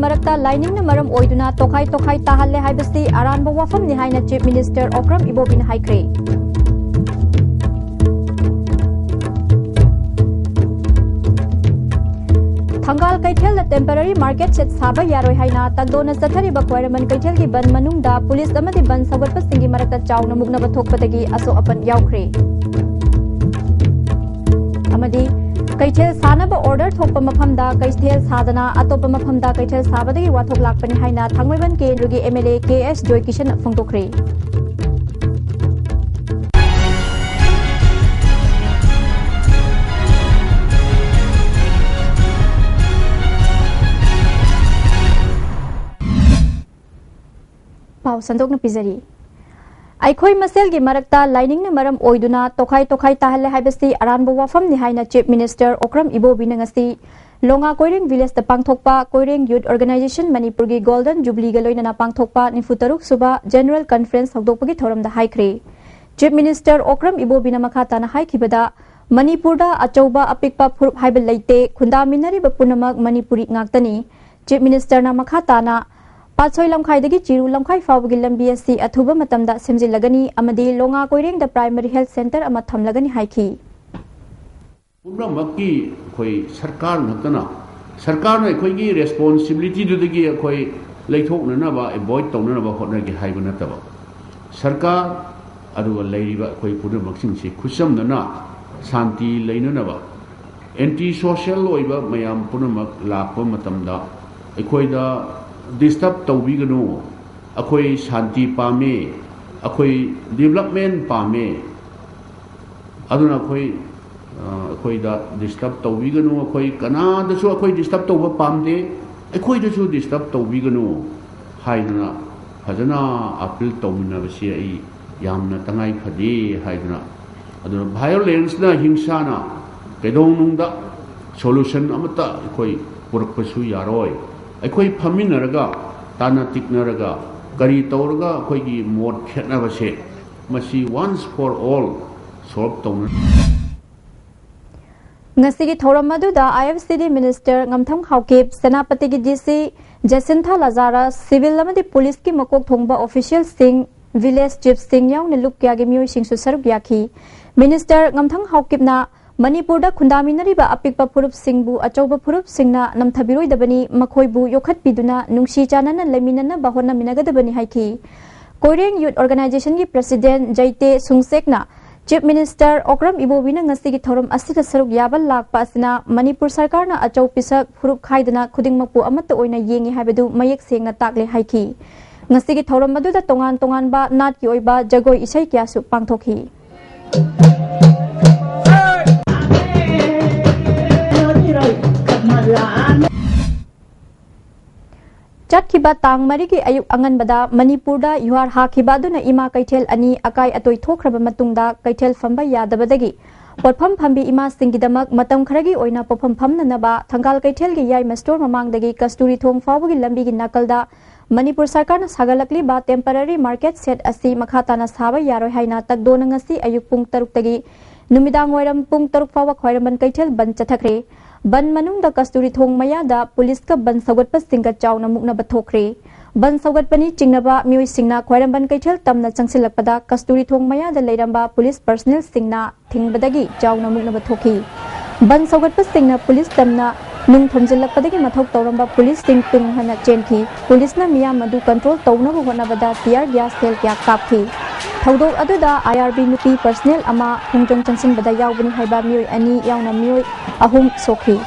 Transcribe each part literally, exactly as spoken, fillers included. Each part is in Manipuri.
ꯃꯔꯛꯇ ꯂꯥꯏꯅꯤꯡꯅ ꯃꯔꯝ ꯑꯣꯏꯗꯨꯅ ꯇꯣꯈꯥꯏ ꯇꯣꯈꯥꯏ ꯇꯥꯍꯜꯂꯦ ꯍꯥꯏꯕꯁꯤ ꯑꯔꯥꯟꯕ ꯋꯥꯐꯝꯅꯤ ꯍꯥꯏꯅ Chief Minister ꯑꯣꯀ꯭ꯔꯝ ꯏꯕꯣꯕꯤꯅ ꯍꯥꯏꯈ꯭ꯔꯦ꯫ ꯊꯪꯒꯥꯜ ꯀꯩꯊꯦꯜꯗ temporary market shed ꯁꯥꯕ ꯌꯥꯔꯣꯏ ꯍꯥꯏꯅ ꯇꯪꯗꯣꯅ ꯆꯠꯊꯔꯤꯕ ꯈ꯭ꯋꯥꯏꯔꯝꯕꯟ ꯀꯩꯊꯦꯜꯒꯤ ꯕꯟ ꯃꯅꯨꯡꯗ ꯄꯨꯂꯤꯁ ꯑꯃꯗꯤ ꯕꯟ ꯁꯧꯒꯠꯄꯁꯤꯡꯒꯤ ꯃꯔꯛꯇ ꯆꯥꯎꯅ ꯃꯨꯛꯅꯕ ꯊꯣꯛꯄꯗꯒꯤ ꯑꯁꯣꯛ ꯑꯄꯟ ꯌꯥꯎꯈ꯭ꯔꯦ꯫ ꯑꯃꯗꯤ ꯀꯩꯊꯦꯜ ꯁꯥꯅꯕ order ꯊꯣꯛꯄ ꯃꯐꯝꯗ ꯀꯩꯊꯦꯜ ꯁꯥꯗꯅ ꯑꯇꯣꯞꯄ ꯃꯐꯝꯗ ꯀꯩꯊꯦꯜ ꯁꯥꯕꯗꯒꯤ ꯋꯥꯊꯣꯛ ꯂꯥꯛꯄꯅꯤ ꯍꯥꯏꯅ ꯊꯥꯡꯃꯩꯕꯟ ꯀꯦꯟꯗ꯭ꯔꯒꯤ MLA ꯀꯦ ꯑꯦꯁ ꯖꯣꯏꯀꯤꯁꯟꯅ ꯐꯣꯡꯗꯣꯛꯈ꯭ꯔꯦ꯫ ꯄꯥꯎ ꯁꯟꯗꯣꯛꯅ ꯄꯤꯖꯔꯤ꯫ ꯑꯩꯈꯣꯏ ꯃꯁꯦꯜꯒꯤ ꯃꯔꯛꯇ ꯂꯥꯏꯅꯤꯡꯅ ꯃꯔꯝ ꯑꯣꯏꯗꯨꯅ ꯇꯣꯈꯥꯏ ꯇꯣꯈꯥꯏ ꯇꯥꯍꯜꯂꯦ ꯍꯥꯏꯕꯁꯤ ꯑꯔꯥꯟꯕ ꯋꯥꯐꯝꯅꯤ ꯍꯥꯏꯅ Chief Minister ꯑꯣꯀ꯭ꯔꯝ ꯏꯕꯣꯕꯤꯅ ꯉꯁꯤ ꯂꯣꯉꯥ ꯀꯣꯏꯔꯦꯡ ꯚꯤꯂꯦꯖꯇ ꯄꯥꯡꯊꯣꯛꯄ ꯀꯣꯏꯔꯦꯡ Youth Organisation ꯃꯅꯤꯄꯨꯔꯒꯤ Golden Jubileeꯒ ꯂꯣꯏꯅꯅ ꯄꯥꯡꯊꯣꯛꯄ ꯅꯤꯐꯨ ꯇꯔꯨꯛ ꯁꯨꯕ General Conference ꯍꯧꯗꯣꯛꯄꯒꯤ ꯊꯧꯔꯝꯗ ꯍꯥꯏꯈ꯭ꯔꯦ꯫ Chief Minister ꯑꯣꯀ꯭ꯔꯝ ꯏꯕꯣꯕꯤꯅ ꯃꯈꯥ ꯇꯥꯅ ꯍꯥꯏꯈꯤꯕꯗ, ꯃꯅꯤꯄꯨꯔꯗ ꯑꯆꯧꯕ ꯑꯄꯤꯛꯄ ꯐꯨꯔꯨꯞ ꯍꯥꯏꯕ ꯂꯩꯇꯦ, ꯈꯨꯟꯗꯥꯃꯤꯟꯅꯔꯤꯕ ꯄꯨꯝꯅꯃꯛ ꯃꯅꯤꯄꯨꯔꯤ ꯉꯥꯛꯇꯅꯤ꯫ Chief Ministerꯅ ꯃꯈꯥ ꯇꯥꯅ, ꯄꯥꯠꯁꯣꯏ ꯂꯝꯈꯥꯏꯗꯒꯤ ꯆꯤꯔꯨ ꯂꯝꯈꯥꯏ ꯐꯥꯎꯕꯒꯤ ꯂꯝꯕꯤ ꯑꯁꯤ ꯑꯊꯨꯕ ꯃꯇꯝꯗ ꯁꯦꯝꯖꯤꯜꯂꯒꯅꯤ ꯑꯃꯗꯤ ꯂꯣꯉꯥ ꯀꯣꯏꯔꯦꯡꯗ Primary Health Centre ꯑꯃ ꯊꯝꯂꯒꯅꯤ ꯍꯥꯏꯈꯤ꯫ ꯄꯨꯝꯅꯃꯛꯀꯤ ꯑꯩꯈꯣꯏ ꯁꯔꯀꯥꯔ ꯉꯥꯛꯇꯅ, ꯁꯔꯀꯥꯔꯅ ꯑꯩꯈꯣꯏꯒꯤ responsibilityꯗꯨꯗꯒꯤ ꯑꯩꯈꯣꯏ ꯂꯩꯊꯣꯛꯅꯅꯕ, avoid ꯇꯧꯅꯅꯕ ꯍꯣꯠꯅꯒꯦ ꯍꯥꯏꯕ ꯅꯠꯇꯕ, ꯁꯔꯀꯥꯔ ꯑꯗꯨꯒ ꯂꯩꯔꯤꯕ ꯑꯩꯈꯣꯏ ꯄꯨꯝꯅꯃꯛꯁꯤꯡꯁꯤ ꯈꯨꯠꯁꯝꯅꯅ ꯁꯥꯟꯇꯤ ꯂꯩꯅꯅꯕ, anti social ꯑꯣꯏꯕ ꯃꯌꯥꯝ ꯄꯨꯝꯅꯃꯛ ꯂꯥꯛꯄ ꯃꯇꯝꯗ ꯑꯩꯈꯣꯏꯗ disturb ꯇꯧꯕꯤꯒꯅꯨ꯫ ꯑꯩꯈꯣꯏ ꯁꯥꯟꯇꯤ ꯄꯥꯝꯃꯤ, ꯑꯩꯈꯣꯏ development ꯄꯥꯝꯃꯤ꯫ ꯑꯗꯨꯅ ꯑꯩꯈꯣꯏ, ꯑ, ꯑꯩꯈꯣꯏꯗ disturb ꯇꯧꯕꯤꯒꯅꯨ, ꯑꯩꯈꯣꯏ ꯀꯅꯥꯗꯁꯨ ꯑꯩꯈꯣꯏ disturb ꯇꯧꯕ ꯄꯥꯝꯗꯦ, ꯑꯩꯈꯣꯏꯗꯁꯨ disturb ꯇꯧꯕꯤꯒꯅꯨ ꯍꯥꯏꯗꯨꯅ ꯐꯖꯅ appeal ꯇꯧꯃꯤꯟꯅꯕꯁꯤ ꯑꯩ ꯌꯥꯝꯅ ꯇꯉꯥꯏ ꯐꯗꯦ ꯍꯥꯏꯗꯨꯅ, ꯑꯗꯨꯅ violenceꯅ, ꯍꯤꯡꯁꯥꯅ ꯀꯩꯗꯧꯅꯨꯡꯗ solution ꯑꯃꯠꯇ ꯑꯩꯈꯣꯏ ꯄꯨꯔꯛꯄꯁꯨ ꯌꯥꯔꯣꯏ꯫ ꯑꯩꯈꯣꯏ ꯐꯝꯃꯤꯟꯅꯔꯒ, ꯇꯥꯟꯅ ꯇꯤꯛꯅꯔꯒ, ꯀꯔꯤ ꯇꯧꯔꯒ ꯑꯩꯈꯣꯏꯒꯤ ꯃꯣꯠ ꯈꯦꯠꯅꯕꯁꯦ ꯃꯁꯤ once for all solve ꯇꯧꯅ ꯉꯁꯤꯒꯤ ꯊꯧꯔꯝ ꯑꯗꯨꯗ IFCD Minister ꯉꯝꯊꯪ Haokip, ꯁꯦꯅꯥꯄꯇꯤꯒꯤ DC ꯖꯦꯁꯤꯟꯊꯥ ꯂꯖꯥꯔꯥ, civil ꯑꯃꯗꯤ ꯄꯨꯂꯤꯁꯀꯤ ꯃꯀꯣꯛ ꯊꯣꯡꯕ officialꯁꯤꯡ, village chiefꯁꯤꯡ ꯌꯥꯎꯅ ꯂꯨꯞ ꯀꯌꯥꯒꯤ ꯃꯤꯑꯣꯏꯁꯤꯡꯁꯨ ꯁꯔꯨꯛ ꯌꯥꯈꯤ꯫ Minister ꯉꯝꯊꯪ ꯍꯥꯎꯀꯤꯞꯅ ꯃꯅꯤꯄꯨꯔꯗ ꯈꯨꯟꯗꯥꯃꯤꯟꯅꯔꯤꯕ ꯑꯄꯤꯛꯄ ꯐꯨꯔꯨꯞꯁꯤꯡꯕꯨ ꯑꯆꯧꯕ ꯐꯨꯔꯨꯞꯁꯤꯡꯅ ꯅꯝꯊꯕꯤꯔꯣꯏꯗꯕꯅꯤ, ꯃꯈꯣꯏꯕꯨ ꯌꯣꯛꯈꯠꯄꯤꯗꯨꯅ ꯅꯨꯡꯁꯤ ꯆꯥꯟꯅꯅ ꯂꯩꯃꯤꯟꯅꯅꯕ ꯍꯣꯠꯅꯃꯤꯟꯅꯒꯗꯕꯅꯤ ꯍꯥꯏꯈꯤ꯫ Koireng Youth Organizationꯒꯤ President ꯖꯩꯇꯦ ꯁꯨꯡꯁꯦꯛꯅ Chief Minister Okram ꯏꯕꯣꯕꯤꯅ ꯉꯁꯤꯒꯤ ꯊꯧꯔꯝ ꯑꯁꯤꯗ ꯁꯔꯨꯛ ꯌꯥꯕ ꯂꯥꯛꯄ ꯑꯁꯤꯅ ꯃꯅꯤꯄꯨꯔ ꯁꯔꯀꯥꯔꯅ ꯑꯆꯧ ꯄꯤꯁꯛ ꯐꯨꯔꯨꯞ ꯈꯥꯏꯗꯅ ꯈꯨꯗꯤꯡꯃꯛꯄꯨ ꯑꯃꯠꯇ ꯑꯣꯏꯅ ꯌꯦꯡꯉꯤ ꯍꯥꯏꯕꯗꯨ ꯃꯌꯦꯛ ꯁꯦꯡꯅ ꯇꯥꯛꯂꯦ ꯍꯥꯏꯈꯤ꯫ ꯉꯁꯤꯒꯤ ꯊꯧꯔꯝ ꯑꯗꯨꯗ ꯇꯣꯉꯥꯟ ꯇꯣꯉꯥꯟꯕ ꯅꯥꯠꯀꯤ ꯑꯣꯏꯕ ꯖꯒꯣꯏ ꯏꯁꯩ ꯀꯌꯥꯁꯨ ꯄꯥꯡꯊꯣꯛꯈꯤ꯫ ꯆꯠꯈꯤꯕ ꯇꯥꯡ ꯃꯔꯤꯒꯤ ꯑꯌꯨꯛ ꯑꯉꯟꯕꯗ ꯃꯅꯤꯄꯨꯔꯗ ꯌꯨꯍꯥꯔ ꯍꯥꯈꯤꯕ ꯑꯗꯨꯅ ꯏꯃꯥ ꯀꯩꯊꯦꯜ ꯑꯅꯤ ꯑꯀꯥꯏ ꯑꯇꯣꯏ ꯊꯣꯛꯈ꯭ꯔꯕ ꯃꯇꯨꯡꯗ ꯀꯩꯊꯦꯜ ꯐꯝꯕ ꯌꯥꯗꯕꯗꯒꯤ ꯄꯣꯠꯐꯝ ꯐꯝꯕꯤ ꯏꯃꯥꯁꯤꯡꯒꯤꯗꯃꯛ ꯃꯇꯝ ꯈꯔꯒꯤ ꯑꯣꯏꯅ ꯄꯣꯠꯐꯝ ꯐꯝꯅꯅꯕ ꯊꯪꯒꯥꯜ ꯀꯩꯊꯦꯜꯒꯤ ꯌꯥꯏꯃ store ꯃꯃꯥꯡꯗꯒꯤ ꯀꯁꯇꯨꯔꯤ ꯊꯣꯡ ꯐꯥꯎꯕꯒꯤ ꯂꯝꯕꯤꯒꯤ ꯅꯥꯀꯜꯗ ꯃꯅꯤꯄꯨꯔ ꯁꯔꯀꯥꯔꯅ ꯁꯥꯒꯠꯂꯛꯂꯤꯕ temporary market shed ꯑꯁꯤ ꯃꯈꯥ ꯇꯥꯅ ꯁꯥꯕ ꯌꯥꯔꯣꯏ ꯍꯥꯏꯅ ꯇꯛꯗꯣꯅ ꯉꯁꯤ ꯑꯌꯨꯛ ꯄꯨꯡ ꯇꯔꯨꯛꯇꯒꯤ ꯅꯨꯃꯤꯗꯥꯡ ꯋꯥꯏꯔꯝ ꯄꯨꯡ ꯇꯔꯨꯛ ꯐꯥꯎꯕ ꯈ꯭ꯋꯥꯏꯔꯝꯕꯟ ꯀꯩꯊꯦꯜ ꯕꯟ ꯆꯠꯊꯈ꯭ꯔꯦ꯫ ꯕꯟ ꯃꯅꯨꯡꯗ ꯀꯁꯇꯨꯔꯤ ꯊꯣꯡ ꯃꯌꯥꯗ ꯄꯨꯂꯤꯁꯀ ꯕꯟ ꯁꯧꯒꯠꯄꯁꯤꯡꯒ ꯆꯥꯎꯅ ꯃꯨꯛꯅꯕ ꯊꯣꯛꯈ꯭ꯔꯦ꯫ ꯕꯟ ꯁꯧꯒꯠꯄꯅꯤ ꯆꯤꯡꯅꯕ ꯃꯤꯑꯣꯏꯁꯤꯡꯅ ꯈ꯭ꯋꯥꯏꯔꯝꯕꯟ ꯀꯩꯊꯦꯜ ꯇꯝꯅ ꯆꯪꯁꯤꯜꯂꯛꯄꯗ ꯀꯁꯇꯨꯔꯤ ꯊꯣꯡ ꯃꯌꯥꯗ ꯂꯩꯔꯝꯕ ꯄꯨꯂꯤꯁ personnelꯁꯤꯡꯅ ꯊꯤꯡꯕꯗꯒꯤ ꯆꯥꯎꯅ ꯃꯨꯛꯅꯕ ꯊꯣꯛꯈꯤ꯫ ꯕꯟ ꯁꯧꯒꯠꯄꯁꯤꯡꯅ ꯄꯨꯂꯤꯁ ꯇꯝꯅ ꯅꯨꯡ ꯊꯣꯝꯖꯤꯜꯂꯛꯄꯗꯒꯤ ꯃꯊꯧ ꯇꯧꯔꯝꯕ ꯄꯨꯂꯤꯁꯁꯤꯡ ꯇꯨꯡ ꯍꯟꯅ ꯆꯦꯟꯈꯤ꯫ ꯄꯨꯂꯤꯁꯅ ꯃꯤꯌꯥꯝ ꯑꯗꯨ control ꯇꯧꯅꯕ ꯍꯣꯠꯅꯕꯗ tear gas shell ꯀꯌꯥ ꯀꯥꯞꯈꯤ꯫ ꯊꯧꯗꯣꯛ ꯑꯗꯨꯗ IRB ꯅꯨꯄꯤ personnel ꯑꯃ ꯈꯣꯡꯖꯪ ꯆꯪꯁꯤꯟꯕꯗ ꯌꯥꯎꯕꯅꯤ ꯍꯥꯏꯕ ꯃꯤꯑꯣꯏ ꯑꯅꯤ ꯌꯥꯎꯅ ꯃꯤꯑꯣꯏ ꯑꯍꯨꯝ ꯁꯣꯛꯈꯤ꯫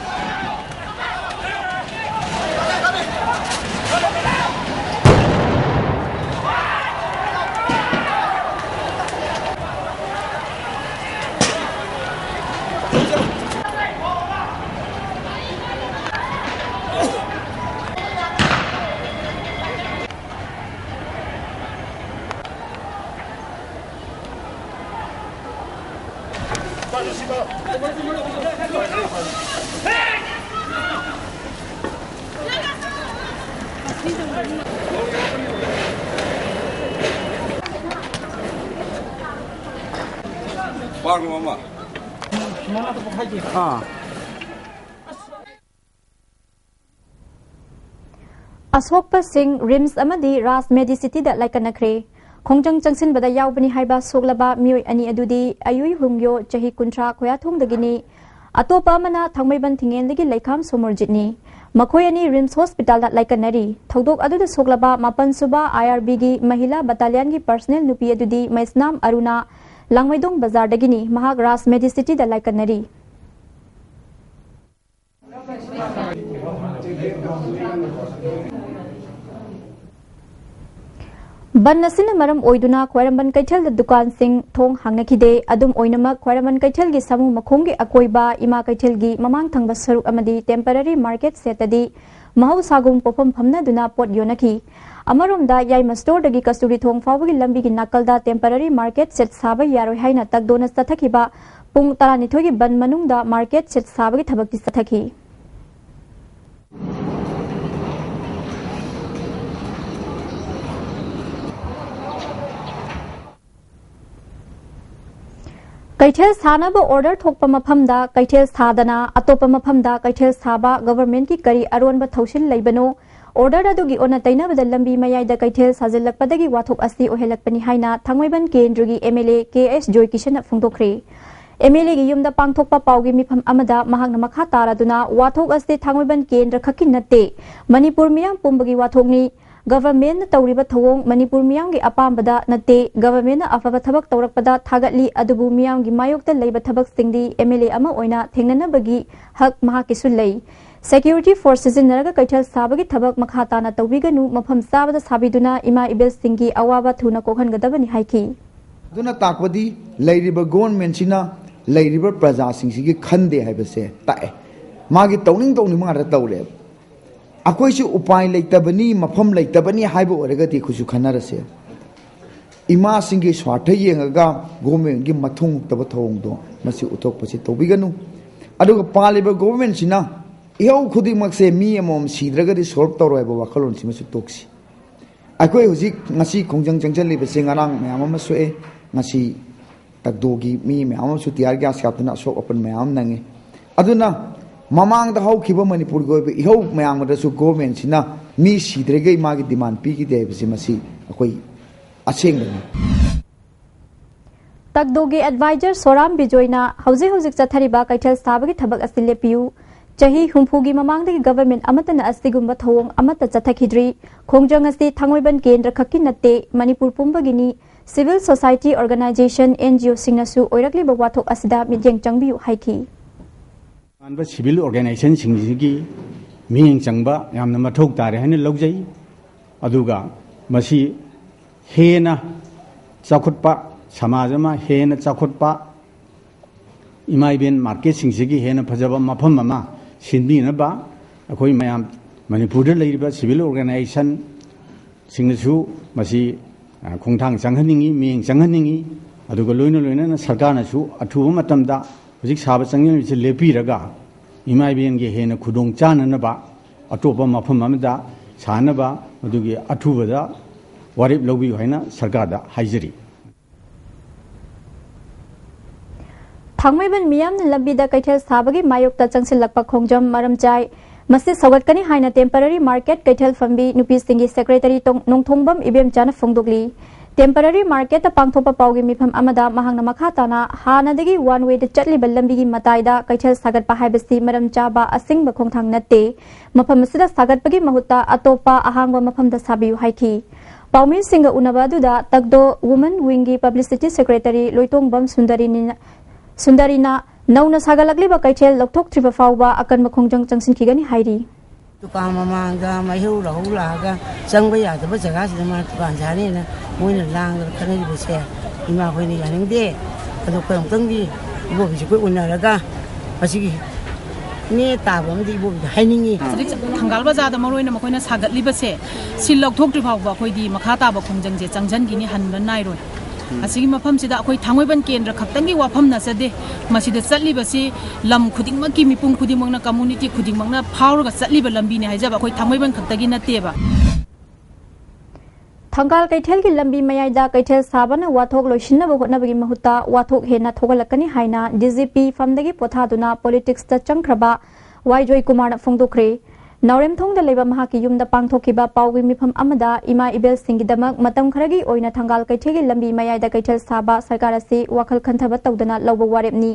ꯄꯥꯡꯂꯣ ꯑꯃ꯫ ꯑꯥ꯫ ꯑꯁꯣꯛꯄꯁꯤꯡ ꯔꯤꯝꯁ ꯑꯃꯗꯤ ꯔꯥꯖ ꯃꯦꯗꯤꯁꯤꯇꯤꯗ ꯂꯥꯏꯀꯠꯅꯈ꯭ꯔꯦ꯫ ꯈꯣꯡꯖꯪ ꯆꯪꯁꯤꯟꯕꯗ ꯌꯥꯎꯕꯅꯤ ꯍꯥꯏꯕ ꯁꯣꯛꯂꯕ ꯃꯤꯑꯣꯏ ꯑꯅꯤ ꯑꯗꯨꯗꯤ ꯑꯌꯨꯏ ꯍꯨꯡꯌꯣ, ꯆꯍꯤ ꯀꯨꯟꯊ꯭ꯔꯥ, ꯈꯣꯌꯥꯊꯣꯡꯗꯒꯤꯅꯤ꯫ ꯑꯇꯣꯞꯄ ꯑꯃꯅ ꯊꯥꯡꯃꯩꯕꯟ ꯊꯤꯡꯉꯦꯟꯗꯒꯤ ꯂꯩꯈꯥꯝ ꯁꯣꯃꯣꯔꯖꯤꯠꯅꯤ꯫ ꯃꯈꯣꯏ ꯑꯅꯤ ꯔꯤꯝꯁ ꯍꯣꯁꯄꯤꯇꯥꯜꯗ ꯂꯥꯏꯀꯠꯅꯔꯤ꯫ ꯊꯧꯗꯣꯛ ꯑꯗꯨꯗ ꯁꯣꯛꯂꯕ ꯃꯥꯄꯟ ꯁꯨꯕ ꯑꯥꯏ ꯑꯥꯔ ꯕꯤꯒꯤ ꯃꯍꯤꯂꯥ ꯕꯇꯥꯂꯤꯌꯟꯒꯤ ꯄꯔꯁꯅꯦꯜ ꯅꯨꯄꯤ ꯑꯗꯨꯗꯤ ꯃꯩꯁꯅꯥꯝ ꯑꯔꯨꯅꯥ, ꯂꯥꯡꯃꯩꯗꯣꯡ ꯕꯖꯥꯔꯗꯒꯤꯅꯤ꯫ ꯃꯍꯥꯛ ꯔꯥꯖ ꯃꯦꯗꯤꯁꯤꯇꯤꯗ ꯂꯥꯏꯀꯠꯅꯔꯤ꯫ ꯕꯟ ꯑꯁꯤꯅ ꯃꯔꯝ ꯑꯣꯏꯗꯨꯅ ꯈ꯭ꯋꯥꯏꯔꯝꯕꯟ ꯀꯩꯊꯦꯜꯗ ꯗꯨꯀꯥꯟꯁꯤꯡ ꯊꯣꯡ ꯍꯥꯡꯅꯈꯤꯗꯦ꯫ ꯑꯗꯨꯝ ꯑꯣꯏꯅꯃꯛ, ꯈ꯭ꯋꯥꯏꯔꯝꯕꯟ ꯀꯩꯊꯦꯜꯒꯤ ꯁꯥꯃꯨ ꯃꯈꯣꯡꯒꯤ ꯑꯀꯣꯏꯕ, ꯏꯃꯥ ꯀꯩꯊꯦꯜꯒꯤ ꯃꯃꯥꯡ ꯊꯪꯕ ꯁꯔꯨꯛ ꯑꯃꯗꯤ ꯇꯦꯝꯄꯔꯔꯤ ꯃꯥꯔꯀꯦꯠ ꯁꯦꯠꯇꯗꯤ ꯃꯍꯧꯁꯥꯒꯨꯝ ꯄꯣꯠꯐꯝ ꯐꯝꯅꯗꯨꯅ ꯄꯣꯠ ꯌꯣꯟꯅꯈꯤ꯫ ꯑꯃꯔꯣꯝꯗ, ꯌꯥꯏꯃ ꯁ꯭ꯇꯣꯔꯗꯒꯤ ꯀꯁꯇꯨꯔꯤ ꯊꯣꯡ ꯐꯥꯎꯕꯒꯤ ꯂꯝꯕꯤꯒꯤ ꯅꯥꯀꯜꯗ ꯇꯦꯝꯄꯔꯔꯤ ꯃꯥꯔꯀꯦꯠ ꯁꯦꯠ ꯁꯥꯕ ꯌꯥꯔꯣꯏ ꯍꯥꯏꯅ ꯇꯛꯗꯣꯅ ꯆꯠꯊꯈꯤꯕ ꯄꯨꯡ ꯇꯔꯥꯅꯤꯊꯣꯏꯒꯤ ꯕꯟ ꯃꯅꯨꯡꯗ ꯃꯥꯔꯀꯦꯠ ꯁꯦꯠ ꯁꯥꯕꯒꯤ ꯊꯕꯛꯇꯤ ꯆꯠꯊꯈꯤ꯫ ꯀꯩꯊꯦꯜ ꯁꯥꯅꯕ ꯑꯣꯔꯗꯔ ꯊꯣꯛꯄ ꯃꯐꯝꯗ ꯀꯩꯊꯦꯜ ꯁꯥꯗꯅ ꯑꯇꯣꯞꯄ ꯃꯐꯝꯗ ꯀꯩꯊꯦꯜ ꯁꯥꯕ ꯒꯚꯔꯟꯃꯦꯟꯠꯀꯤ ꯀꯔꯤ ꯑꯔꯣꯟꯕ ꯊꯧꯁꯤꯜ ꯂꯩꯕꯅꯣ? ꯑꯣꯔꯗꯔ ꯑꯗꯨꯒꯤ ꯑꯣꯟꯅ ꯇꯩꯅꯕꯗ ꯂꯝꯕꯤ ꯃꯌꯥꯏꯗ ꯀꯩꯊꯦꯜ ꯁꯥꯖꯤꯜꯂꯛꯄꯗꯒꯤ ꯋꯥꯊꯣꯛ ꯑꯁꯤ ꯑꯣꯏꯍꯜꯂꯛꯄꯅꯤ ꯍꯥꯏꯅ ꯊꯥꯡꯃꯩꯕꯟ ꯀꯦꯟꯗ꯭ꯔꯒꯤ M L A K S ꯖꯣꯏꯀꯤꯁꯟꯅ ꯐꯣꯡꯗꯣꯛꯈ꯭ꯔꯦ꯫ ꯑꯦꯝ ꯑꯦꯜ ꯑꯦꯒꯤ ꯌꯨꯝꯗ ꯄꯥꯡꯊꯣꯛꯄ ꯄꯥꯎꯒꯤ ꯃꯤꯐꯝ ꯑꯃꯗ ꯃꯍꯥꯛꯅ ꯃꯈꯥ ꯇꯥꯔꯗꯨꯅ, ꯋꯥꯊꯣꯛ ꯑꯁꯤ ꯊꯥꯡꯃꯩꯕꯟ ꯀꯦꯟꯗ꯭ꯔ ꯈꯛꯀꯤ ꯅꯠꯇꯦ, ꯃꯅꯤꯄꯨꯔ ꯃꯤꯌꯥꯝ ꯄꯨꯝꯕꯒꯤ ꯋꯥꯊꯣꯛꯅꯤ꯫ ꯒꯚꯔꯟꯃꯦꯟꯠꯅ ꯇꯧꯔꯤꯕ ꯊꯧꯑꯣꯡ ꯃꯅꯤꯄꯨꯔ ꯃꯤꯌꯥꯝꯒꯤ ꯑꯄꯥꯝꯕꯗ ꯅꯠꯇꯦ꯫ ꯒꯚꯔꯟꯃꯦꯟꯠꯅ ꯑꯐꯕ ꯊꯕꯛ ꯇꯧꯔꯛꯄꯗ ꯊꯥꯒꯠꯂꯤ, ꯑꯗꯨꯕꯨ ꯃꯤꯌꯥꯝꯒꯤ ꯃꯥꯌꯣꯛꯇ ꯂꯩꯕ ꯊꯕꯛꯁꯤꯡꯗꯤ ꯑꯦꯝ ꯑꯦꯜ ꯑꯦ ꯑꯃ ꯑꯣꯏꯅ ꯊꯦꯡꯅꯅꯕꯒꯤ ꯍꯛ ꯃꯍꯥꯛꯀꯤꯁꯨ ꯂꯩ꯫ ꯁꯦꯀ꯭ꯌꯨꯔꯤꯇꯤ ꯐꯣꯔꯁ ꯁꯤꯖꯤꯟꯅꯔꯒ ꯀꯩꯊꯦꯜ ꯁꯥꯕꯒꯤ ꯊꯕꯛ ꯃꯈꯥ ꯇꯥꯅ ꯇꯧꯕꯤꯒꯅꯨ, ꯃꯐꯝ ꯆꯥꯕꯗ ꯁꯥꯕꯤꯗꯨꯅ ꯏꯃꯥ ꯏꯕꯦꯜꯁꯤꯡꯒꯤ ꯑꯋꯥꯕ ꯊꯨꯅ ꯀꯣꯛꯍꯟꯒꯗꯕꯅꯤ ꯍꯥꯏꯈꯤ꯫ ꯑꯗꯨꯅ ꯇꯥꯛꯄꯗꯤ ꯂꯩꯔꯤꯕ ꯒꯣꯔꯃꯦꯟꯁꯤꯅ ꯂꯩꯔꯤꯕ ꯄ꯭ꯔꯖꯥꯁꯤꯡꯁꯤꯒꯤ ꯈꯟꯗꯦ ꯍꯥꯏꯕꯁꯦ ꯇꯥꯛꯑꯦ꯫ ꯃꯥꯒꯤ ꯇꯧꯅꯤꯡ ꯇꯧꯅꯤꯡꯕ ꯉꯥꯛꯇ ꯇꯧꯔꯦꯕ꯫ ꯑꯩꯈꯣꯏꯁꯨ ꯎꯄꯥꯏ ꯂꯩꯇꯕꯅꯤ, ꯃꯐꯝ ꯂꯩꯇꯕꯅꯤ ꯍꯥꯏꯕ ꯑꯣꯏꯔꯒꯗꯤ ꯑꯩꯈꯣꯏꯁꯨ ꯈꯟꯅꯔꯁꯦ꯫ ꯏꯃꯥꯁꯤꯡꯒꯤ ꯁ꯭ꯋꯥꯔꯊ ꯌꯦꯡꯉꯒ ꯒꯣꯔꯃꯦꯟꯒꯤ ꯃꯊꯧ ꯃꯨꯛꯇꯕ ꯊꯧꯑꯣꯡꯗꯣ ꯃꯁꯤ ꯎꯠꯊꯣꯛꯄꯁꯤ ꯇꯧꯕꯤꯒꯅꯨ꯫ ꯑꯗꯨꯒ ꯄꯥꯜꯂꯤꯕ ꯒꯣꯔꯃꯦꯟꯁꯤꯅ ꯏꯍꯧ ꯈꯨꯗꯤꯡꯃꯛꯁꯦ ꯃꯤ ꯑꯃꯃꯝ ꯁꯤꯗ꯭ꯔꯒꯗꯤ ꯁꯣꯜꯕ ꯇꯧꯔꯣꯏ ꯍꯥꯏꯕ ꯋꯥꯈꯜꯂꯣꯟꯁꯤꯃꯁꯨ ꯇꯣꯛꯁꯤ꯫ ꯑꯩꯈꯣꯏ ꯍꯧꯖꯤꯛ ꯉꯁꯤ ꯈꯣꯡꯖꯪ ꯆꯪꯁꯤꯜꯂꯤꯕꯁꯤ ꯉꯔꯥꯡ ꯃꯌꯥꯝ ꯑꯃ ꯁꯣꯛꯑꯦ, ꯉꯁꯤ ꯇꯛꯗꯣꯒꯤ ꯃꯤ ꯃꯌꯥꯝ ꯑꯃꯁꯨ tear gas ꯀꯥꯞꯇꯨꯅ ꯑꯁꯣꯛ ꯑꯄꯟ ꯃꯌꯥꯝ ꯑꯃ ꯅꯪꯉꯤ꯫ ꯑꯗꯨꯅ ꯃꯃꯥꯡꯗ ꯍꯧꯈꯤꯕ ꯃꯅꯤꯄꯨꯔꯒꯤ ꯑꯣꯏꯕ ꯏꯍꯧ ꯃꯌꯥꯝ ꯑꯗꯁꯨ government ꯁꯤꯅ ꯃꯤ ꯁꯤꯗ꯭ꯔꯤꯈꯩ ꯃꯥꯒꯤ demand ꯄꯤꯈꯤꯗꯦ ꯍꯥꯏꯕꯁꯤ ꯃꯁꯤ ꯑꯩꯈꯣꯏ ꯑꯁꯦꯡꯕꯅꯤ꯫ ꯇꯛꯗꯣꯒꯤ advisor ꯁꯣꯔꯥꯝ ꯕꯤꯖꯣꯏꯅ ꯍꯧꯖꯤꯛ ꯍꯧꯖꯤꯛ ꯆꯠꯊꯔꯤꯕ ꯀꯩꯊꯦꯜ ꯁꯥꯕꯒꯤ ꯊꯕꯛ ꯑꯁꯤ ꯂꯦꯞꯄꯤꯌꯨ, ꯆꯍꯤ ꯍꯨꯝꯐꯨꯒꯤ ꯃꯃꯥꯡꯗꯒꯤ government ꯑꯃꯠꯇꯅ ꯑꯁꯤꯒꯨꯝꯕ ꯊꯧꯑꯣꯡ ꯑꯃꯠꯇ ꯆꯠꯊꯈꯤꯗ꯭ꯔꯤ꯫ ꯈꯣꯡꯖꯪ ꯑꯁꯤ ꯊꯥꯡꯃꯩꯕꯟ ꯀꯦꯟꯗ꯭ꯔ ꯈꯛꯀꯤ ꯅꯠꯇꯦ, Manipur ꯄꯨꯝꯕꯒꯤꯅꯤ꯫ Civil society organization, N G O ꯁꯤꯡꯅꯁꯨ ꯑꯣꯏꯔꯛꯂꯤꯕ ꯋꯥꯊꯣꯛ ꯑꯁꯤꯗ ꯃꯤꯠꯌꯦꯡ ꯆꯪꯕꯤꯌꯨ ꯍꯥꯏꯈꯤ꯫ ꯇꯣꯉꯥꯟꯕ civil organization ꯁꯤꯡꯁꯤꯒꯤ ꯃꯤꯠꯌꯦꯡ ꯆꯪꯕ ꯌꯥꯝꯅ ꯃꯊꯧ ꯇꯥꯔꯦ ꯍꯥꯏꯅ ꯂꯧꯖꯩ꯫ ꯑꯗꯨꯒ ꯃꯁꯤ ꯍꯦꯟꯅ ꯆꯥꯎꯈꯠꯄ, ꯁꯃꯥꯖ ꯑꯃ ꯍꯦꯟꯅ ꯆꯥꯎꯈꯠꯄ, ꯏꯃꯥ ꯏꯕꯦꯟ market ꯁꯤꯡꯁꯤꯒꯤ ꯍꯦꯟꯅ ꯐꯖꯕ ꯃꯐꯝ ꯑꯃ ꯁꯤꯟꯕꯤꯅꯕ ꯑꯩꯈꯣꯏ ꯃꯌꯥꯝ ꯃꯅꯤꯄꯨꯔꯗ ꯂꯩꯔꯤꯕ civil organization ꯁꯤꯡꯅꯁꯨ ꯃꯁꯤ, ꯑ, ꯈꯣꯡꯊꯥꯡ ꯆꯪꯍꯟꯅꯤꯡꯏ, ꯃꯤꯠꯌꯦꯡ ꯆꯪꯍꯟꯅꯤꯡꯏ꯫ ꯑꯗꯨꯒ ꯂꯣꯏꯅ ꯂꯣꯏꯅꯅ ꯁꯔꯀꯥꯔꯅꯁꯨ ꯑꯊꯨꯕ ꯃꯇꯝꯗ ꯍꯧꯖꯤꯛ ꯁꯥꯕ ꯆꯪꯁꯤꯜꯂꯤꯕꯁꯤ ꯂꯦꯞꯄꯤꯔꯒ ꯏꯃꯥ ꯏꯕꯦꯟꯒꯤ ꯍꯦꯟꯅ ꯈꯨꯗꯣꯡ ꯆꯥꯅꯅꯕ ꯑꯇꯣꯞꯄ ꯃꯐꯝ ꯑꯃꯗ ꯁꯥꯅꯕ ꯃꯗꯨꯒꯤ ꯑꯊꯨꯕꯗ ꯋꯥꯔꯦꯞ ꯂꯧꯕꯤꯌꯨ ꯍꯥꯏꯅ ꯁꯔꯀꯥꯔꯗ ꯍꯥꯏꯖꯔꯤ꯫ ꯊꯥꯡꯃꯩꯕꯟ ꯃꯤꯌꯥꯝꯅ ꯂꯝꯕꯤꯗ ꯀꯩꯊꯦꯜ ꯁꯥꯕꯒꯤ ꯃꯥꯌꯣꯛꯇ ꯆꯪꯁꯤꯜꯂꯛꯄ ꯈꯣꯡꯖꯝ ꯃꯔꯝ ꯆꯥꯏ꯫ ꯃꯁꯤ ꯁꯧꯒꯠꯀꯅꯤ ꯍꯥꯏꯅ temporary market ꯀꯩꯊꯦꯜ ꯐꯝꯕꯤ ꯅꯨꯄꯤꯁꯤꯡꯒꯤ secretary ꯇꯣꯡ-, ꯅꯣꯡꯊꯣꯡꯕꯝ ꯏꯕꯦꯝꯆꯥꯅ ꯐꯣꯡꯗꯣꯛꯂꯤ꯫ Temporary market ꯇ ꯄꯥꯡꯊꯣꯛꯄ ꯄꯥꯎꯒꯤ ꯃꯤꯐꯝ ꯑꯃꯗ ꯃꯍꯥꯛꯅ ꯃꯈꯥ ꯇꯥꯅ ꯍꯥꯟꯅꯗꯒꯤ one way ꯗ ꯆꯠꯂꯤꯕ ꯂꯝꯕꯤꯒꯤ ꯃꯇꯥꯏꯗ ꯀꯩꯊꯦꯜ ꯁꯥꯒꯠꯄ ꯍꯥꯏꯕꯁꯤ ꯃꯔꯝ ꯆꯥꯕ ꯑꯁꯦꯡꯕ ꯈꯣꯡꯊꯥꯡ ꯅꯠꯇꯦ꯫ ꯃꯐꯝ ꯑꯁꯤꯗ ꯁꯥꯒꯠꯄꯒꯤ ꯃꯍꯨꯠꯇ ꯑꯇꯣꯞꯄ ꯑꯍꯥꯡꯕ ꯃꯐꯝꯗ ꯁꯥꯕꯤꯌꯨ ꯍꯥꯏꯈꯤ꯫ ꯄꯥꯎꯃꯤꯁꯤꯡꯒ ꯎꯅꯕ ꯑꯗꯨꯗ ꯇꯛꯗꯣ Women Wing ꯒꯤ publicity secretary ꯂꯣꯏꯇꯣꯡꯕꯝ ꯁꯨꯟꯗꯔꯤꯅꯤꯅ, ꯁꯨꯟꯗꯔꯤꯅ ꯅꯧꯅ ꯁꯥꯒꯠꯂꯛꯂꯤꯕ ꯀꯩꯊꯦꯜ ꯂꯧꯊꯣꯛꯇ꯭ꯔꯤꯕ ꯐꯥꯎꯕ ꯑꯀꯟꯕ ꯈꯣꯡꯖꯪ ꯆꯪꯁꯤꯟꯈꯤꯒꯅꯤ ꯍꯥꯏꯔꯤ꯫ ꯗꯨꯀꯥꯟ ꯃꯃꯥꯡꯗ ꯃꯩꯍꯧ ꯂꯧꯍꯧ ꯂꯥꯛꯑꯒ ꯆꯪꯕ ꯌꯥꯗꯕ ꯖꯒꯥꯁꯤꯗ ꯃꯥ ꯗꯨꯀꯥꯟ ꯁꯥꯅꯦꯅ ꯃꯣꯏꯅ ꯂꯥꯡꯗꯅ ꯈꯠꯅꯔꯤꯕꯁꯦ ꯏꯃꯥ ꯍꯣꯏꯅ ꯌꯥꯅꯤꯡꯗꯦ꯫ ꯑꯗꯣ ꯑꯩꯈꯣꯏ ꯑꯃꯨꯛꯇꯪꯗꯤ ꯏꯕꯣꯕꯤꯁꯦ ꯑꯩꯈꯣꯏ ꯎꯅꯔꯒ ꯃꯁꯤꯒꯤ ꯅꯦ ꯇꯥꯕ ꯑꯃꯗꯤ ꯏꯕꯣꯕꯤꯗ ꯍꯥꯏꯅꯤꯡꯉꯤ꯫ ꯍꯧꯖꯤꯛ ꯊꯪꯒꯥꯜ ꯕꯖꯥꯔꯗ ꯃꯔꯨ ꯑꯣꯏꯅ ꯃꯈꯣꯏꯅ ꯁꯥꯒꯠꯂꯤꯕꯁꯦ, ꯁꯤ ꯂꯧꯊꯣꯛꯇ꯭ꯔꯤ ꯐꯥꯎꯕ ꯑꯩꯈꯣꯏꯗꯤ ꯃꯈꯥ ꯇꯥꯕ ꯈꯣꯡꯖꯪꯁꯦ ꯆꯪꯁꯤꯟꯈꯤꯅꯤ, ꯍꯟꯕ ꯅꯥꯏꯔꯣꯏ꯫ ꯑꯁꯤꯒꯤ ꯃꯐꯝꯁꯤꯗ ꯑꯩꯈꯣꯏ ꯊꯥꯡꯃꯩꯕꯟ ꯀꯦꯟꯗ꯭ꯔ ꯈꯛꯇꯪꯒꯤ ꯋꯥꯐꯝ ꯅꯠꯆꯗꯦ꯫ ꯃꯁꯤꯗ ꯆꯠꯂꯤꯕꯁꯤ ꯂꯝ ꯈꯨꯗꯤꯡꯃꯛꯀꯤ ꯃꯤꯄꯨꯝ ꯈꯨꯗꯤꯡꯃꯛꯅ, community ꯈꯨꯗꯤꯡꯃꯛꯅ ꯐꯥꯎꯔꯒ ꯆꯠꯂꯤꯕ ꯂꯝꯕꯤꯅꯤ ꯍꯥꯏꯖꯕ, ꯑꯩꯈꯣꯏ ꯊꯥꯡꯃꯩꯕꯟ ꯈꯛꯇꯒꯤ ꯅꯠꯇꯦꯕ꯫ ꯊꯪꯒꯥꯜ ꯀꯩꯊꯦꯜꯒꯤ ꯂꯝꯕꯤ ꯃꯌꯥꯏꯗ ꯀꯩꯊꯦꯜ ꯁꯥꯕꯅ ꯋꯥꯊꯣꯛ ꯂꯣꯏꯁꯤꯟꯅꯕ ꯍꯣꯠꯅꯕꯒꯤ ꯃꯍꯨꯠꯇ ꯋꯥꯊꯣꯛ ꯍꯦꯟꯅ ꯊꯣꯛꯍꯜꯂꯛꯀꯅꯤ ꯍꯥꯏꯅ ꯗꯤ ꯖꯤ ꯄꯤ ꯐꯝꯗꯒꯤ ꯄꯣꯊꯥꯗꯨꯅ ꯄꯣꯂꯤꯇꯤꯛꯁꯇ ꯆꯪꯈ꯭ꯔꯕ ꯋꯥꯏ ꯖꯣꯏ ꯀꯨꯃꯥꯔꯅ ꯐꯣꯡꯗꯣꯛꯈ꯭ꯔꯦ꯫ ꯅꯥꯎꯔꯦꯝꯊꯣꯡꯗ ꯂꯩꯕ ꯃꯍꯥꯛꯀꯤ ꯌꯨꯝꯗ ꯄꯥꯡꯊꯣꯛꯈꯤꯕ ꯄꯥꯎꯒꯤ ꯃꯤꯐꯝ ꯑꯃꯗ ꯏꯃꯥ ꯏꯕꯦꯜꯁꯤꯡꯒꯤꯗꯃꯛ ꯃꯇꯝ ꯈꯔꯒꯤ ꯑꯣꯏꯅ ꯊꯪꯒꯥꯜ ꯀꯩꯊꯦꯜꯒꯤ ꯂꯝꯕꯤ ꯃꯌꯥꯏꯗ ꯀꯩꯊꯦꯜ ꯁꯥꯕ ꯁꯔꯀꯥꯔ ꯑꯁꯤ ꯋꯥꯈꯜ ꯈꯟꯊꯕ ꯇꯧꯗꯅ ꯂꯧꯕ ꯋꯥꯔꯦꯞꯅꯤ꯫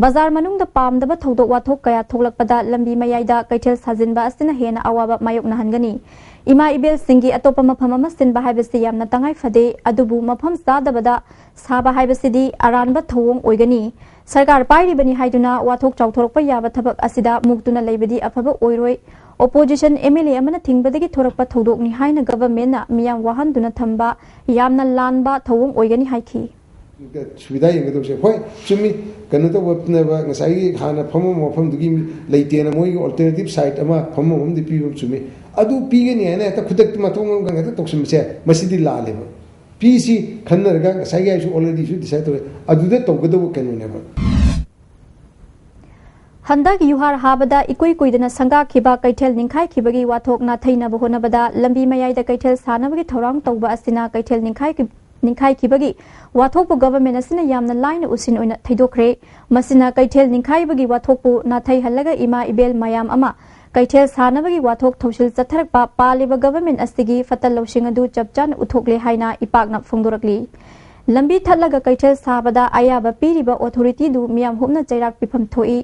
ꯕꯖꯥꯔ ꯃꯅꯨꯡꯗ ꯄꯥꯝꯗꯕ ꯊꯧꯗꯣꯛ ꯋꯥꯊꯣꯛ ꯀꯌꯥ ꯊꯣꯛꯂꯛꯄꯗ ꯂꯝꯕꯤ ꯃꯌꯥꯏꯗ ꯀꯩꯊꯦꯜ ꯁꯥꯖꯤꯟꯕ ꯑꯁꯤꯅ ꯍꯦꯟꯅ ꯑꯋꯥꯕ ꯃꯥꯌꯣꯛꯅꯍꯟꯒꯅꯤ꯫ ꯏꯃꯥ ꯏꯕꯦꯜꯁꯤꯡꯒꯤ ꯑꯇꯣꯞꯄ ꯃꯐꯝ ꯑꯃ ꯁꯤꯟꯕ ꯍꯥꯏꯕꯁꯤ ꯌꯥꯝꯅ ꯇꯉꯥꯏ ꯐꯗꯦ, ꯑꯗꯨꯕꯨ ꯃꯐꯝ ꯆꯥꯗꯕꯗ ꯁꯥꯕ ꯍꯥꯏꯕꯁꯤꯗꯤ ꯑꯔꯥꯟꯕ ꯊꯧꯑꯣꯡ ꯑꯣꯏꯒꯅꯤ꯫ ꯁꯔꯀꯥꯔ ꯄꯥꯏꯔꯤꯕꯅꯤ ꯍꯥꯏꯗꯨꯅ ꯋꯥꯊꯣꯛ ꯆꯥꯎꯊꯣꯔꯛꯄ ꯌꯥꯕ ꯊꯕꯛ ꯑꯁꯤꯗ ꯃꯨꯛꯇꯨꯅ ꯂꯩꯕꯗꯤ ꯑꯐꯕ ꯑꯣꯏꯔꯣꯏ꯫ ꯑꯣꯄꯣꯖꯤꯁꯟ ꯑꯦꯝ ꯑꯦꯜ ꯑꯦ ꯑꯃꯅ ꯊꯤꯡꯕꯗꯒꯤ ꯊꯣꯔꯛꯄ ꯊꯧꯗꯣꯛꯅꯤ ꯍꯥꯏꯅ ꯒꯚꯔꯟꯃꯦꯟꯠꯅ ꯃꯤꯌꯥꯝ ꯋꯥꯍꯟꯗꯨꯅ ꯊꯝꯕ ꯌꯥꯝꯅ ꯂꯥꯟꯕ ꯊꯧꯑꯣꯡ ꯑꯣꯏꯒꯅꯤ ꯍꯥꯏꯈꯤ꯫ ꯁꯨꯕꯤꯗꯥ ꯌꯦꯡꯒꯗꯧꯁꯦ꯫ ꯍꯣꯏ, ꯆꯨꯝꯃꯤ꯫ ꯀꯩꯅꯣ ꯇꯧꯕꯅꯦꯕ, ꯉꯁꯥꯏꯒꯤ ꯍꯥꯟꯅ ꯐꯝꯃꯝꯕ ꯃꯐꯝꯗꯨꯒꯤ ꯂꯩꯇꯦꯅ ꯃꯣꯏꯒꯤ ꯑꯜꯇꯔꯅꯦꯇꯤꯚ ꯁꯥꯏꯠ ꯑꯃ ꯐꯝꯐꯝ ꯑꯃꯗꯤ ꯄꯤꯕ ꯑꯃ ꯆꯨꯝꯃꯤ꯫ ꯑꯗꯨ ꯄꯤꯒꯅꯤ ꯍꯥꯏꯅ ꯍꯦꯛꯇ ꯈꯨꯗꯛꯇ ꯃꯊꯣꯡ ꯃꯔꯝ ꯈꯪꯗꯅ ꯍꯦꯛꯇ ꯇꯧꯁꯤꯟꯕꯁꯦ, ꯃꯁꯤꯗꯤ ꯂꯥꯜꯂꯦꯕ꯫ ꯄꯤꯁꯤ ꯈꯟꯅꯔꯒ ꯉꯁꯥꯏꯒꯤ ꯑꯩꯁꯨ ꯑꯣꯜꯔꯦꯗꯤꯁꯨ ꯗꯤꯁꯥꯏꯠ ꯇꯧꯔꯦ, ꯑꯗꯨꯗ ꯇꯧꯒꯗꯧꯕ ꯀꯩꯅꯣꯅꯦꯕ꯫ ꯍꯟꯗꯛ ꯌꯨꯍꯥꯔ ꯍꯥꯕꯗ ꯏꯀꯨꯏ ꯀꯨꯏꯗꯅ ꯁꯪꯒꯥꯈꯤꯕ ꯀꯩꯊꯦꯜ ꯅꯤꯡꯈꯥꯏꯈꯤꯕꯒꯤ ꯋꯥꯊꯣꯛ ꯅꯥꯊꯩꯅꯕ ꯍꯣꯠꯅꯕꯗ ꯂꯝꯕꯤ ꯃꯌꯥꯏꯗ ꯀꯩꯊꯦꯜ ꯁꯥꯅꯕꯒꯤ ꯊꯧꯔꯥꯡ ꯇꯧꯕ ꯑꯁꯤꯅ ꯀꯩꯊꯦꯜ ꯅꯤꯡꯈꯥꯏ-, ꯅꯤꯡꯈꯥꯏꯈꯤꯕꯒꯤ ꯋꯥꯊꯣꯛꯄꯨ ꯒꯚꯔꯟꯃꯦꯟꯠ ꯑꯁꯤꯅ ꯌꯥꯝꯅ ꯂꯥꯏꯅ ꯎꯁꯤꯟ ꯑꯣꯏꯅ ꯊꯩꯗꯣꯛꯈ꯭ꯔꯦ꯫ ꯃꯁꯤꯅ ꯀꯩꯊꯦꯜ ꯅꯤꯡꯈꯥꯏꯕꯒꯤ ꯋꯥꯊꯣꯛꯄꯨ ꯅꯥꯊꯩꯍꯜꯂꯒ ꯏꯃꯥ ꯏꯕꯦꯜ ꯃꯌꯥꯝ ꯑꯃ ꯀꯩꯊꯦꯜ ꯁꯥꯅꯕꯒꯤ ꯋꯥꯊꯣꯛ ꯊꯧꯁꯤꯜ ꯆꯠꯊꯔꯛꯄ ꯄꯥꯜꯂꯤꯕ ꯒꯚꯔꯟꯃꯦꯟꯠ ꯑꯁꯤꯒꯤ ꯐꯠꯇ ꯂꯧꯁꯤꯡ ꯑꯗꯨ ꯆꯞ ꯆꯥꯅ ꯎꯠꯊꯣꯛꯂꯦ ꯍꯥꯏꯅ ꯏꯄꯥꯛꯅ ꯐꯣꯡꯗꯣꯔꯛꯂꯤ꯫ ꯂꯝꯕꯤ ꯊꯠꯂꯒ ꯀꯩꯊꯦꯜ ꯁꯥꯕꯗ ꯑꯌꯥꯕ ꯄꯤꯔꯤꯕ ꯑꯣꯊꯣꯔꯤꯇꯤꯗꯨ ꯃꯤꯌꯥꯝ ꯍꯨꯞꯅ ꯆꯩꯔꯥꯛ ꯄꯤꯐꯝ ꯊꯣꯛꯏ꯫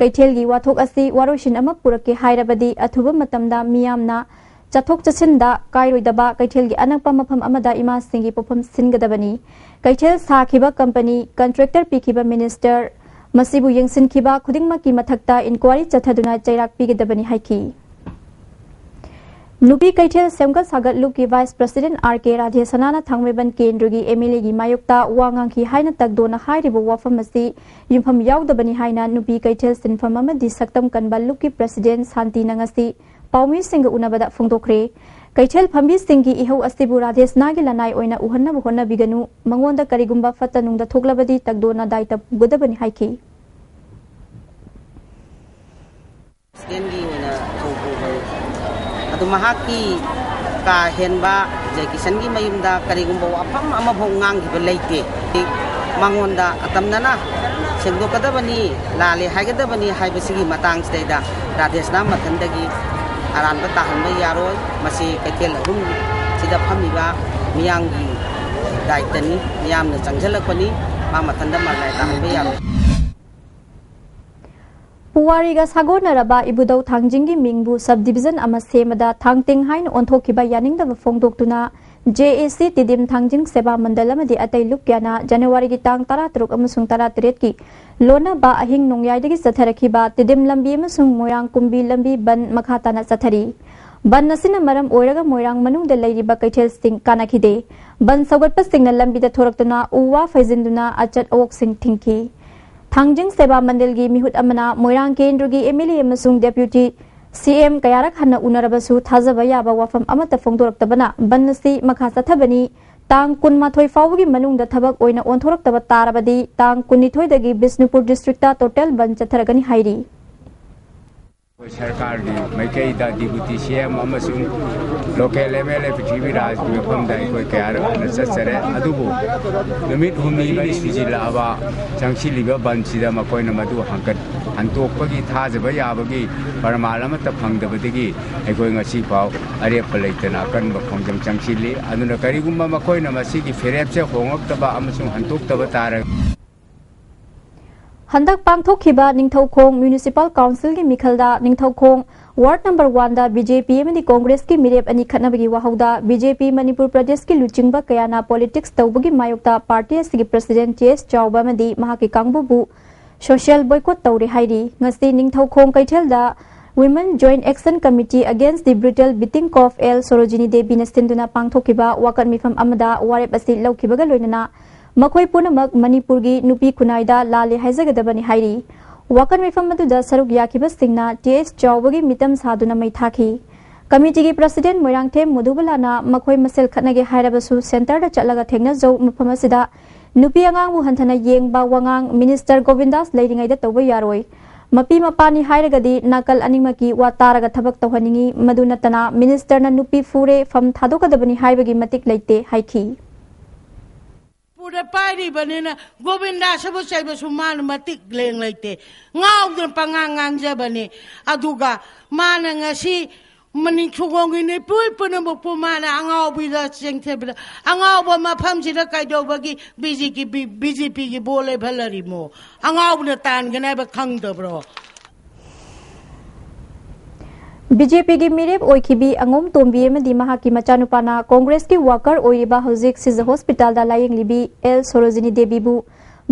ꯀꯩꯊꯦꯜꯒꯤ ꯋꯥꯊꯣꯛ ꯑꯁꯤ ꯋꯥꯔꯣꯏꯁꯤꯟ ꯑꯃ ꯄꯨꯔꯛꯀꯦ ꯍꯥꯏꯔꯕꯗꯤ ꯑꯊꯨꯕ ꯃꯇꯝꯗ ꯃꯤꯌꯥꯝꯅ ꯆꯠꯊꯣꯛ ꯆꯠꯁꯤꯟꯗ ꯀꯥꯏꯔꯣꯏꯗꯕ ꯀꯩꯊꯦꯜꯒꯤ ꯑꯅꯛꯄ ꯃꯐꯝ ꯑꯃꯗ ꯏꯃꯥꯁꯤꯡꯒꯤ ꯄꯣꯠꯐꯝ ꯁꯤꯟꯒꯗꯕꯅꯤ꯫ ꯀꯩꯊꯦꯜ ꯁꯥꯈꯤꯕ ꯀꯝꯄꯅꯤ, ꯀꯟꯇ꯭ꯔꯦꯛꯇꯔ ꯄꯤꯈꯤꯕ ꯃꯤꯅꯤꯁꯇꯔ, ꯃꯁꯤꯕꯨ ꯌꯦꯡꯁꯤꯟꯈꯤꯕ ꯈꯨꯗꯤꯡꯃꯛꯀꯤ ꯃꯊꯛꯇ ꯏꯟꯀ꯭ꯋꯥꯔꯤ ꯆꯠꯊꯗꯨꯅ ꯆꯩꯔꯥꯛ ꯄꯤꯒꯗꯕꯅꯤ ꯍꯥꯏꯈꯤ꯫ ꯅꯨꯄꯤ ꯀꯩꯊꯦꯜ ꯁꯦꯝꯒꯠ ꯁꯥꯒꯠ ꯂꯨꯞꯀꯤ ꯚꯥꯏꯁ ꯄ꯭ꯔꯁꯤꯗꯦꯟꯠ ꯑꯥꯔ ꯀꯦ ꯔꯥꯙꯦꯁꯅꯥꯅ ꯊꯥꯡꯃꯩꯕꯟ ꯀꯦꯟꯗ꯭ꯔꯒꯤ ꯑꯦꯝ ꯑꯦꯜ ꯑꯦꯒꯤ ꯃꯥꯌꯣꯛꯇ ꯋꯥ ꯉꯥꯡꯈꯤ ꯍꯥꯏꯅ ꯇꯛꯗꯣꯅ ꯍꯥꯏꯔꯤꯕ ꯋꯥꯐꯝ ꯑꯁꯤ ꯌꯨꯝꯐꯝ ꯌꯥꯎꯗꯕꯅꯤ ꯍꯥꯏꯅ ꯅꯨꯄꯤ ꯀꯩꯊꯦꯜ ꯁꯤꯟꯐꯝ ꯑꯃꯗꯤ ꯁꯛꯇꯝ ꯀꯟꯕ ꯂꯨꯞꯀꯤ ꯄ꯭ꯔꯁꯤꯗꯦꯟꯠ ꯁꯥꯟꯇꯤꯅ ꯉꯁꯤ ꯄꯥꯎꯃꯤꯁꯤꯡꯒ ꯎꯅꯕꯗ ꯐꯣꯡꯗꯣꯛꯈ꯭ꯔꯦ꯫ ꯀꯩꯊꯦꯜ ꯐꯝꯕꯤꯁꯤꯡꯒꯤ ꯏꯍꯧ ꯑꯁꯤꯕꯨ ꯔꯥꯙꯦꯁꯅꯥꯒꯤ ꯂꯅꯥꯏ ꯑꯣꯏꯅ ꯎꯍꯟꯅꯕ ꯍꯣꯠꯅꯕꯤꯒꯅꯨ, ꯃꯉꯣꯟꯗ ꯀꯔꯤꯒꯨꯝꯕ ꯐꯠꯇ ꯅꯨꯡꯗ ꯊꯣꯛꯂꯕꯗꯤ ꯇꯛꯗꯣꯅ ꯗꯥꯏꯇ ꯄꯨꯒꯗꯕꯅꯤ ꯍꯥꯏꯈꯤ꯫ ꯄ꯭ꯔꯁꯤꯗꯦꯟꯒꯤ ꯑꯣꯏꯅ ꯊꯧ ꯄꯨꯕꯅꯤ꯫ ꯑꯗꯨ ꯃꯍꯥꯛꯀꯤ ꯀꯥ ꯍꯦꯟꯕ ꯖꯦ ꯀꯤꯁꯟꯒꯤ ꯃꯌꯨꯝꯗ ꯀꯔꯤꯒꯨꯝꯕ ꯋꯥꯐꯝ ꯑꯃꯐꯥꯎ ꯉꯥꯡꯈꯤꯕ ꯂꯩꯇꯦ꯫ ꯃꯉꯣꯟꯗ ꯑꯇꯝꯅꯅ ꯁꯦꯡꯗꯣꯛꯀꯗꯕꯅꯤ, ꯂꯥꯜꯂꯦ ꯍꯥꯏꯒꯗꯕꯅꯤ ꯍꯥꯏꯕꯁꯤꯒꯤ ꯃꯇꯥꯡꯁꯤꯗꯩꯗ ꯔꯥꯙꯦꯁ꯭ꯌꯥꯝ ꯃꯊꯟꯗꯒꯤ ꯑꯔꯥꯟꯕ ꯇꯥꯍꯟꯕ ꯌꯥꯔꯣꯏ꯫ ꯃꯁꯤ ꯀꯩꯊꯦꯜ ꯑꯍꯨꯝꯁꯤꯗ ꯐꯝꯃꯤꯕ ꯃꯤꯌꯥꯝꯒꯤ ꯗꯥꯏꯇꯅꯤ, ꯃꯤꯌꯥꯝꯅ ꯆꯪꯁꯤꯜꯂꯛꯄꯅꯤ, ꯃꯥ ꯃꯊꯟꯗ ꯃꯔꯥꯏ ꯇꯥꯍꯟꯕ ꯌꯥꯔꯣꯏ꯫ ꯄꯨꯋꯥꯔꯤꯒ ꯁꯥꯒꯣꯟꯅꯔꯕ ꯏꯕꯨꯙꯧ ꯊꯥꯡꯖꯤꯡꯒꯤ ꯃꯤꯡꯕꯨ ꯁꯕ ꯗꯤꯕꯤꯖꯟ ꯑꯃ ꯁꯦꯝꯕꯗ ꯊꯥꯡꯇꯤꯡ ꯍꯥꯏꯅ ꯑꯣꯟꯊꯣꯛꯈꯤꯕ ꯌꯥꯅꯤꯡꯗꯕ ꯐꯣꯡꯗꯣꯛꯇꯨꯅ ꯖꯦ ꯑꯦ ꯁꯤ ꯇꯤꯗꯤꯝ ꯊꯥꯡꯖꯤꯡ ꯁꯦꯕꯥ ꯃꯟꯗꯜ ꯑꯃꯗꯤ ꯑꯇꯩ ꯂꯨꯞ ꯀꯌꯥꯅ ꯖꯅꯋꯥꯔꯤꯒꯤ ꯇꯥꯡ ꯇꯔꯥꯇꯔꯨꯛ ꯑꯃꯁꯨꯡ ꯇꯔꯥꯇꯔꯦꯠꯀꯤ ꯂꯣꯟꯅꯕ ꯑꯍꯤꯡ ꯅꯣꯡꯌꯥꯏꯗꯒꯤ ꯆꯠꯊꯔꯛꯈꯤꯕ ꯇꯤꯗꯤꯝ ꯂꯝꯕꯤ ꯑꯃꯁꯨꯡ ꯃꯣꯏꯔꯥꯡ ꯀꯨꯝꯕꯤ ꯂꯝꯕꯤ ꯕꯟ ꯃꯈꯥ ꯇꯥꯅ ꯆꯠꯊꯔꯤ꯫ ꯕꯟ ꯑꯁꯤꯅ ꯃꯔꯝ ꯑꯣꯏꯔꯒ ꯃꯣꯏꯔꯥꯡ ꯃꯅꯨꯡꯗ ꯂꯩꯔꯤꯕ ꯀꯩꯊꯦꯜꯁꯤꯡ ꯀꯥꯟꯅꯈꯤꯗꯦ꯫ ꯕꯟ ꯁꯧꯒꯠꯄꯁꯤꯡꯅ ꯂꯝꯕꯤꯗ ꯊꯣꯔꯛꯇꯨꯅ ꯎ ꯋꯥ ꯐꯩꯖꯤꯟꯗꯨꯅ ꯑꯆꯠ ꯑꯋꯣꯛꯁꯤꯡ ꯊꯤꯡꯈꯤ꯫ ꯊꯥꯡꯖꯤꯡ ꯁꯦꯕꯥ ꯃꯟꯗꯜꯒꯤ ꯃꯤꯍꯨꯠ ꯑꯃꯅ ꯃꯣꯏꯔꯥꯡ ꯀꯦꯟꯗ꯭ꯔꯒꯤ ꯑꯦꯝ ꯑꯦꯜ ꯑꯦ ꯑꯃꯁꯨꯡ ꯗꯦꯄ꯭ꯌꯨꯇꯤ ꯁꯤ ꯑꯦꯝ ꯀꯌꯥꯔꯛ ꯍꯟꯅ ꯎꯅꯔꯕꯁꯨ ꯊꯥꯖꯕ ꯌꯥꯕ ꯋꯥꯐꯝ ꯑꯃꯠꯇ ꯐꯣꯡꯗꯣꯔꯛꯇꯕꯅ ꯕꯟ ꯑꯁꯤ ꯃꯈꯥ ꯆꯠꯊꯕꯅꯤ꯫ ꯇꯥꯡ ꯀꯨꯟꯃꯥꯊꯣꯏ ꯐꯥꯎꯕꯒꯤ ꯃꯅꯨꯡꯗ ꯊꯕꯛ ꯑꯣꯏꯅ ꯑꯣꯟꯊꯣꯔꯛꯇꯕ ꯇꯥꯔꯕꯗꯤ ꯇꯥꯡ ꯀꯨꯟꯅꯤꯊꯣꯏꯗꯒꯤ ꯕꯤꯁꯅꯨꯄꯨꯔ ꯗꯤꯁꯇ꯭ꯔꯤꯛꯇ ꯇꯣꯇꯦꯜ ꯕꯟ ꯆꯠꯊꯔꯒꯅꯤ ꯍꯥꯏꯔꯤ꯫ ꯑꯩꯈꯣꯏ ꯁꯔꯀꯥꯔꯒꯤ ꯃꯥꯏꯀꯩꯗ ꯗꯤꯄꯨꯇꯤ ꯁꯤ ꯑꯦꯝ ꯑꯃꯁꯨꯡ ꯂꯣꯀꯦꯜ ꯑꯦꯝ ꯑꯦꯜ ꯑꯦ ꯄ꯭ꯔꯤꯊꯤꯕꯤꯔꯥꯖꯀꯤ ꯃꯐꯝꯗ ꯑꯩꯈꯣꯏ ꯀꯌꯥꯔꯛ ꯍꯟꯅ ꯆꯠꯆꯔꯦ꯫ ꯑꯗꯨꯕꯨ ꯅꯨꯃꯤꯠ ꯍꯨꯝꯅꯤ ꯃꯔꯤ ꯁꯨꯖꯤꯜꯂꯛꯑꯕ ꯆꯪꯁꯤꯜꯂꯤꯕ ꯕꯟꯁꯤꯗ ꯃꯈꯣꯏꯅ ꯃꯗꯨ ꯍꯟꯀꯠ ꯍꯟꯇꯣꯛꯄꯒꯤ ꯊꯥꯖꯕ ꯌꯥꯕꯒꯤ ꯄ꯭ꯔꯃꯥꯟ ꯑꯃꯠꯇ ꯐꯪꯗꯕꯗꯒꯤ ꯑꯩꯈꯣꯏ ꯉꯁꯤ ꯐꯥꯎ ꯑꯔꯦꯞꯄ ꯂꯩꯇꯅ ꯑꯀꯟꯕ ꯈꯣꯡꯖꯪ ꯆꯪꯁꯤꯜꯂꯤ꯫ ꯑꯗꯨꯅ ꯀꯔꯤꯒꯨꯝꯕ ꯃꯈꯣꯏꯅ ꯃꯁꯤꯒꯤ ꯐꯤꯔꯦꯞꯁꯦ ꯍꯣꯡꯂꯛꯇꯕ ꯑꯃꯁꯨꯡ ꯍꯟꯇꯣꯛꯇꯕ ꯇꯥꯔꯒꯗꯤ ꯍꯟꯗꯛ ꯄꯥꯡꯊꯣꯛꯈꯤꯕ ꯅꯤꯡꯊꯧꯈꯣꯡ ꯃ꯭ꯌꯨꯅꯤꯁꯤꯄꯥꯜ ꯀꯥꯎꯟꯁꯤꯜꯒꯤ ꯃꯤꯈꯜꯗ ꯅꯤꯡꯊꯧꯈꯣꯡ ꯋꯥꯔꯗ ꯅꯝꯕꯔ ꯋꯥꯟꯗ ꯕꯤ ꯖꯦ ꯄꯤ ꯑꯃꯗꯤ ꯀꯣꯡꯒ꯭ꯔꯦꯁꯀꯤ ꯃꯤꯔꯦꯞ ꯑꯅꯤ ꯈꯠꯅꯕꯒꯤ ꯋꯥꯍꯧꯗ ꯕꯤ ꯖꯦ ꯄꯤ ꯃꯅꯤꯄꯨꯔ ꯄ꯭ꯔꯗꯦꯁꯀꯤ ꯂꯨꯆꯤꯡꯕ ꯀꯌꯥꯅ ꯄꯣꯂꯤꯇꯤꯛꯁ ꯇꯧꯕꯒꯤ ꯃꯥꯌꯣꯛꯇ ꯄꯥꯔꯇꯤ ꯑꯁꯤꯒꯤ ꯄ꯭ꯔꯁꯤꯗꯦꯟꯠ ꯇꯤ ꯑꯦꯁ ꯆꯥꯎꯕ ꯑꯃꯗꯤ ꯃꯍꯥꯛꯀꯤ ꯀꯥꯡꯕꯨꯕꯨ ꯁꯣꯁꯤꯌꯦꯜ ꯕꯣꯏꯀꯣꯠ ꯇꯧꯔꯦ ꯍꯥꯏꯔꯤ꯫ ꯉꯁꯤ ꯅꯤꯡꯊꯧꯈꯣꯡ ꯀꯩꯊꯦꯜꯗ Women Joint Action Committee Against the Brutal Beating of L Sorojini Deviꯅ ꯁꯤꯟꯗꯨꯅ ꯄꯥꯡꯊꯣꯛꯈꯤꯕ ꯋꯥꯀꯠ ꯃꯤꯐꯝ ꯑꯃꯗ ꯋꯥꯔꯦꯞ ꯑꯁꯤ ꯂꯧꯈꯤꯕꯒ ꯂꯣꯏꯅꯅ ꯃꯈꯣꯏ ꯄꯨꯝꯅꯃꯛ ꯃꯅꯤꯄꯨꯔꯒꯤ ꯅꯨꯄꯤ ꯈꯨꯟꯅꯥꯏꯗ ꯂꯥꯜꯂꯦ ꯍꯥꯏꯖꯒꯗꯕꯅꯤ ꯍꯥꯏꯔꯤ꯫ ꯋꯥꯀꯠ ꯃꯤꯐꯝ ꯑꯗꯨꯗ ꯁꯔꯨꯛ ꯌꯥꯈꯤꯕꯁꯤꯡꯅ ꯇꯤ ꯑꯦꯁ ꯆꯥꯎꯕꯒꯤ ꯃꯤꯇꯝ ꯁꯥꯗꯨꯅ ꯃꯩ ꯊꯥꯈꯤ꯫ ꯀꯃꯤꯇꯤꯒꯤ ꯄ꯭ꯔꯁꯤꯗꯦꯟꯠ ꯃꯣꯏꯔꯥꯡꯊꯦꯝ ꯃꯣꯙꯨꯕꯂꯥꯅ ꯃꯈꯣꯏ ꯃꯁꯦꯜ ꯈꯠꯅꯒꯦ ꯍꯥꯏꯔꯕꯁꯨ ꯁꯦꯟꯇꯔꯗ ꯆꯠꯂꯒ ꯊꯦꯡꯅꯖꯧ, ꯃꯐꯝ ꯑꯁꯤꯗ ꯅꯨꯄꯤ ꯑꯉꯥꯡꯕꯨ ꯍꯟꯊꯅ ꯌꯦꯡꯕ ꯋꯥꯉꯥꯡ ꯃꯤꯅꯤꯁꯇꯔ ꯒꯣꯕꯤꯟꯗꯥꯁ ꯂꯩꯔꯤꯉꯩꯗ ꯇꯧꯕ ꯌꯥꯔꯣꯏ꯫ ꯃꯄꯤ ꯃꯄꯥꯅꯤ ꯍꯥꯏꯔꯒꯗꯤ ꯅꯥꯀꯜ ꯑꯅꯤꯃꯛꯀꯤ ꯋꯥ ꯇꯥꯔꯒ ꯊꯕꯛ ꯇꯧꯍꯟꯅꯤꯡꯏ꯫ ꯃꯗꯨ ꯅꯠꯇꯅ ꯃꯤꯅꯤꯁꯇꯔꯅ ꯅꯨꯄꯤ ꯐꯨꯔꯦ, ꯐꯝ ꯊꯥꯗꯣꯛꯀꯗꯕꯅꯤ ꯍꯥꯏꯕꯒꯤ ꯃꯇꯤꯛ ꯂꯩꯇꯦ ꯍꯥꯏꯈꯤ꯫ ꯄꯨꯔ ꯄꯥꯏꯔꯤꯕꯅꯤꯅ ꯒꯣꯕꯤꯟꯗꯥꯁꯤꯕꯨ ꯆꯩꯕꯁꯨ ꯃꯥꯅ ꯃꯇꯤꯛ ꯂꯦꯡ ꯂꯩꯇꯦ꯫ ꯉꯥꯎꯗꯅ ꯄꯉꯥꯡ ꯉꯥꯡꯖꯕꯅꯤ꯫ ꯑꯗꯨꯒ ꯃꯥꯅ ꯉꯁꯤ ꯃꯅꯤꯡ ꯁꯨꯒꯣꯡꯒꯤ ꯅꯨꯄꯤ ꯄꯨꯝꯅꯃꯛꯄꯨ ꯃꯥꯅ ꯑꯉꯥꯎꯕꯤꯗ ꯆꯦꯡꯊꯕꯗ, ꯑꯉꯥꯎꯕ ꯃꯐꯝꯁꯤꯗ ꯀꯩꯗꯧꯕꯒꯤ ꯕꯤ ꯖꯦ ꯄꯤꯒꯤ ꯕꯣ ꯂꯦꯞꯍꯜꯂꯔꯤꯃꯣ? ꯑꯉꯥꯎꯕꯅ ꯇꯥꯟꯒꯅꯤ ꯍꯥꯏꯕ ꯈꯪꯗꯕ꯭ꯔꯣ? ꯕꯤ ꯖꯦ ꯄꯤꯒꯤ ꯃꯤꯔꯦꯞ ꯑꯣꯏꯈꯤꯕꯤ ꯑꯉꯣꯝ ꯇꯣꯝꯕꯤ ꯑꯃꯗꯤ ꯃꯍꯥꯛꯀꯤ ꯃꯆꯥꯅꯨꯄꯥꯅ ꯀꯣꯡꯒ꯭ꯔꯦꯁꯀꯤ ꯋꯥꯀꯔ ꯑꯣꯏꯔꯤꯕ ꯍꯧꯖꯤꯛ ꯁꯤꯖ ꯍꯣꯁꯄꯤꯇꯥꯜꯗ ꯂꯥꯌꯦꯡꯂꯤꯕꯤ ꯑꯦꯜ ꯁꯣꯔꯣꯖꯤꯅꯤ ꯗꯦꯕꯤꯕꯨ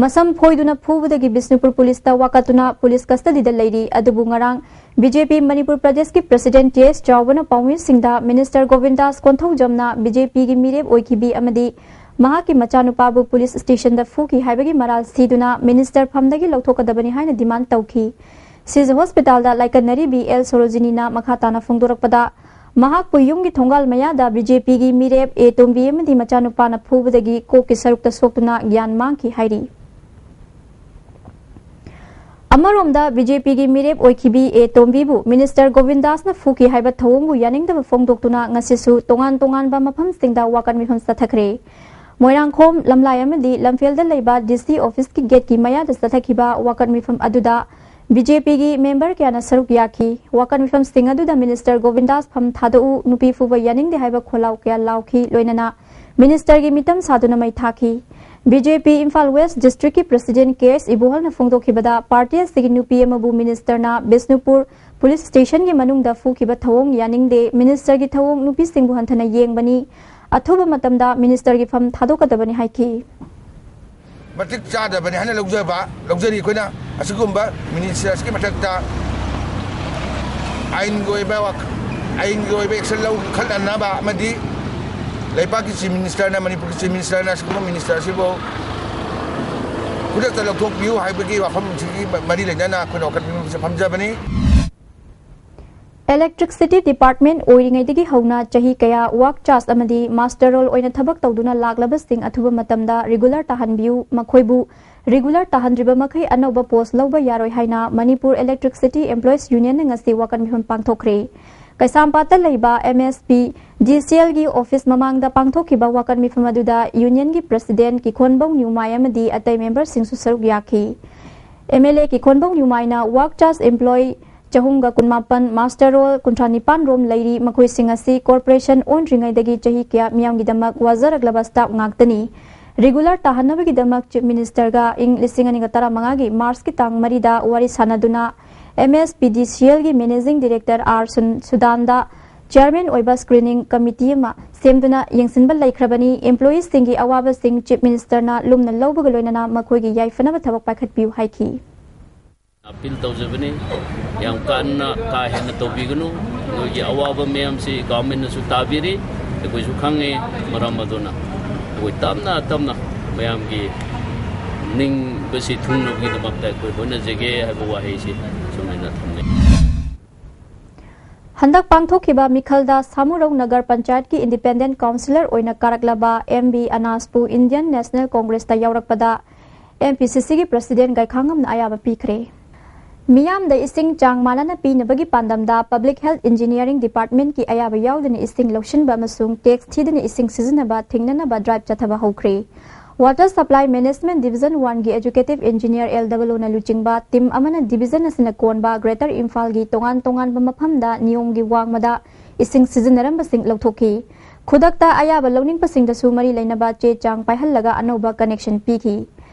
ꯃꯁꯝ ꯐꯣꯏꯗꯨꯅ ꯐꯨꯕꯗꯒꯤ ꯕꯤꯁꯅꯨꯄꯨꯔ ꯄꯨꯂꯤꯁꯇ ꯋꯥꯀꯠꯇꯨꯅ ꯄꯨꯂꯤꯁ ꯀꯁꯇꯗꯤꯗ ꯂꯩꯔꯤ꯫ ꯑꯗꯨꯕꯨ ꯉꯔꯥꯡ ꯕꯤ ꯖꯦ ꯄꯤ ꯃꯅꯤꯄꯨꯔ ꯄ꯭ꯔꯗꯦꯁꯀꯤ ꯄ꯭ꯔꯁꯤꯗꯦꯟꯠ ꯇꯤ ꯑꯦꯁ ꯆꯥꯎꯕꯅ ꯄꯥꯎꯃꯤꯁꯤꯡꯗ ꯃꯤꯅꯤꯁꯇꯔ ꯒꯣꯕꯤꯟꯗꯥꯁ ꯀꯣꯟꯊꯧꯖꯝꯅ ꯕꯤ ꯖꯦ ꯄꯤꯒꯤ ꯃꯤꯔꯦꯞ ꯑꯣꯏꯈꯤꯕꯤ ꯑꯃꯗꯤ ꯃꯍꯥꯛꯀꯤ ꯃꯆꯥꯅꯨꯄꯥꯕꯨ ꯄꯨꯂꯤꯁ ꯁ꯭ꯇꯦꯁꯟꯗ ꯐꯨꯈꯤ ꯍꯥꯏꯕꯒꯤ ꯃꯔꯥꯜ ꯁꯤꯗꯨꯅ ꯃꯤꯅꯤꯁꯇꯔ ꯐꯝꯗꯒꯤ ꯂꯧꯊꯣꯛꯀꯗꯕꯅꯤ ꯍꯥꯏꯅ ꯗꯤꯃꯥꯟ ꯇꯧꯈꯤ꯫ ꯁꯤꯖ ꯍꯣꯁꯄꯤꯇꯥꯜꯗ ꯂꯥꯏꯀꯠꯅꯔꯤꯕꯤ ꯑꯦꯜ ꯁꯣꯔꯣꯖꯤꯅꯤꯅ ꯃꯈꯥ ꯇꯥꯅ ꯐꯣꯡꯗꯣꯔꯛꯄꯗ, ꯃꯍꯥꯛꯄꯨ ꯌꯨꯝꯒꯤ ꯊꯣꯡꯒꯥꯜ ꯃꯌꯥꯗ ꯕꯤ ꯖꯦ ꯄꯤꯒꯤ ꯃꯤꯔꯦꯞ ꯑꯦ ꯇꯣꯝꯕꯤ ꯑꯃꯗꯤ ꯃꯆꯥꯅꯨꯄꯥꯅ ꯐꯨꯕꯗꯒꯤ ꯀꯣꯛꯀꯤ ꯁꯔꯨꯛꯇ ꯁꯣꯛꯇꯨꯅ ꯒ꯭ꯌꯥꯟ ꯃꯥꯡꯈꯤ ꯍꯥꯏꯔꯤ꯫ ꯑꯃꯔꯣꯝꯗ, ꯕꯤ ꯖꯦ ꯄꯤꯒꯤ ꯃꯤꯔꯦꯞ ꯑꯣꯏꯈꯤꯕꯤ ꯑꯦ ꯇꯣꯝꯕꯤꯕꯨ ꯃꯤꯅꯤꯁꯇꯔ ꯒꯣꯕꯤꯟꯗꯥꯁꯅ ꯐꯨꯈꯤ ꯍꯥꯏꯕ ꯊꯧꯑꯣꯡꯕꯨ ꯌꯥꯅꯤꯡꯗꯕ ꯐꯣꯡꯗꯣꯛꯇꯨꯅ ꯉꯁꯤꯁꯨ ꯇꯣꯉꯥꯟ ꯇꯣꯉꯥꯟꯕ ꯃꯐꯝꯁꯤꯡꯗ ꯋꯥꯀꯠ ꯃꯤꯐꯝ ꯆꯠꯊꯈ꯭ꯔꯦ꯫ ꯃꯣꯏꯔꯥꯡꯈꯣꯝ, ꯂꯝꯂꯥꯏ ꯑꯃꯗꯤ ꯂꯝꯐꯦꯜꯗ ꯂꯩꯕ ꯗꯤ ꯁꯤ ꯑꯣꯐꯤꯁꯀꯤ ꯒꯦꯠꯀꯤ ꯃꯌꯥꯗ ꯆꯠꯊꯈꯤꯕ ꯋꯥꯀꯠ ꯃꯤꯐꯝ ꯑꯗꯨꯗ ꯕꯤ ꯖꯦ ꯄꯤꯒꯤ ꯃꯦꯝꯕꯔ ꯀꯌꯥꯅ ꯁꯔꯨꯛ ꯌꯥꯈꯤ꯫ ꯋꯥꯀꯠ ꯃꯤꯐꯝꯁꯤꯡ ꯑꯗꯨꯗ ꯃꯤꯅꯤꯁꯇꯔ ꯒꯣꯕꯤꯟꯗꯥꯁ ꯐꯝ ꯊꯥꯗꯣꯛꯎ, ꯅꯨꯄꯤ ꯐꯨꯕ ꯌꯥꯅꯤꯡꯗꯦ ꯍꯥꯏꯕ ꯈꯣꯜꯂꯥꯎ ꯀꯌꯥ ꯂꯥꯎꯈꯤ, ꯂꯣꯏꯅꯅ ꯃꯤꯅꯤꯁꯇꯔꯒꯤ ꯃꯤꯇꯝ ꯁꯥꯗꯨꯅ ꯃꯩ ꯊꯥꯈꯤ꯫ ꯕꯤ ꯖꯦ ꯄꯤ ꯏꯝꯐꯥꯜ ꯋꯦꯁ ꯗꯤꯁꯇ꯭ꯔꯤꯛꯀꯤ ꯄ꯭ꯔꯁꯤꯗꯦꯟꯠ ꯀꯦ ꯑꯦꯁ ꯏꯕꯣꯍꯜꯅ ꯐꯣꯡꯗꯣꯛꯈꯤꯕꯗ, ꯄꯥꯔꯇꯤ ꯑꯁꯤꯒꯤ ꯅꯨꯄꯤ ꯑꯃꯕꯨ ꯃꯤꯅꯤꯁꯇꯔꯅ ꯕꯤꯁꯅꯨꯄꯨꯔ ꯄꯨꯂꯤꯁ ꯁ꯭ꯇꯦꯁꯟꯒꯤ ꯃꯅꯨꯡꯗ ꯐꯨꯈꯤꯕ ꯊꯧꯑꯣꯡ ꯌꯥꯅꯤꯡꯗꯦ, ꯃꯤꯅꯤꯁꯇꯔꯒꯤ ꯊꯧꯑꯣꯡ ꯅꯨꯄꯤꯁꯤꯡꯕꯨ ꯍꯟꯊꯅ ꯌꯦꯡꯕꯅꯤ, ꯑꯊꯨꯕ ꯃꯇꯝꯗ ꯃꯤꯅꯤꯁꯇꯔꯒꯤ ꯐꯝ ꯊꯥꯗꯣꯛꯀꯗꯕꯅꯤ ꯍꯥꯏꯈꯤ꯫ ꯃꯇꯤꯛ ꯆꯥꯗꯕꯅꯤ ꯍꯥꯏꯅ ꯂꯧꯖꯕ, ꯂꯧꯖꯔꯤ꯫ ꯑꯩꯈꯣꯏꯅ ꯑꯁꯤꯒꯨꯝꯕ ꯃꯤꯅꯤꯁꯇꯔ ꯑꯁꯤꯒꯤ ꯃꯊꯛꯇ ꯑꯥꯏꯟꯒꯤ ꯑꯣꯏꯕ ꯋꯥꯈ-, ꯑꯥꯏꯟꯒꯤ ꯑꯣꯏꯕ ꯑꯦꯛꯁꯟ ꯂꯧꯈꯠꯅꯅꯕ ꯑꯃꯗꯤ ꯂꯩꯕꯥꯛꯀꯤ ꯆꯤꯐ ꯃꯤꯅꯤꯁꯇꯔꯅ, ꯃꯅꯤꯄꯨꯔꯒꯤ ꯆꯤꯐ ꯃꯤꯅꯤꯁꯇꯔꯅ ꯑꯁꯤꯒꯨꯝꯕ ꯃꯤꯅꯤꯁꯇꯔ ꯑꯁꯤꯕꯨ ꯈꯨꯗꯛꯇ ꯂꯧꯊꯣꯛꯄꯤꯌꯨ ꯍꯥꯏꯕꯒꯤ ꯋꯥꯐꯝꯁꯤꯒꯤ ꯃꯔꯤ ꯂꯩꯅꯅ ꯑꯩꯈꯣꯏꯅ ꯋꯥꯀꯠ ꯃꯤꯐꯝꯁꯦ ꯐꯝꯖꯕꯅꯤ꯫ ꯏꯂꯦꯛꯇ꯭ꯔꯤꯛꯁꯤꯇꯤ ꯗꯤꯄꯥꯔꯠꯃꯦꯟꯠ ꯑꯣꯏꯔꯤꯉꯩꯗꯒꯤ ꯍꯧꯅ ꯆꯍꯤ ꯀꯌꯥ ꯋꯥꯔꯛ ꯆꯥꯔꯖ ꯑꯃꯗꯤ ꯃꯥꯁꯇꯔ ꯔꯣꯜ ꯑꯣꯏꯅ ꯊꯕꯛ ꯇꯧꯗꯨꯅ ꯂꯥꯛꯂꯕꯁꯤꯡ ꯑꯊꯨꯕ ꯃꯇꯝꯗ ꯔꯤꯒꯨꯂꯔ ꯇꯥꯍꯟꯕꯤꯌꯨ, ꯃꯈꯣꯏꯕꯨ ꯔꯤꯒꯨꯂꯔ ꯇꯥꯍꯟꯗ꯭ꯔꯤꯕ ꯃꯈꯩ ꯑꯅꯧꯕ ꯄꯣꯁ ꯂꯧꯕ ꯌꯥꯔꯣꯏ ꯍꯥꯏꯅ ꯃꯅꯤꯄꯨꯔ ꯏꯂꯦꯛꯇ꯭ꯔꯤꯛꯁꯤꯇꯤ ꯑꯦꯝꯄ꯭ꯂꯣꯌꯤꯁ ꯌꯨꯅꯤꯌꯟꯅ ꯉꯁꯤ ꯋꯥꯀꯠ ꯃꯤꯐꯝ ꯄꯥꯡꯊꯣꯛꯈ꯭ꯔꯦ꯫ ꯀꯩꯁꯥꯝꯄꯥꯠꯇ ꯂꯩꯕ ꯑꯦꯝ ꯑꯦꯁ ꯄꯤ ꯗꯤ ꯁꯤ ꯑꯦꯜꯒꯤ ꯑꯣꯐꯤꯁ ꯃꯃꯥꯡꯗ ꯄꯥꯡꯊꯣꯛꯈꯤꯕ ꯋꯥꯀꯠ ꯃꯤꯐꯝ ꯑꯗꯨꯗ ꯌꯨꯅꯤꯌꯟꯒꯤ ꯄ꯭ꯔꯁꯤꯗꯦꯟꯠ ꯀꯤꯈꯣꯟꯕꯧ ꯅ꯭ꯌꯨꯃꯥꯏ ꯑꯃꯗꯤ ꯑꯇꯩ ꯃꯦꯝꯕꯔꯁꯤꯡꯁꯨ ꯁꯔꯨꯛ ꯌꯥꯈꯤ꯫ ꯑꯦꯝ ꯑꯦꯜ ꯑꯦ ꯀꯤꯈꯣꯟꯕꯧ ꯅ꯭ꯌꯨꯃꯥꯏꯅ ꯋꯥꯔꯛ ꯆꯥꯔꯖ ꯑꯦꯝꯄ꯭ꯂꯣꯌꯤ ꯆꯍꯨꯝꯒ ꯀꯨꯟꯃꯥꯄꯟ, ꯃꯥꯁꯇꯔ ꯔꯣꯜ ꯀꯨꯟꯊ꯭ꯔꯥ ꯅꯤꯄꯥꯟ ꯔꯣꯝ ꯂꯩꯔꯤ꯫ ꯃꯈꯣꯏꯁꯤꯡ ꯑꯁꯤ ꯀꯣꯔꯄꯣꯔꯦꯁꯟ ꯑꯣꯟꯗ꯭ꯔꯤꯉꯩꯗꯒꯤ ꯆꯍꯤ ꯀꯌꯥ ꯃꯤꯌꯥꯝꯒꯤꯗꯃꯛ ꯋꯥꯖꯔꯛꯂꯕ ꯁ꯭ꯇꯥꯐ ꯉꯥꯛꯇꯅꯤ꯫ ꯔꯤꯒꯨꯂꯔ ꯇꯥꯍꯟꯅꯕꯒꯤꯗꯃꯛ ꯆꯤꯐ ꯃꯤꯅꯤꯁꯇꯔꯒ ꯏꯪ ꯂꯤꯁꯤꯡ ꯑꯅꯤꯒ ꯇꯔꯥꯃꯉꯥꯒꯤ ꯃꯥꯔꯆꯀꯤ ꯇꯥꯡ ꯃꯔꯤꯗ ꯋꯥꯔꯤ ꯁꯥꯟꯅꯗꯨꯅ ꯑꯦꯝ ꯑꯦꯁ ꯄꯤ ꯗꯤ ꯁꯤ ꯑꯦꯜꯒꯤ ꯃꯦꯅꯦꯖꯤꯡ ꯗꯤꯔꯦꯛꯇꯔ ꯑꯥꯔ ꯁꯨꯟ-, ꯁꯨꯗꯥꯟꯗ ꯆꯤꯌꯔꯃꯦꯟ ꯑꯣꯏꯕ ꯁ꯭ꯀ꯭ꯔꯤꯅꯤꯡ ꯀꯃꯤꯇꯤ ꯑꯃ ꯁꯦꯝꯗꯨꯅ ꯌꯦꯡꯁꯤꯟꯕ ꯂꯩꯈ꯭ꯔꯕꯅꯤ꯫ ꯑꯦꯝꯄ꯭ꯂꯣꯌꯤꯁꯤꯡꯒꯤ ꯑꯋꯥꯕꯁꯤꯡ ꯆꯤꯐ ꯃꯤꯅꯤꯁꯇꯔꯅ ꯂꯨꯝꯅ ꯂꯧꯕꯒ ꯂꯣꯏꯅꯅ ꯃꯈꯣꯏꯒꯤ ꯌꯥꯏꯐꯅꯕ ꯊꯕꯛ ꯄꯥꯏꯈꯠꯄꯤꯌꯨ ꯍꯥꯏꯈꯤ꯫ ꯑꯄꯤꯜ ꯇꯧꯖꯕꯅꯤ꯫ ꯌꯥꯝ ꯀꯟꯅ ꯀꯥ ꯍꯦꯟꯅ ꯇꯧꯕꯤꯒꯅꯨ꯫ ꯅꯣꯏꯒꯤ ꯑꯋꯥꯕ ꯃꯌꯥꯝꯁꯤ ꯒꯚꯔꯟꯃꯦꯟꯠꯅꯁꯨ ꯇꯥꯕꯤꯔꯤ, ꯑꯩꯈꯣꯏꯁꯨ ꯈꯪꯉꯤ꯫ ꯃꯔꯝ ꯑꯗꯨꯅ ꯑꯩꯈꯣꯏ ꯇꯞꯅ ꯇꯞꯅ ꯃꯌꯥꯝꯒꯤ ꯅꯤꯡꯕꯁꯤ ꯊꯨꯡꯅꯕꯒꯤꯗꯃꯛꯇ ꯑꯩꯈꯣꯏ ꯍꯣꯠꯅꯖꯒꯦ ꯍꯥꯏꯕ ꯋꯥꯍꯩꯁꯤ ꯁꯨꯃꯥꯏꯅ ꯊꯝꯖꯩ꯫ ꯍꯟꯗꯛ ꯄꯥꯡꯊꯣꯛꯈꯤꯕ ꯃꯤꯈꯜꯗ ꯁꯥꯃꯨꯔꯧ ꯅꯒꯔ ꯄꯟꯆꯥꯌꯠꯀꯤ ꯏꯟꯗꯤꯄꯦꯟꯗꯦꯟꯠ ꯀꯥꯎꯟꯁꯤꯂꯔ ꯑꯣꯏꯅ ꯀꯥꯔꯛꯂꯕ ꯑꯦꯝ ꯕꯤ ꯑꯅꯥꯁꯄꯨ ꯏꯟꯗꯤꯌꯟ ꯅꯦꯁꯅꯦꯜ ꯀꯣꯡꯒ꯭ꯔꯦꯁꯇ ꯌꯥꯎꯔꯛꯄꯗ ꯑꯦꯝ ꯄꯤ ꯁꯤ ꯁꯤꯒꯤ ꯄ꯭ꯔꯁꯤꯗꯦꯟꯠ ꯒꯥꯏꯈꯥꯉꯝꯅ ꯑꯌꯥꯕ ꯄꯤꯈ꯭ꯔꯦ꯫ ꯃꯤꯌꯥꯝꯗ ꯏꯁꯤꯡ ꯆꯥꯡ ꯃꯥꯟꯅꯅ ꯄꯤꯅꯕꯒꯤ ꯄꯥꯟꯗꯝꯗ ꯄꯕ꯭ꯂꯤꯛ ꯍꯦꯜꯊ ꯏꯟꯖꯤꯅꯤꯌꯔꯤꯡ ꯗꯤꯄꯥꯔꯠꯃꯦꯟꯠꯀꯤ ꯑꯌꯥꯕ ꯌꯥꯎꯗꯅ ꯏꯁꯤꯡ ꯂꯧꯁꯤꯟꯕ ꯑꯃꯁꯨꯡ ꯇꯦꯛꯁ ꯊꯤꯗꯅ ꯏꯁꯤꯡ ꯁꯤꯖꯤꯟꯅꯕ ꯊꯤꯡꯅꯅꯕ ꯗ꯭ꯔꯥꯏꯚ ꯆꯠꯊꯕ ꯍꯧꯈ꯭ꯔꯦ꯫ ꯋꯥꯇꯔ ꯁꯄ꯭ꯂꯥꯏ ꯃꯦꯅꯦꯖꯃꯦꯟꯠ ꯗꯤꯕꯤꯖꯟ ꯋꯥꯟꯒꯤ ꯑꯦꯖꯨꯀꯦꯇꯤꯚ ꯏꯟꯖꯤꯅꯤꯌꯔ ꯑꯦꯜ ꯗꯕꯜ ꯑꯣꯅ ꯂꯨꯆꯤꯡꯕ ꯇꯤꯝ ꯑꯃꯅ ꯗꯤꯕꯤꯖꯟ ꯑꯁꯤꯅ ꯀꯣꯟꯕ ꯒ꯭ꯔꯦꯇꯔ ꯏꯝꯐꯥꯜꯒꯤ ꯇꯣꯉꯥꯟ ꯇꯣꯉꯥꯟꯕ ꯃꯐꯝꯗ ꯅꯤꯌꯣꯝꯒꯤ ꯋꯥꯡꯃꯗ ꯏꯁꯤꯡ ꯁꯤꯖꯤꯟꯅꯔꯝꯕꯁꯤꯡ ꯂꯧꯊꯣꯛꯈꯤ꯫ ꯈꯨꯗꯛꯇ ꯑꯌꯥꯕ ꯂꯧꯅꯤꯡꯕꯁꯤꯡꯗꯁꯨ ꯃꯔꯤ ꯂꯩꯅꯕ ꯆꯦ ꯆꯥꯡ ꯄꯥꯏꯍꯜꯂꯒ ꯑꯅꯧꯕ ꯀꯅꯦꯛꯁꯟ ꯄꯤꯈꯤ꯫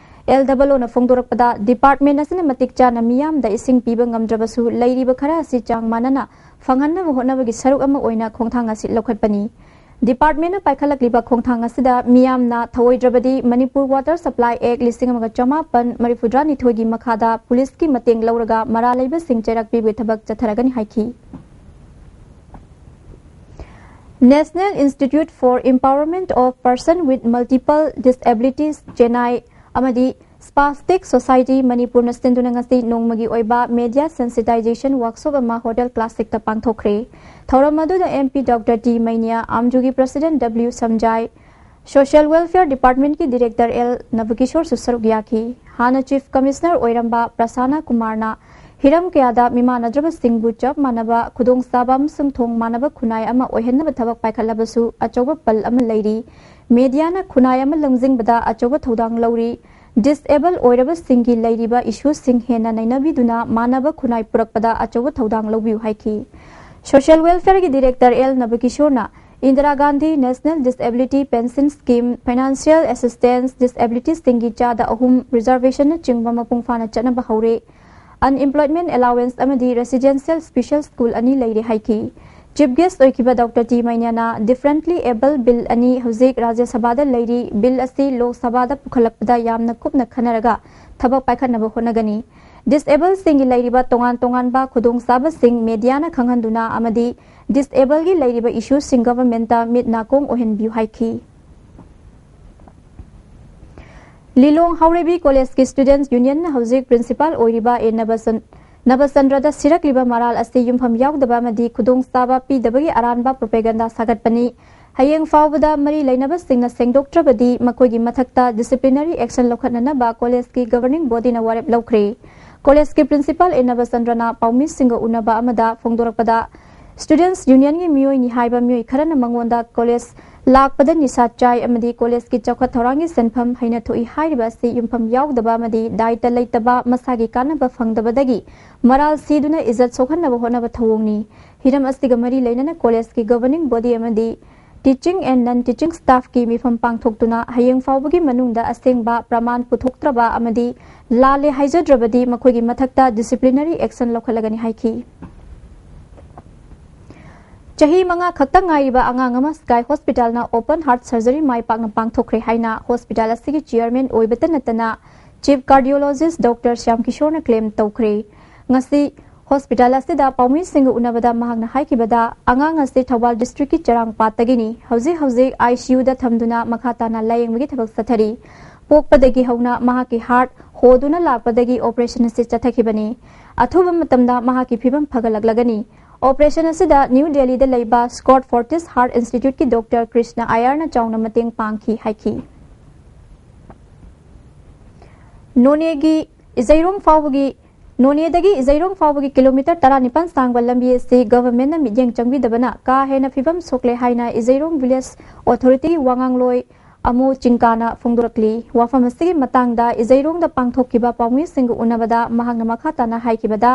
ꯑꯦꯜ ꯗꯕꯜ ꯑꯣꯅ ꯐꯣꯡꯗꯣꯔꯛꯄꯗ, ꯗꯤꯄꯥꯔꯠꯃꯦꯟꯠ ꯑꯁꯤꯅ ꯃꯇꯤꯛ ꯆꯥꯅ ꯃꯤꯌꯥꯝꯗ ꯏꯁꯤꯡ ꯄꯤꯕ ꯉꯝꯗ꯭ꯔꯕꯁꯨ, ꯂꯩꯔꯤꯕ ꯈꯔ ꯑꯁꯤ ꯆꯥꯡ ꯃꯥꯟꯅꯅ ꯐꯪꯍꯟꯅꯕ ꯍꯣꯠꯅꯕꯒꯤ ꯁꯔꯨꯛ ꯑꯃ ꯑꯣꯏꯅ ꯈꯣꯡꯊꯥꯡ ꯑꯁꯤ ꯂꯧꯈꯠꯄꯅꯤ꯫ ꯗꯤꯄꯥꯔꯠꯃꯦꯟꯠꯅ ꯄꯥꯏꯈꯠꯂꯛꯂꯤꯕ ꯈꯣꯡꯊꯥꯡ ꯑꯁꯤꯗ ꯃꯤꯌꯥꯝꯅ ꯊꯧꯑꯣꯏꯗ꯭ꯔꯕꯗꯤ ꯃꯅꯤꯄꯨꯔ ꯋꯥꯇꯔ ꯁꯄ꯭ꯂꯥꯏ ꯑꯦꯛ ꯂꯤꯁꯤꯡ ꯑꯃꯒ ꯆꯃꯥꯄꯟ ꯃꯔꯤꯐꯨꯇꯔꯥꯅꯤꯊꯣꯏꯒꯤ ꯃꯈꯥꯗ ꯄꯨꯂꯤꯁꯀꯤ ꯃꯇꯦꯡ ꯂꯧꯔꯒ ꯃꯔꯥꯜ ꯂꯩꯕꯁꯤꯡ ꯆꯩꯔꯛ ꯄꯤꯕꯒꯤ ꯊꯕꯛ ꯆꯠꯊꯔꯒꯅꯤ ꯍꯥꯏꯈꯤ꯫ National Institute for Empowerment of Person with Multiple Disabilities, Chennai, ꯑꯃꯗꯤ Spastic Society ꯃꯅꯤꯄꯨꯔꯅ ꯁꯤꯟꯗꯨꯅ ꯉꯁꯤ ꯅꯣꯡꯃꯒꯤ ꯑꯣꯏꯕ ꯃꯦꯗꯤꯌꯥ ꯁꯦꯟꯁꯤꯇꯥꯏꯖꯦꯁꯟ ꯋꯥꯔꯛꯁꯣꯞ ꯑꯃ ꯍꯣꯇꯦꯜ ꯀ꯭ꯂꯥꯁꯤꯛꯇ ꯄꯥꯡꯊꯣꯛꯈ꯭ꯔꯦ꯫ ꯊꯧꯔꯝ ꯑꯗꯨꯗ M P doctor T Meinya, ꯑꯥꯝꯖꯨꯒꯤ president W Samjai, Social Welfare Department ꯀꯤ Director ꯑꯦꯜ ꯅꯕꯀꯤꯁꯣꯔꯁꯨ ꯁꯔꯨꯛ ꯌꯥꯈꯤ꯫ ꯍꯥꯟꯅ Chief Commissioner ꯑꯣꯏꯔꯝꯕ ꯄ꯭ꯔꯁꯥꯅ ꯀꯨꯃꯥꯔꯅ ꯍꯤꯔꯝ ꯀꯌꯥꯗ ꯃꯤꯃꯥꯟꯅꯗ꯭ꯔꯕꯁꯤꯡꯕꯨ ꯆꯞ ꯃꯥꯟꯅꯕ ꯈꯨꯗꯣꯡꯆꯥꯕ ꯑꯃꯁꯨꯡ ꯊꯣꯡ ꯃꯥꯟꯅꯕ ꯈꯨꯟꯅꯥꯏ ꯑꯃ ꯑꯣꯏꯍꯟꯅꯕ ꯊꯕꯛ ꯄꯥꯏꯈꯠꯂꯕꯁꯨ ꯑꯆꯧꯕ ꯄꯜ ꯑꯃ ꯂꯩꯔꯤ꯫ Media ꯅ ꯈꯨꯟꯅꯥꯏ ꯑꯃ ꯂꯝꯖꯤꯡꯕꯗ ꯑꯆꯧꯕ ꯊꯧꯗꯥꯡ ꯂꯧꯔꯤ꯫ Disable ꯑꯣꯏꯔꯕꯁꯤꯡꯒꯤ ꯂꯩꯔꯤꯕ issue ꯁꯤꯡ ꯍꯦꯟꯅ ꯅꯩꯅꯕꯤꯗꯨꯅ ꯃꯥꯟꯅꯕ ꯈꯨꯟꯅꯥꯏ ꯄꯨꯔꯛꯄꯗ ꯑꯆꯧꯕ ꯊꯧꯗꯥꯡ ꯂꯧꯕꯤꯌꯨ ꯍꯥꯏꯈꯤ꯫ Social Welfare ꯒꯤ Director ꯑꯦꯜ ꯅꯕꯀꯤꯁꯣꯔꯅ Indira Gandhi National Disability Pension Scheme, Financial Assistance, Disability ꯁꯤꯡꯒꯤ ꯆꯥꯗ ꯑꯍꯨꯝ reservation ꯅꯆꯤꯡꯕ ꯃꯄꯨꯡ ꯐꯥꯅ ꯆꯠꯅꯕ ꯍꯧꯔꯦ꯫ Unemployment Allowance ꯑꯃꯗꯤ Residential Special School ꯑꯅꯤ ꯂꯩꯔꯦ ꯍꯥꯏꯈꯤ꯫ Chief Guest ꯑꯣꯏꯈꯤꯕ ꯗꯣꯛꯇꯔ ꯇꯤ ꯃꯩꯅ꯭ꯌꯥꯅ Differently Abled Bill ꯑꯅꯤ ꯍꯧꯖꯤꯛ ꯔꯥꯖ꯭ꯌ ꯁꯚꯥꯗ ꯂꯩꯔꯤ꯫ Bill ꯑꯁꯤ ꯂꯣꯛ ꯁꯚꯥꯗ ꯄꯨꯈꯠꯂꯛꯄꯗ ꯌꯥꯝꯅ ꯀꯨꯞꯅ ꯈꯟꯅꯔꯒ ꯊꯕꯛ ꯄꯥꯏꯈꯠꯅꯕ ꯍꯣꯠꯅꯒꯅꯤ꯫ Disable ꯁꯤꯡꯒꯤ ꯂꯩꯔꯤꯕ ꯇꯣꯉꯥꯟ ꯇꯣꯉꯥꯟꯕ ꯈꯨꯗꯣꯡꯆꯥꯕꯁꯤꯡ media ꯅ ꯈꯪꯍꯟꯗꯨꯅ ꯑꯃꯗꯤ disable ꯒꯤ ꯂꯩꯔꯤꯕ issue ꯁꯤꯡ government ꯇ ꯃꯤꯠ ꯅꯥꯀꯣꯡ ꯑꯣꯏꯍꯟꯕꯤꯌꯨ ꯍꯥꯏꯈꯤ꯫ ꯂꯤꯂꯣꯡ ꯍꯥꯎꯔꯩꯕꯤ College ꯀꯤ Students Union ꯅ ꯍꯧꯖꯤꯛ Principal ꯑꯣꯏꯔꯤꯕ ꯑꯦ ꯅꯕꯆꯟ-, ꯅꯕꯆꯟꯗ꯭ꯔꯗ ꯁꯤꯔꯛꯂꯤꯕ ꯃꯔꯥꯜ ꯑꯁꯤ ꯌꯨꯝꯐꯝ ꯌꯥꯎꯗꯕ ꯑꯃꯗꯤ ꯈꯨꯗꯣꯡꯆꯥꯕ ꯄꯤꯗꯕꯒꯤ ꯑꯔꯥꯟꯕ propaganda ꯁꯥꯒꯠꯄꯅꯤ꯫ ꯍꯌꯦꯡ ꯐꯥꯎꯕꯗ ꯃꯔꯤ ꯂꯩꯅꯕꯁꯤꯡꯅ ꯁꯦꯡꯗꯣꯛꯇ꯭ꯔꯕꯗꯤ ꯃꯈꯣꯏꯒꯤ ꯃꯊꯛꯇ disciplinary action ꯂꯧꯈꯠꯅꯅꯕ college ꯀꯤ governing body ꯅ ꯋꯥꯔꯦꯞ ꯂꯧꯈ꯭ꯔꯦ꯫ College ꯀꯤ Principal ꯑꯦ ꯅꯕꯆꯟꯗ꯭ꯔꯅ ꯄꯥꯎꯃꯤꯁꯤꯡꯒ ꯎꯅꯕ ꯑꯃꯗ ꯐꯣꯡꯗꯣꯔꯛꯄꯗ, Students Union ꯒꯤ ꯃꯤꯑꯣꯏꯅꯤ ꯍꯥꯏꯕ ꯃꯤꯑꯣꯏ ꯈꯔꯅ ꯃꯉꯣꯟꯗ college ꯂꯥꯛꯄꯗ ꯅꯤꯁꯥ ꯆꯥꯏ ꯑꯃꯗꯤ college ꯀꯤ ꯆꯥꯎꯈꯠ ꯊꯧꯔꯥꯡꯒꯤ ꯁꯦꯟꯐꯝ ꯍꯩꯅ ꯊꯣꯛꯏ ꯍꯥꯏꯔꯤꯕ ꯑꯁꯤ ꯌꯨꯝꯐꯝ ꯌꯥꯎꯗꯕ ꯑꯃꯗꯤ ꯗꯥꯏꯇ ꯂꯩꯇꯕ, ꯃꯁꯥꯒꯤ ꯀꯥꯟꯅꯕ ꯐꯪꯗꯕꯗꯒꯤ ꯃꯔꯥꯜ ꯁꯤꯗꯨꯅ ꯏꯖꯠ ꯁꯣꯛꯍꯟꯅꯕ ꯍꯣꯠꯅꯕ ꯊꯧꯑꯣꯡꯅꯤ꯫ ꯍꯤꯔꯝ ꯑꯁꯤꯒ ꯃꯔꯤ ꯂꯩꯅꯅ college ꯀꯤ governing body ꯑꯃꯗꯤ teaching and non teaching staff ꯀꯤ ꯃꯤꯐꯝ ꯄꯥꯡꯊꯣꯛꯇꯨꯅ ꯍꯌꯦꯡ ꯐꯥꯎꯕꯒꯤ ꯃꯅꯨꯡꯗ ꯑꯁꯦꯡꯕ ꯄ꯭ꯔꯃꯥꯟ ꯄꯨꯊꯣꯛꯇ꯭ꯔꯕ ꯑꯃꯗꯤ ꯂꯥꯜꯂꯦ ꯍꯥꯏꯖꯗ꯭ꯔꯕꯗꯤ ꯃꯈꯣꯏꯒꯤ ꯃꯊꯛꯇ disciplinary action ꯂꯧꯈꯠꯂꯒꯅꯤ ꯍꯥꯏꯈꯤ꯫ ꯆꯍꯤ ꯃꯉꯥ ꯈꯛꯇ ꯉꯥꯏꯔꯤꯕ ꯑꯉꯥꯡ ꯑꯃ Sky Hospital ꯅ open heart surgery ꯃꯥꯏ ꯄꯥꯛꯅ ꯄꯥꯡꯊꯣꯛꯈ꯭ꯔꯦ ꯍꯥꯏꯅ hospital ꯑꯁꯤꯒꯤ chairman ꯑꯣꯏꯕꯇ ꯅꯠꯇꯅ Chief Cardiologist ꯗꯣꯛꯇꯔ ꯁ꯭ꯌꯥꯝ ꯀꯤꯁꯣꯔꯅ claim ꯇꯧꯈ꯭ꯔꯦ꯫ ꯉꯁꯤ hospital ꯑꯁꯤꯗ ꯄꯥꯎꯃꯤꯁꯤꯡꯒ ꯎꯅꯕꯗ ꯃꯍꯥꯛꯅ ꯍꯥꯏꯈꯤꯕꯗ, ꯑꯉꯥꯡ ꯑꯁꯤ ꯊꯧꯕꯥꯜ district ꯀꯤ ꯆꯔꯥꯡꯄꯥꯠꯇꯒꯤꯅꯤ꯫ ꯍꯧꯖꯤꯛ ꯍꯧꯖꯤꯛ I C U ꯗ ꯊꯝꯗꯨꯅ ꯃꯈꯥ ꯇꯥꯅ ꯂꯥꯌꯦꯡꯕꯒꯤ ꯊꯕꯛ ꯆꯠꯊꯔꯤ꯫ ꯄꯣꯛꯄꯗꯒꯤ ꯍꯧꯅ ꯃꯍꯥꯛꯀꯤ heart ꯍꯣꯗꯨꯅ ꯂꯥꯛꯄꯗꯒꯤ operation ꯑꯁꯤ ꯆꯠꯊꯈꯤꯕꯅꯤ꯫ ꯑꯊꯨꯕ ꯃꯇꯝꯗ ꯃꯍꯥꯛꯀꯤ ꯐꯤꯕꯝ ꯐꯒꯠꯂꯛꯂꯒꯅꯤ꯫ ꯑꯣꯄꯔꯦꯁꯟ ꯑꯁꯤꯗ ꯅ꯭ꯌꯨ ꯗꯦꯜꯂꯤꯗ ꯂꯩꯕ ꯁ꯭ꯀꯣꯠ ꯐꯣꯔꯇꯤꯁ ꯍꯥꯔꯠ ꯏꯟꯁꯇꯤꯇ꯭ꯌꯨꯠꯀꯤ ꯗꯣꯛꯇꯔ ꯀ꯭ꯔꯤꯁꯅ ꯑꯥꯌꯥꯔꯅ ꯆꯥꯎꯅ ꯃꯇꯦꯡ ꯄꯥꯡꯈꯤ ꯍꯥꯏꯈꯤ꯫ ꯅꯣꯅꯦꯒꯤ ꯏꯖꯩꯔꯣꯡ ꯐꯥꯎꯕꯒꯤ ꯅꯣꯅꯦꯗꯒꯤ ꯏꯖꯩꯔꯣꯡ ꯐꯥꯎꯕꯒꯤ ꯀꯤꯂꯣꯃꯤꯇꯔ ꯇꯔꯥꯅꯤꯄꯥꯟ ꯁꯥꯡꯕ ꯂꯝꯕꯤ ꯑꯁꯤ ꯒꯚꯔꯟꯃꯦꯟꯠꯅ ꯃꯤꯠꯌꯦꯡ ꯆꯪꯕꯤꯗꯕꯅ ꯀꯥ ꯍꯦꯟꯅ ꯐꯤꯕꯝ ꯁꯣꯛꯂꯦ ꯍꯥꯏꯅ ꯏꯖꯩꯔꯣꯡ ꯚꯤꯂꯦꯖ ꯑꯣꯊꯣꯔꯤꯇꯤꯒꯤ ꯋꯥꯉꯥꯡꯂꯣꯏ ꯑꯃꯨ ꯆꯤꯡꯀꯥꯅ ꯐꯣꯡꯗꯣꯔꯛꯂꯤ꯫ ꯋꯥꯐꯝ ꯑꯁꯤꯒꯤ ꯃꯇꯥꯡꯗ ꯏꯖꯩꯔꯣꯡꯗ ꯄꯥꯡꯊꯣꯛꯈꯤꯕ ꯄꯥꯎꯃꯤꯁꯤꯡꯒ ꯎꯅꯕꯗ ꯃꯍꯥꯛꯅ ꯃꯈꯥ ꯇꯥꯅ ꯍꯥꯏꯈꯤꯕꯗ,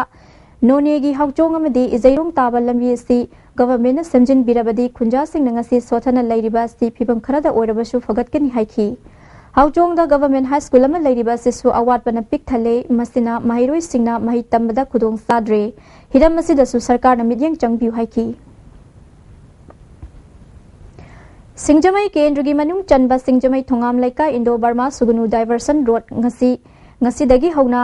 ꯅꯣꯅꯦꯒꯤ ꯍꯥꯎꯆꯣꯡ ꯑꯃꯗꯤ ꯏꯖꯩꯔꯣꯡ ꯇꯥꯕ ꯂꯝꯕꯤ ꯑꯁꯤ ꯒꯚꯔꯟꯃꯦꯟꯠꯅ ꯁꯦꯝꯖꯤꯟꯕꯤꯔꯕꯗꯤ ꯈꯨꯟꯖꯥꯁꯤꯡꯅ ꯉꯁꯤ ꯁꯣꯠꯊꯅ ꯂꯩꯔꯤꯕ ꯑꯁꯤ ꯐꯤꯕꯝ ꯈꯔꯗ ꯑꯣꯏꯔꯕꯁꯨ ꯐꯒꯠꯀꯅꯤ ꯍꯥꯏꯈꯤ꯫ ꯍꯥꯎꯆꯣꯡꯗ ꯒꯚꯔꯟꯃꯦꯟꯠ ꯍꯥꯏ ꯁ꯭ꯀꯨꯜ ꯑꯃ ꯂꯩꯔꯤꯕ ꯑꯁꯤꯁꯨ ꯑꯋꯥꯠꯄꯅ ꯄꯤꯛ ꯊꯜꯂꯦ, ꯃꯁꯤꯅ ꯃꯍꯩꯔꯣꯏꯁꯤꯡꯅ ꯃꯍꯩ ꯇꯝꯕꯗ ꯈꯨꯗꯣꯡ ꯆꯥꯗ꯭ꯔꯦ꯫ ꯍꯤꯔꯝ ꯑꯁꯤꯗꯁꯨ ꯁꯔꯀꯥꯔꯅ ꯃꯤꯠꯌꯦꯡ ꯆꯪꯕꯤꯌꯨ ꯍꯥꯏꯈꯤ꯫ ꯁꯤꯡꯖꯃꯩ ꯀꯦꯟꯗ꯭ꯔꯒꯤ ꯃꯅꯨꯡ ꯆꯟꯕ ꯁꯤꯡꯖꯃꯩ ꯊꯣꯉꯥꯝ ꯂꯩꯀꯥꯏ ꯏꯟꯗꯣ ꯕꯔꯃꯥ ꯁꯨꯒꯅꯨ ꯗꯥꯏꯚꯔꯁꯟ ꯔꯣꯗ ꯉꯁꯤ, ꯉꯁꯤꯗꯒꯤ ꯍꯧꯅ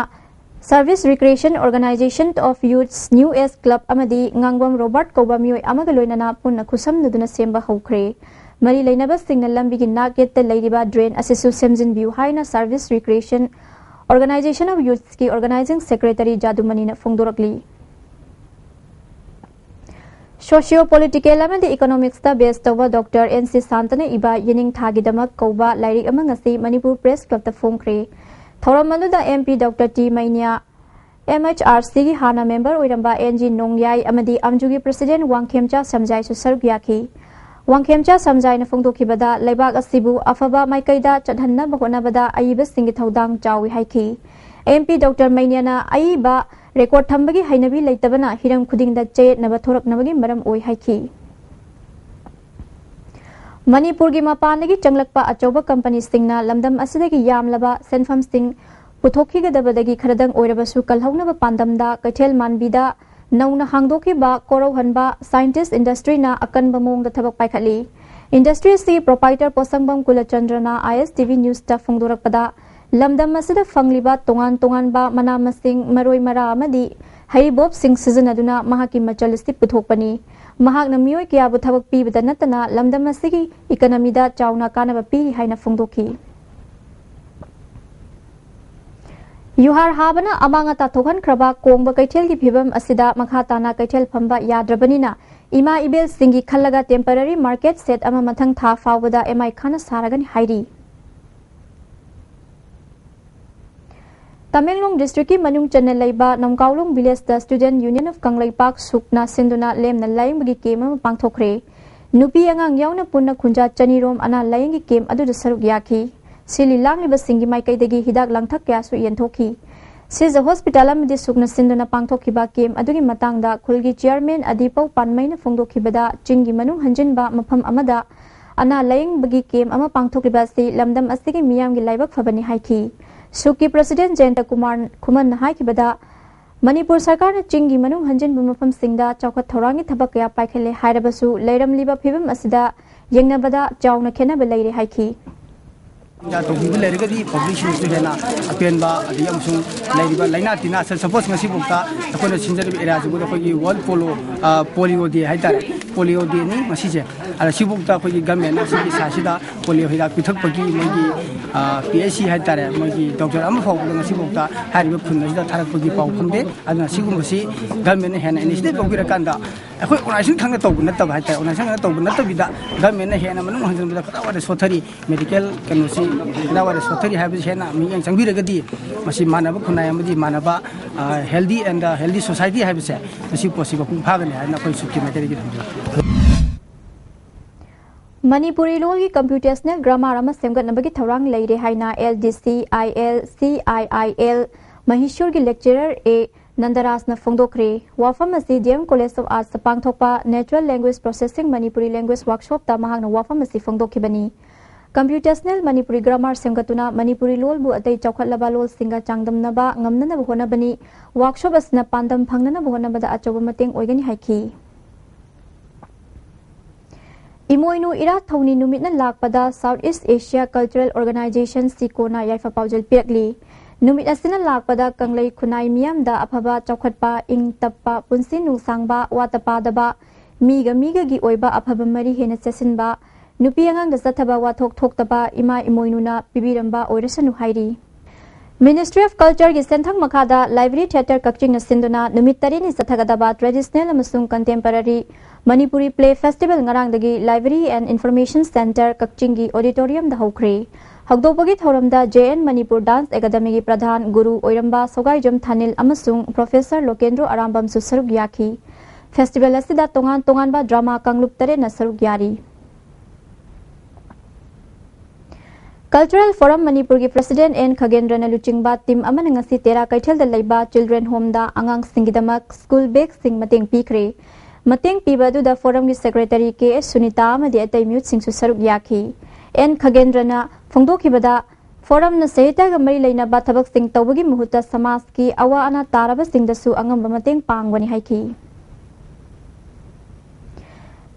Service Recreation Organisation of Youths, New Age Club ꯑꯃꯗꯤ ꯉꯥꯡꯕꯝ ꯔꯣꯕꯥꯔꯠ ꯀꯧꯕ ꯃꯤꯑꯣꯏ ꯑꯃꯒ ꯂꯣꯏꯅꯅ ꯄꯨꯟꯅ ꯈꯨꯠꯁꯝꯅꯗꯨꯅ ꯁꯦꯝꯕ ꯍꯧꯈ꯭ꯔꯦ꯫ ꯃꯔꯤ ꯂꯩꯅꯕꯁꯤꯡꯅ ꯂꯝꯕꯤꯒꯤ ꯅꯥꯛ ꯌꯦꯠꯇ ꯂꯩꯔꯤꯕ ꯗ꯭ꯔꯦꯟ ꯑꯁꯤꯁꯨ ꯁꯦꯝꯖꯤꯟꯕꯤꯌꯨ ꯍꯥꯏꯅ Service Recreation Organisation of Youths ꯀꯤ Organising Secretary ꯖꯥꯗꯨꯃꯅꯤꯅ ꯐꯣꯡꯗꯣꯔꯛꯂꯤ꯫ Socio Political ꯑꯃꯗꯤ Economics ꯇ ꯕꯦꯁ ꯇꯧꯕ ꯗꯣꯛꯇꯔ ꯑꯦꯟ ꯁꯤ ꯁꯥꯟꯇꯅ ꯏꯕ ꯌꯦꯅꯤꯡꯊꯥꯒꯤꯗꯃꯛ ꯀꯧꯕ ꯂꯥꯏꯔꯤꯛ ꯑꯃ ꯉꯁꯤ ꯃꯅꯤꯄꯨꯔ ꯄ꯭ꯔꯦꯁ ꯀ꯭ꯂꯕꯇ ꯐꯣꯡꯈ꯭ꯔꯦ꯫ ꯊꯧꯔꯝ ꯑꯗꯨꯗ M P doctor T Meinya, M H R ꯁꯤꯒꯤ ꯍꯥꯟꯅ ꯃꯦꯝꯕꯔ ꯑꯣꯏꯔꯝꯕ ꯑꯦꯟ ꯖꯤ ꯅꯣꯡꯌꯥꯏ ꯑꯃꯗꯤ ꯑꯝꯖꯨꯒꯤ ꯄ꯭ꯔꯁꯤꯗꯦꯟ ꯋꯥꯡꯈꯦꯝꯆꯥ ꯁꯝꯖꯥꯏꯁꯨ ꯁꯔꯨꯛ ꯌꯥꯈꯤ꯫ ꯋꯥꯡꯈꯦꯝꯆꯥ ꯁꯝꯖꯥꯏꯅ ꯐꯣꯡꯗꯣꯛꯈꯤꯕꯗ, ꯂꯩꯕꯥꯛ ꯑꯁꯤꯕꯨ ꯑꯐꯕ ꯃꯥꯏꯀꯩꯗ ꯆꯠꯍꯟꯅꯕ ꯍꯣꯠꯅꯕꯗ ꯑꯏꯕꯁꯤꯡꯒꯤ ꯊꯧꯗꯥꯡ ꯆꯥꯎꯏ ꯍꯥꯏꯈꯤ꯫ ꯑꯦꯝ ꯄꯤ ꯗꯣꯛꯇꯔ ꯃꯩꯅ꯭ꯌꯥꯅ ꯑꯏꯕ ꯔꯦꯀꯣꯔꯗ ꯊꯝꯕꯒꯤ ꯍꯩꯅꯕꯤ ꯂꯩꯇꯕꯅ ꯍꯤꯔꯝ ꯈꯨꯗꯤꯡꯗ ꯆꯌꯦꯠꯅꯕ ꯊꯣꯔꯛꯅꯕꯒꯤ ꯃꯔꯝ ꯑꯣꯏ ꯍꯥꯏꯈꯤ꯫ ꯃꯅꯤꯄꯨꯔꯒꯤ ꯃꯄꯥꯟꯗꯒꯤ ꯆꯪꯂꯛꯄ ꯑꯆꯧꯕ ꯀꯝꯄꯅꯤꯁꯤꯡꯅ ꯂꯝꯗꯝ ꯑꯁꯤꯗꯒꯤ ꯌꯥꯝꯂꯕ ꯁꯦꯟꯐꯝꯁꯤꯡ ꯄꯨꯊꯣꯛꯈꯤꯒꯗꯕꯗꯒꯤ ꯈꯔꯗꯪ ꯑꯣꯏꯔꯕꯁꯨ ꯀꯜꯍꯧꯅꯕ ꯄꯥꯟꯗꯝꯗ ꯀꯩꯊꯦꯜ ꯃꯥꯟꯕꯤꯗ ꯅꯧꯅ ꯍꯥꯡꯗꯣꯛꯈꯤꯕ ꯀꯣꯔꯧꯍꯟꯕ ꯁꯥꯏꯟꯇꯤꯁ ꯏꯟꯗꯁꯇ꯭ꯔꯤꯅ ꯑꯀꯟꯕ ꯃꯑꯣꯡꯗ ꯊꯕꯛ ꯄꯥꯏꯈꯠꯂꯤ꯫ ꯏꯟꯗꯁꯇ꯭ꯔꯤ ꯑꯁꯤꯒꯤ ꯄ꯭ꯔꯣꯄꯥꯏꯇꯔ ꯄꯣꯠꯁꯪꯕꯝ ꯀꯨꯂꯆꯟꯗ꯭ꯔꯅ ꯑꯥꯏ ꯑꯦꯁ ꯇꯤ ꯚꯤ ꯅ꯭ꯌꯨꯁꯇ ꯐꯣꯡꯗꯣꯔꯛꯄꯗ, ꯂꯝꯗꯝ ꯑꯁꯤꯗ ꯐꯪꯂꯤꯕ ꯇꯣꯉꯥꯟ ꯇꯣꯉꯥꯟꯕ ꯃꯅꯥ ꯃꯁꯤꯡ, ꯃꯔꯣꯏ ꯃꯔꯥ ꯑꯃꯗꯤ ꯍꯩꯔꯤꯕꯣꯞꯁꯤꯡ ꯁꯤꯖꯤꯟꯅꯗꯨꯅ ꯃꯍꯥꯛꯀꯤ ꯃꯆꯜ ꯑꯁꯤ ꯄꯨꯊꯣꯛꯄꯅꯤ꯫ ꯃꯍꯥꯛꯅ ꯃꯤꯑꯣꯏ ꯀꯌꯥꯕꯨ ꯊꯕꯛ ꯄꯤꯕꯗ ꯅꯠꯇꯅ ꯂꯝꯗꯝ ꯑꯁꯤꯒꯤ ꯏꯀꯅꯃꯤꯗ ꯆꯥꯎꯅ ꯀꯥꯟꯅꯕ ꯄꯤꯔꯤ ꯍꯥꯏꯅ ꯐꯣꯡꯗꯣꯛꯈꯤ꯫ ꯌꯨꯍꯥꯔ ꯍꯥꯕꯅ ꯑꯃꯥꯡ ꯑꯇꯥ ꯊꯣꯛꯍꯟꯈ꯭ꯔꯕ ꯀꯣꯡꯕ ꯀꯩꯊꯦꯜꯒꯤ ꯐꯤꯕꯝ ꯑꯁꯤꯗ ꯃꯈꯥ ꯇꯥꯅ ꯀꯩꯊꯦꯜ ꯐꯝꯕ ꯌꯥꯗ꯭ꯔꯕꯅꯤꯅ ꯏꯃꯥ ꯏꯕꯦꯜꯁꯤꯡꯒꯤ ꯈꯜꯂꯒ temporary market shed ꯑꯃ ꯃꯊꯪ ꯊꯥ ꯐꯥꯎꯕꯗ ꯑꯦꯝ ꯑꯥꯏ ꯈꯥꯅ ꯁꯥꯔꯒꯅꯤ ꯍꯥꯏꯔꯤ꯫ ꯇꯃꯦꯡꯂꯣꯡ districtꯀꯤ ꯃꯅꯨꯡ ꯆꯟꯅ ꯂꯩꯕ ꯅꯝꯀꯥꯎꯂꯣꯡ villageꯇ Student Union of ꯀꯪꯂꯩꯄꯥꯛ ꯁꯨꯛꯅ ꯁꯤꯟꯗꯨꯅ ꯂꯦꯝꯅ ꯂꯥꯌꯦꯡꯕꯒꯤ camp ꯑꯃ ꯄꯥꯡꯊꯣꯛꯈ꯭ꯔꯦ꯫ ꯅꯨꯄꯤ ꯑꯉꯥꯡ ꯌꯥꯎꯅ ꯄꯨꯟꯅ ꯈꯨꯟꯖꯥ ꯆꯅꯤꯔꯣꯝ ꯑꯅꯥ ꯂꯥꯌꯦꯡꯒꯤ camp ꯑꯗꯨꯗ ꯁꯔꯨꯛ ꯌꯥꯈꯤ꯫ ꯁꯤꯜꯂꯤ ꯂꯥꯡꯂꯤꯕꯁꯤꯡꯒꯤ ꯃꯥꯏꯀꯩꯗꯒꯤ ꯍꯤꯗꯥꯛ ꯂꯥꯡꯊꯛ ꯀꯌꯥꯁꯨ ꯌꯦꯟꯊꯣꯛꯈꯤ꯫ ꯁꯤꯖ hospital ꯑꯃꯗꯤ ꯁꯨꯛꯅ ꯁꯤꯟꯗꯨꯅ ꯄꯥꯡꯊꯣꯛꯈꯤꯕ camp ꯑꯗꯨꯒꯤ ꯃꯇꯥꯡꯗ ꯈꯨꯜꯒꯤ chairman ꯑꯗꯤꯄꯧ ꯄꯥꯟꯃꯩꯅ ꯐꯣꯡꯗꯣꯛꯈꯤꯕꯗ, ꯆꯤꯡꯒꯤ ꯃꯅꯨꯡ ꯍꯟꯖꯤꯟꯕ ꯃꯐꯝ ꯑꯃꯗ ꯑꯅꯥ ꯂꯥꯌꯦꯡꯕꯒꯤ camp ꯑꯃ ꯄꯥꯡꯊꯣꯛꯂꯤꯕ ꯑꯁꯤ ꯂꯝꯗꯝ ꯑꯁꯤꯒꯤ ꯃꯤꯌꯥꯝꯒꯤ ꯂꯥꯏꯕꯛ ꯐꯕꯅꯤ ꯍꯥꯏꯈꯤ꯫ ꯁꯨꯛꯀꯤ president ꯖꯌꯟꯇ ꯀꯨꯃꯥꯔ ꯈꯨꯃꯟꯅ ꯍꯥꯏꯈꯤꯕꯗ, ꯃꯅꯤꯄꯨꯔ ꯁꯔꯀꯥꯔꯅ ꯆꯤꯡꯒꯤ ꯃꯅꯨꯡ ꯍꯟꯖꯤꯟꯕ ꯃꯐꯝꯁꯤꯡꯗ ꯆꯥꯎꯈꯠ ꯊꯧꯔꯥꯡꯒꯤ ꯊꯕꯛ ꯀꯌꯥ ꯄꯥꯏꯈꯠꯂꯦ ꯍꯥꯏꯔꯕꯁꯨ, ꯂꯩꯔꯝꯂꯤꯕ ꯐꯤꯕꯝ ꯑꯁꯤꯗ ꯌꯦꯡꯅꯕꯗ ꯆꯥꯎꯅ ꯈꯦꯠꯅꯕ ꯂꯩꯔꯦ ꯍꯥꯏꯈꯤ꯫ ꯇꯧꯕꯤꯕ ꯂꯩꯔꯒꯗꯤ publicꯁꯤꯡꯁꯨ ꯍꯦꯟꯅ ꯑꯄꯦꯟꯕ ꯑꯗꯒꯤ ꯑꯃꯁꯨꯡ ꯂꯩꯔꯤꯕ ꯂꯥꯏꯅꯥ ꯇꯤꯟꯅꯥ, suppose ꯉꯁꯤꯐꯥꯎꯗ ꯑꯩꯈꯣꯏꯅ ꯁꯤꯟꯖꯔꯤꯕ areaꯁꯤꯕꯨꯗ ꯑꯩꯈꯣꯏꯒꯤ World Polio, ꯑ, Polio Day ꯍꯥꯏꯇꯥꯔꯦ, Polio Dayꯅꯤ ꯉꯁꯤꯁꯦ꯫ ꯑꯗ ꯁꯤꯐꯥꯎꯗ ꯑꯩꯈꯣꯏꯒꯤ governmentꯅ ꯁꯤꯒꯤ ꯁꯥꯁꯤꯗ polio ꯍꯤꯗꯥꯛ ꯄꯤꯊꯛꯄꯒꯤ ꯃꯣꯏꯒꯤ, ꯑ, P H C ꯍꯥꯏꯇꯥꯔꯦ, ꯃꯣꯏꯒꯤ doctor ꯑꯃ ꯐꯥꯎꯕꯗ ꯉꯁꯤꯐꯥꯎꯗ ꯍꯥꯏꯔꯤꯕ ꯈꯨꯟ ꯑꯁꯤꯗ ꯊꯥꯔꯛꯄꯒꯤ ꯄꯥꯎ ꯐꯪꯗꯦ꯫ ꯑꯗꯨꯅ ꯁꯤꯒꯨꯝꯕꯁꯤ governmentꯅ ꯍꯦꯟꯅ initiative ꯂꯧꯕꯤꯔꯀꯥꯟꯗ ꯑꯩꯈꯣꯏ organization ꯈꯪꯅ ꯇꯧꯕ ꯅꯠꯇꯕ ꯍꯥꯏꯇꯥꯔꯦ, organization ꯈꯪꯅ ꯇꯧꯕ ꯅꯠꯇꯕꯤꯗ governmentꯅ ꯍꯦꯟꯅ ꯃꯅꯨꯡ ꯍꯟꯖꯤꯟꯕꯗ ꯀꯗꯥꯏꯋꯥꯏꯗ ꯁꯣꯊꯔꯤ, medical ꯀꯩꯅꯣꯁꯤ ꯀꯗꯥꯏꯋꯥꯏꯗ ꯁꯣꯊꯔꯤ ꯍꯥꯏꯕꯁꯤ ꯍꯦꯟꯅ ꯃꯤꯠꯌꯦꯡ ꯆꯪꯕꯤꯔꯒꯗꯤ ꯃꯁꯤ ꯃꯥꯟꯅꯕ ꯈꯨꯟꯅꯥꯏ ꯑꯃꯗꯤ ꯃꯥꯟꯅꯕ, ꯑ, healthy and healthy society ꯍꯥꯏꯕꯁꯦ ꯃꯁꯤ ꯄꯣꯠꯁꯤ ꯃꯄꯨꯡ ꯐꯥꯒꯅꯤ ꯍꯥꯏꯅ ꯑꯩꯈꯣꯏ ꯁꯨꯛꯀꯤ ꯃꯥꯏꯀꯩꯗꯒꯤ ꯊꯝꯖꯒꯦ꯫ ꯃꯅꯤꯄꯨꯔꯤ ꯂꯣꯜꯒꯤ computational grammar ꯑꯃ ꯁꯦꯝꯒꯠꯅꯕꯒꯤ ꯊꯧꯔꯥꯡ ꯂꯩꯔꯦ ꯍꯥꯏꯅ L D C I L C I I L ꯃꯍꯤꯁꯨꯔꯒꯤ lecturer A ꯅꯟꯗꯔꯥꯖꯅ ꯐꯣꯡꯗꯣꯛꯈ꯭ꯔꯦ꯫ ꯋꯥꯐꯝ ꯑꯁꯤ D M College of Artsꯇ ꯄꯥꯡꯊꯣꯛꯄ Natural Language Processing Manipuri Language Workshopꯇ ꯃꯍꯥꯛꯅ ꯋꯥꯐꯝ ꯑꯁꯤ ꯐꯣꯡꯗꯣꯛꯈꯤꯕꯅꯤ꯫ Computational ꯃꯅꯤꯄꯨꯔꯤ grammar ꯁꯦꯝꯒꯠꯇꯨꯅ ꯃꯅꯤꯄꯨꯔꯤ ꯂꯣꯜꯕꯨ ꯑꯇꯩ ꯆꯥꯎꯈꯠꯂꯕ ꯂꯣꯜꯁꯤꯡꯒ ꯆꯥꯡꯗꯝꯅꯕ ꯉꯝꯅꯅꯕ ꯍꯣꯠꯅꯕꯅꯤ꯫ Workshop ꯑꯁꯤꯅ ꯄꯥꯟꯗꯝ ꯐꯪꯅꯅꯕ ꯍꯣꯠꯅꯕꯗ ꯑꯆꯧꯕ ꯃꯇꯦꯡ ꯑꯣꯏꯒꯅꯤ ꯍꯥꯏꯈꯤ꯫ ꯏꯃꯣꯏꯅꯨ ꯏꯔꯥꯠ ꯊꯧꯅꯤ ꯅꯨꯃꯤꯠꯅ ꯂꯥꯛꯄꯗ South East Asia Cultural Organization, ꯁꯤꯀꯣꯅ ꯌꯥꯏꯐ ꯄꯥꯎꯖꯦꯜ ꯄꯤꯔꯛꯂꯤ꯫ ꯅꯨꯃꯤꯠ ꯑꯁꯤꯅ ꯂꯥꯛꯄꯗ ꯀꯪꯂꯩ ꯈꯨꯟꯅꯥꯏ ꯃꯤꯌꯥꯝꯗ ꯑꯐꯕ, ꯆꯥꯎꯈꯠꯄ, ꯏꯪ ꯇꯞꯄ, ꯄꯨꯟꯁꯤ ꯅꯨꯡꯁꯥꯡꯕ, ꯋꯥꯠꯇ ꯄꯥꯗꯕ, ꯃꯤꯒ ꯃꯤꯒꯒꯤ ꯑꯣꯏꯕ ꯑꯐꯕ ꯃꯔꯤ ꯍꯦꯟꯅ ꯆꯦꯠꯁꯤꯟꯕ, ꯅꯨꯄꯤ ꯑꯉꯥꯡꯗ ꯆꯠꯊꯕ ꯋꯥꯊꯣꯛ ꯊꯣꯛꯇꯕ ꯏꯃꯥ ꯏꯃꯣꯏꯅꯨꯅ ꯄꯤꯕꯤꯔꯝꯕ ꯑꯣꯏꯔꯁꯅꯨ ꯍꯥꯏꯔꯤ꯫ Ministry of Culture ꯒꯤ ꯁꯦꯟꯊꯪ ꯃꯈꯥꯗ Library Theatre ꯀꯛꯆꯤꯡꯅ ꯁꯤꯟꯗꯨꯅ ꯅꯨꯃꯤꯠ ꯇꯔꯦꯠꯅꯤ ꯆꯠꯊꯒꯗꯕ Traditional ꯑꯃꯁꯨꯡ Contemporary Manipuri Play Festival ꯉꯔꯥꯡꯗꯒꯤ Library and Information Centre ꯀꯛꯆꯤꯡꯒꯤ auditorium ꯗ ꯍꯧꯈ꯭ꯔꯦ꯫ ꯍꯧꯗꯣꯛꯄꯒꯤ ꯊꯧꯔꯝꯗ J N Manipur Dance Academy ꯒꯤ ꯄ꯭ꯔꯙꯥꯟ ꯒꯨꯔꯨ ꯑꯣꯏꯔꯝꯕ ꯁꯧꯒꯥꯏꯖꯝ ꯊꯥꯅꯤꯜ ꯑꯃꯁꯨꯡ Professor ꯂꯣꯀꯦꯟꯗ꯭ꯔꯣ ꯑꯔꯥꯝꯕꯝꯁꯨ ꯁꯔꯨꯛ ꯌꯥꯈꯤ꯫ Festival ꯑꯁꯤꯗ ꯇꯣꯉꯥꯟ ꯇꯣꯉꯥꯟꯕ drama ꯀꯥꯡꯂꯨꯞ ꯇꯔꯦꯠꯅ ꯁꯔꯨꯛ ꯌꯥꯔꯤ꯫ Cultural Forum ꯃꯅꯤꯄꯨꯔꯒꯤ President N ꯈꯒꯦꯟꯗ꯭ꯔꯅ ꯂꯨꯆꯤꯡꯕ team ꯑꯃꯅ ꯉꯁꯤ ꯇꯦꯔꯥ ꯀꯩꯊꯦꯜꯗ ꯂꯩꯕ Children Home ꯗ ꯑꯉꯥꯡꯁꯤꯡꯒꯤꯗꯃꯛ school bag ꯁꯤꯡ ꯃꯇꯦꯡ ꯄꯤꯈ꯭ꯔꯦ꯫ ꯃꯇꯦꯡ ꯄꯤꯕ ꯑꯗꯨꯗ Forum ꯒꯤ Secretary K S ꯁꯨꯅꯤꯇꯥ ꯑꯃꯗꯤ ꯑꯇꯩ ꯃꯤꯍꯨꯠꯁꯤꯡꯁꯨ ꯁꯔꯨꯛ ꯌꯥꯈꯤ꯫ N ꯈꯒꯦꯟꯗ꯭ꯔꯅ ꯐꯣꯡꯗꯣꯛꯈꯤꯕꯗ, Forum ꯅ ꯁꯥꯍꯤꯇ꯭ꯌꯒ ꯃꯔꯤ ꯂꯩꯅꯕ ꯊꯕꯛꯁꯤꯡ ꯇꯧꯕꯒꯤ ꯃꯍꯨꯠꯇ ꯁꯃꯥꯖꯀꯤ ꯑꯋꯥ ꯑꯅꯥ ꯇꯥꯔꯕꯁꯤꯡꯗꯁꯨ ꯑꯉꯝꯕ ꯃꯇꯦꯡ ꯄꯥꯡꯕꯅꯤ ꯍꯥꯏꯈꯤ꯫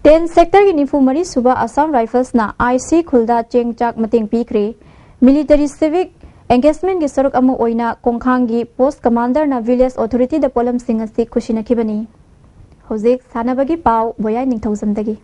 Ten sector ꯒꯤ ꯅꯤꯐꯨ ꯃꯔꯤ ꯁꯨꯕ Assam Rifles ꯅ I C ꯈꯨꯜꯗ ꯆꯦꯡ ꯆꯥꯛ ꯃꯇꯦꯡ ꯄꯤꯈ꯭ꯔꯦ꯫ Military Civic Engagement ꯒꯤ ꯁꯔꯨꯛ ꯑꯃ ꯑꯣꯏꯅ ꯀꯣꯡꯈꯥꯡꯒꯤ Post Commander ꯅ Village Authority ꯗ ꯄꯣꯠꯂꯝꯁꯤꯡ ꯑꯁꯤ ꯈꯨꯠꯁꯤꯟꯅꯈꯤꯕꯅꯤ꯫ ꯍꯧꯖꯤꯛ ꯁꯥꯟꯅꯕꯒꯤ ꯄꯥꯎ ꯕꯣꯌꯥꯏ ꯅꯤꯡꯊꯧꯖꯝꯗꯒꯤ꯫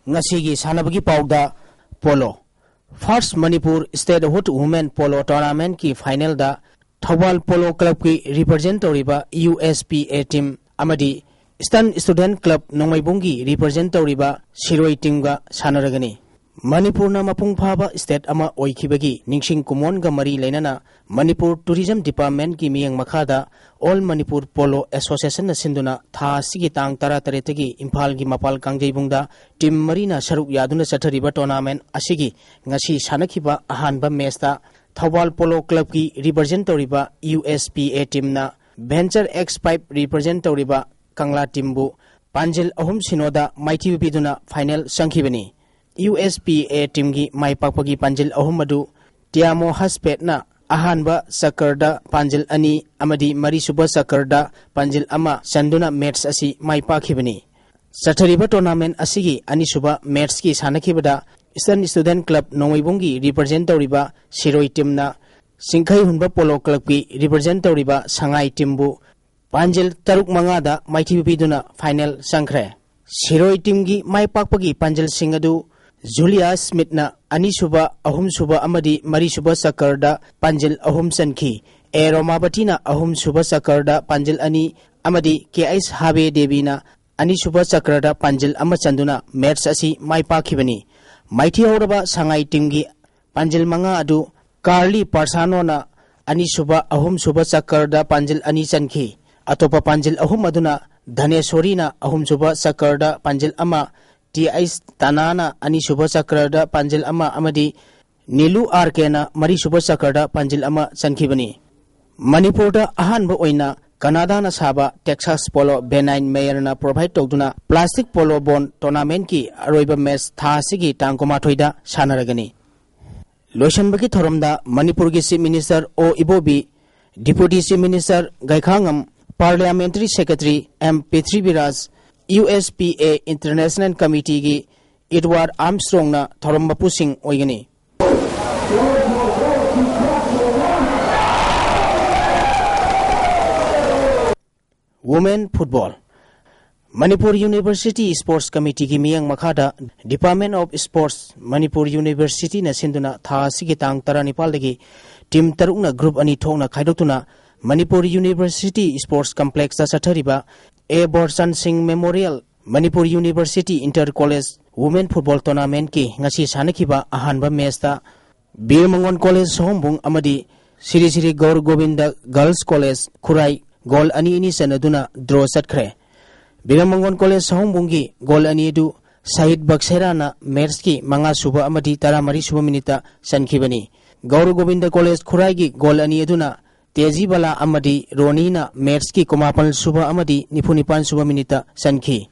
ꯉꯁꯤꯒꯤ ꯁꯥꯟꯅꯕꯒꯤ ꯄꯥꯎꯗ polo. First Manipur Statehood Women Polo Tournament ꯀꯤ final ꯗ ꯊꯧꯕꯥꯜ Polo Club ꯀꯤ represent ꯇꯧꯔꯤꯕ U S P A team ꯑꯃꯗꯤ Eastern Student Club ꯅꯣꯡꯃꯩꯕꯨꯡꯒꯤ represent ꯇꯧꯔꯤꯕ ꯁꯤꯔꯣꯏ team ꯒ ꯁꯥꯟꯅꯔꯒꯅꯤ꯫ ꯃꯅꯤꯄꯨꯔꯅ ꯃꯄꯨꯡ ꯐꯥꯕ state ꯑꯃ ꯑꯣꯏꯈꯤꯕꯒꯤ ꯅꯤꯡꯁꯤꯡ ꯀꯨꯝꯑꯣꯟꯒ ꯃꯔꯤ ꯂꯩꯅꯅ ꯃꯅꯤꯄꯨꯔ Tourism Department ꯀꯤ ꯃꯤꯠꯌꯦꯡ ꯃꯈꯥꯗ All Manipur Polo Association ꯅ ꯁꯤꯟꯗꯨꯅ ꯊꯥ ꯑꯁꯤꯒꯤ ꯇꯥꯡ ꯇꯔꯥꯇꯔꯦꯠꯇꯒꯤ ꯏꯝꯐꯥꯜꯒꯤ ꯃꯄꯥꯜ ꯀꯥꯡꯖꯩꯕꯨꯡꯗ team ꯃꯔꯤꯅ ꯁꯔꯨꯛ ꯌꯥꯗꯨꯅ ꯆꯠꯊꯔꯤꯕ tournament ꯑꯁꯤꯒꯤ ꯉꯁꯤ ꯁꯥꯟꯅꯈꯤꯕ ꯑꯍꯥꯟꯕ match ꯇ ꯊꯧꯕꯥꯜ Polo Club ꯀꯤ represent ꯇꯧꯔꯤꯕ U S P A team ꯅ Venture X five represent ꯇꯧꯔꯤꯕ ꯀꯪꯂꯥ team ꯕꯨ ꯄꯥꯟꯖꯤꯜ ꯑꯍꯨꯝ ꯁꯤꯅꯣꯗ ꯃꯥꯏꯊꯤꯕ ꯄꯤꯗꯨꯅ final ꯆꯪꯈꯤꯕꯅꯤ꯫ U S P A team ꯒꯤ ꯃꯥꯏ ꯄꯥꯛꯄꯒꯤ ꯄꯥꯟꯖꯤꯜ ꯑꯍꯨꯝ ꯑꯗꯨ ꯇꯤꯌꯥꯃꯣ ꯍꯁꯄꯦꯠꯅ ꯑꯍꯥꯟꯕ ꯆꯀꯔꯗ ꯄꯥꯟꯖꯤꯜ ꯑꯅꯤ ꯑꯃꯗꯤ ꯃꯔꯤꯁꯨꯕ ꯆꯀꯔꯗ ꯄꯥꯟꯖꯤꯜ ꯑꯃ ꯆꯟꯗꯨꯅ match ꯑꯁꯤ ꯃꯥꯏ ꯄꯥꯛꯈꯤꯕꯅꯤ꯫ ꯆꯠꯊꯔꯤꯕ tournament ꯑꯁꯤꯒꯤ ꯑꯅꯤꯁꯨꯕ match ꯀꯤ ꯁꯥꯟꯅꯈꯤꯕꯗ Eastern Student Club ꯅꯣꯡꯃꯩꯕꯨꯡꯒꯤ represent ꯇꯧꯔꯤꯕ ꯁꯤꯔꯣꯏ teamꯅ ꯆꯤꯡꯈꯩ ꯍꯨꯟꯕ polo clubꯀꯤ represent ꯇꯧꯔꯤꯕ ꯁꯉꯥꯏ teamꯕꯨ ꯄꯥꯟꯖꯤꯜ ꯇꯔꯨꯛ ꯃꯉꯥꯗ ꯃꯥꯏꯊꯤꯕ ꯄꯤꯗꯨꯅ final ꯆꯪꯈ꯭ꯔꯦ꯫ ꯁꯤꯔꯣꯏ teamꯒꯤ ꯃꯥꯏ ꯄꯥꯛꯄꯒꯤ ꯄꯥꯟꯖꯤꯜꯁꯤꯡ ꯑꯗꯨ ꯖꯨꯂꯤꯌꯥ ꯁ꯭ꯃꯤꯠꯅ ꯑꯅꯤꯁꯨꯕ, ꯑꯍꯨꯝꯁꯨꯕ ꯑꯃꯗꯤ ꯃꯔꯤꯁꯨꯕ ꯆꯀꯔꯗ ꯄꯥꯟꯖꯤꯜ ꯑꯍꯨꯝ ꯆꯟꯈꯤ꯫ ꯑꯦ ꯔꯣꯃꯥꯕꯇꯤꯅ ꯑꯍꯨꯝꯁꯨꯕ ꯆꯀꯔꯗ ꯄꯥꯟꯖꯤꯜ ꯑꯅꯤ ꯑꯃꯗꯤ ꯀꯦ ꯑꯩꯆ ꯍꯥꯕꯦ ꯗꯦꯕꯤꯅ ꯑꯅꯤꯁꯨꯕ ꯆꯀꯔꯗ ꯄꯥꯟꯖꯤꯜ ꯑꯃ ꯆꯟꯗꯨꯅ match ꯑꯁꯤ ꯃꯥꯏ ꯄꯥꯛꯈꯤꯕꯅꯤ꯫ ꯃꯥꯏꯊꯤꯍꯧꯔꯕ ꯁꯉꯥꯏ teamꯒꯤ ꯄꯥꯟꯖꯤꯜ ꯃꯉꯥ ꯑꯗꯨ ꯀꯥꯔꯂꯤ ꯄꯥꯔꯁꯥꯅꯣꯅ ꯑꯅꯤꯁꯨꯕ, ꯑꯍꯨꯝꯁꯨꯕ ꯆꯀꯔꯗ ꯄꯥꯟꯖꯤꯜ ꯑꯅꯤ ꯆꯟꯈꯤ꯫ ꯑꯇꯣꯞꯄ ꯄꯥꯟꯖꯤꯜ ꯑꯍꯨꯝ ꯑꯗꯨꯅ ꯙꯅꯦꯁꯣꯔꯤꯅ ꯑꯍꯨꯝꯁꯨꯕ ꯆꯀꯔꯗ ꯄꯥꯟꯖꯤꯜ ꯑꯃ, ꯇꯤ ꯑꯩꯆ ꯇꯥꯅꯥꯅ ꯑꯅꯤꯁꯨꯕ ꯆꯀꯔꯗ ꯄꯥꯟꯖꯤꯜ ꯑꯃ ꯑꯃꯗꯤ ꯅꯤꯂꯨ ꯑꯥꯔ ꯀꯦꯅ ꯃꯔꯤꯁꯨꯕ ꯆꯀꯔꯗ ꯄꯥꯟꯖꯤꯜ ꯑꯃ ꯆꯟꯈꯤꯕꯅꯤ꯫ ꯃꯅꯤꯄꯨꯔꯗ ꯑꯍꯥꯟꯕ ꯑꯣꯏꯅ ꯀꯅꯥꯗꯥꯅ ꯁꯥꯕ Texas polo Benign Mayerꯅ provide ꯇꯧꯗꯨꯅ plastic polo ball tournamentꯀꯤ ꯑꯔꯣꯏꯕ match ꯊꯥ ꯑꯁꯤꯒꯤ ꯇꯥꯡ ꯀꯨꯟꯃꯥꯊꯣꯏꯗ ꯁꯥꯟꯅꯔꯒꯅꯤ꯫ ꯂꯣꯏꯁꯤꯟꯕꯒꯤ ꯊꯧꯔꯝꯗ ꯃꯅꯤꯄꯨꯔꯒꯤ Chief Minister O Ibobi, Deputy Chief Minister Gaikhangam, Parliamentary Secretary M Prithviraj, U S P A International Committeeꯒꯤ Edward Armstrongꯅ ꯊꯧꯔꯝ ꯃꯄꯨꯁꯤꯡ ꯑꯣꯏꯒꯅꯤ꯫ Women Football꯫ Manipur University Sports Committeeꯒꯤ ꯃꯤꯠꯌꯦꯡ ꯃꯈꯥꯗ Department of Sports, ꯃꯅꯤꯄꯨꯔ Universityꯅ ꯁꯤꯟꯗꯨꯅ ꯊꯥ ꯑꯁꯤꯒꯤ ꯇꯥꯡ ꯇꯔꯥꯅꯤꯄꯥꯜꯗꯒꯤ team ꯇꯔꯨꯛꯅ group ꯑꯅꯤ ꯊꯣꯛꯅ ꯈꯥꯏꯗꯣꯛꯇꯨꯅ ꯃꯅꯤꯄꯨꯔ University Sports Complexꯇ ꯆꯠꯊꯔꯤꯕ ꯑꯦ ꯕꯣꯔꯆꯟ ꯁꯤꯡ Memorial Manipur University Inter College Women Football Tournamentꯀꯤ ꯉꯁꯤ ꯁꯥꯟꯅꯈꯤꯕ ꯑꯍꯥꯟꯕ matchꯇ ꯕꯤꯔ ꯃꯪꯒꯣꯟ College ꯁꯑꯣꯝꯕꯨꯡ ꯑꯃꯗꯤ ꯁ꯭ꯔꯤ ꯁ꯭ꯔꯤ ꯒꯧꯔ ꯒꯣꯕꯤꯟꯗ Girls College ꯈꯨꯔꯥꯏ goal ꯑꯅꯤ ꯑꯅꯤ ꯆꯟꯅꯗꯨꯅ draw ꯆꯠꯈ꯭ꯔꯦ꯫ ꯕꯤꯔ ꯃꯪꯒꯣꯟ College ꯁꯑꯣꯝꯕꯨꯡꯒꯤ goal ꯑꯅꯤ ꯑꯗꯨ ꯁꯍꯤꯗ ꯕꯛꯁꯦꯔꯥꯅ matchꯀꯤ ꯃꯉꯥꯁꯨꯕ ꯑꯃꯗꯤ ꯇꯔꯥꯃꯔꯤꯁꯨꯕ minuteꯇ ꯆꯟꯈꯤꯕꯅꯤ꯫ ꯒꯧꯔ ꯒꯣꯕꯤꯟꯗ College ꯈꯨꯔꯥꯏꯒꯤ goal ꯑꯅꯤ ꯑꯗꯨꯅ ꯇꯦꯖꯤ ꯕꯂꯥ ꯑꯃꯗꯤ ꯔꯣꯅꯤꯅ matchꯀꯤ ꯀꯨꯟꯃꯥꯄꯜꯁꯨꯕ ꯑꯃꯗꯤ ꯅꯤꯐꯨꯅꯤꯄꯥꯜꯁꯨꯕ minuteꯇ ꯆꯟꯈꯤ꯫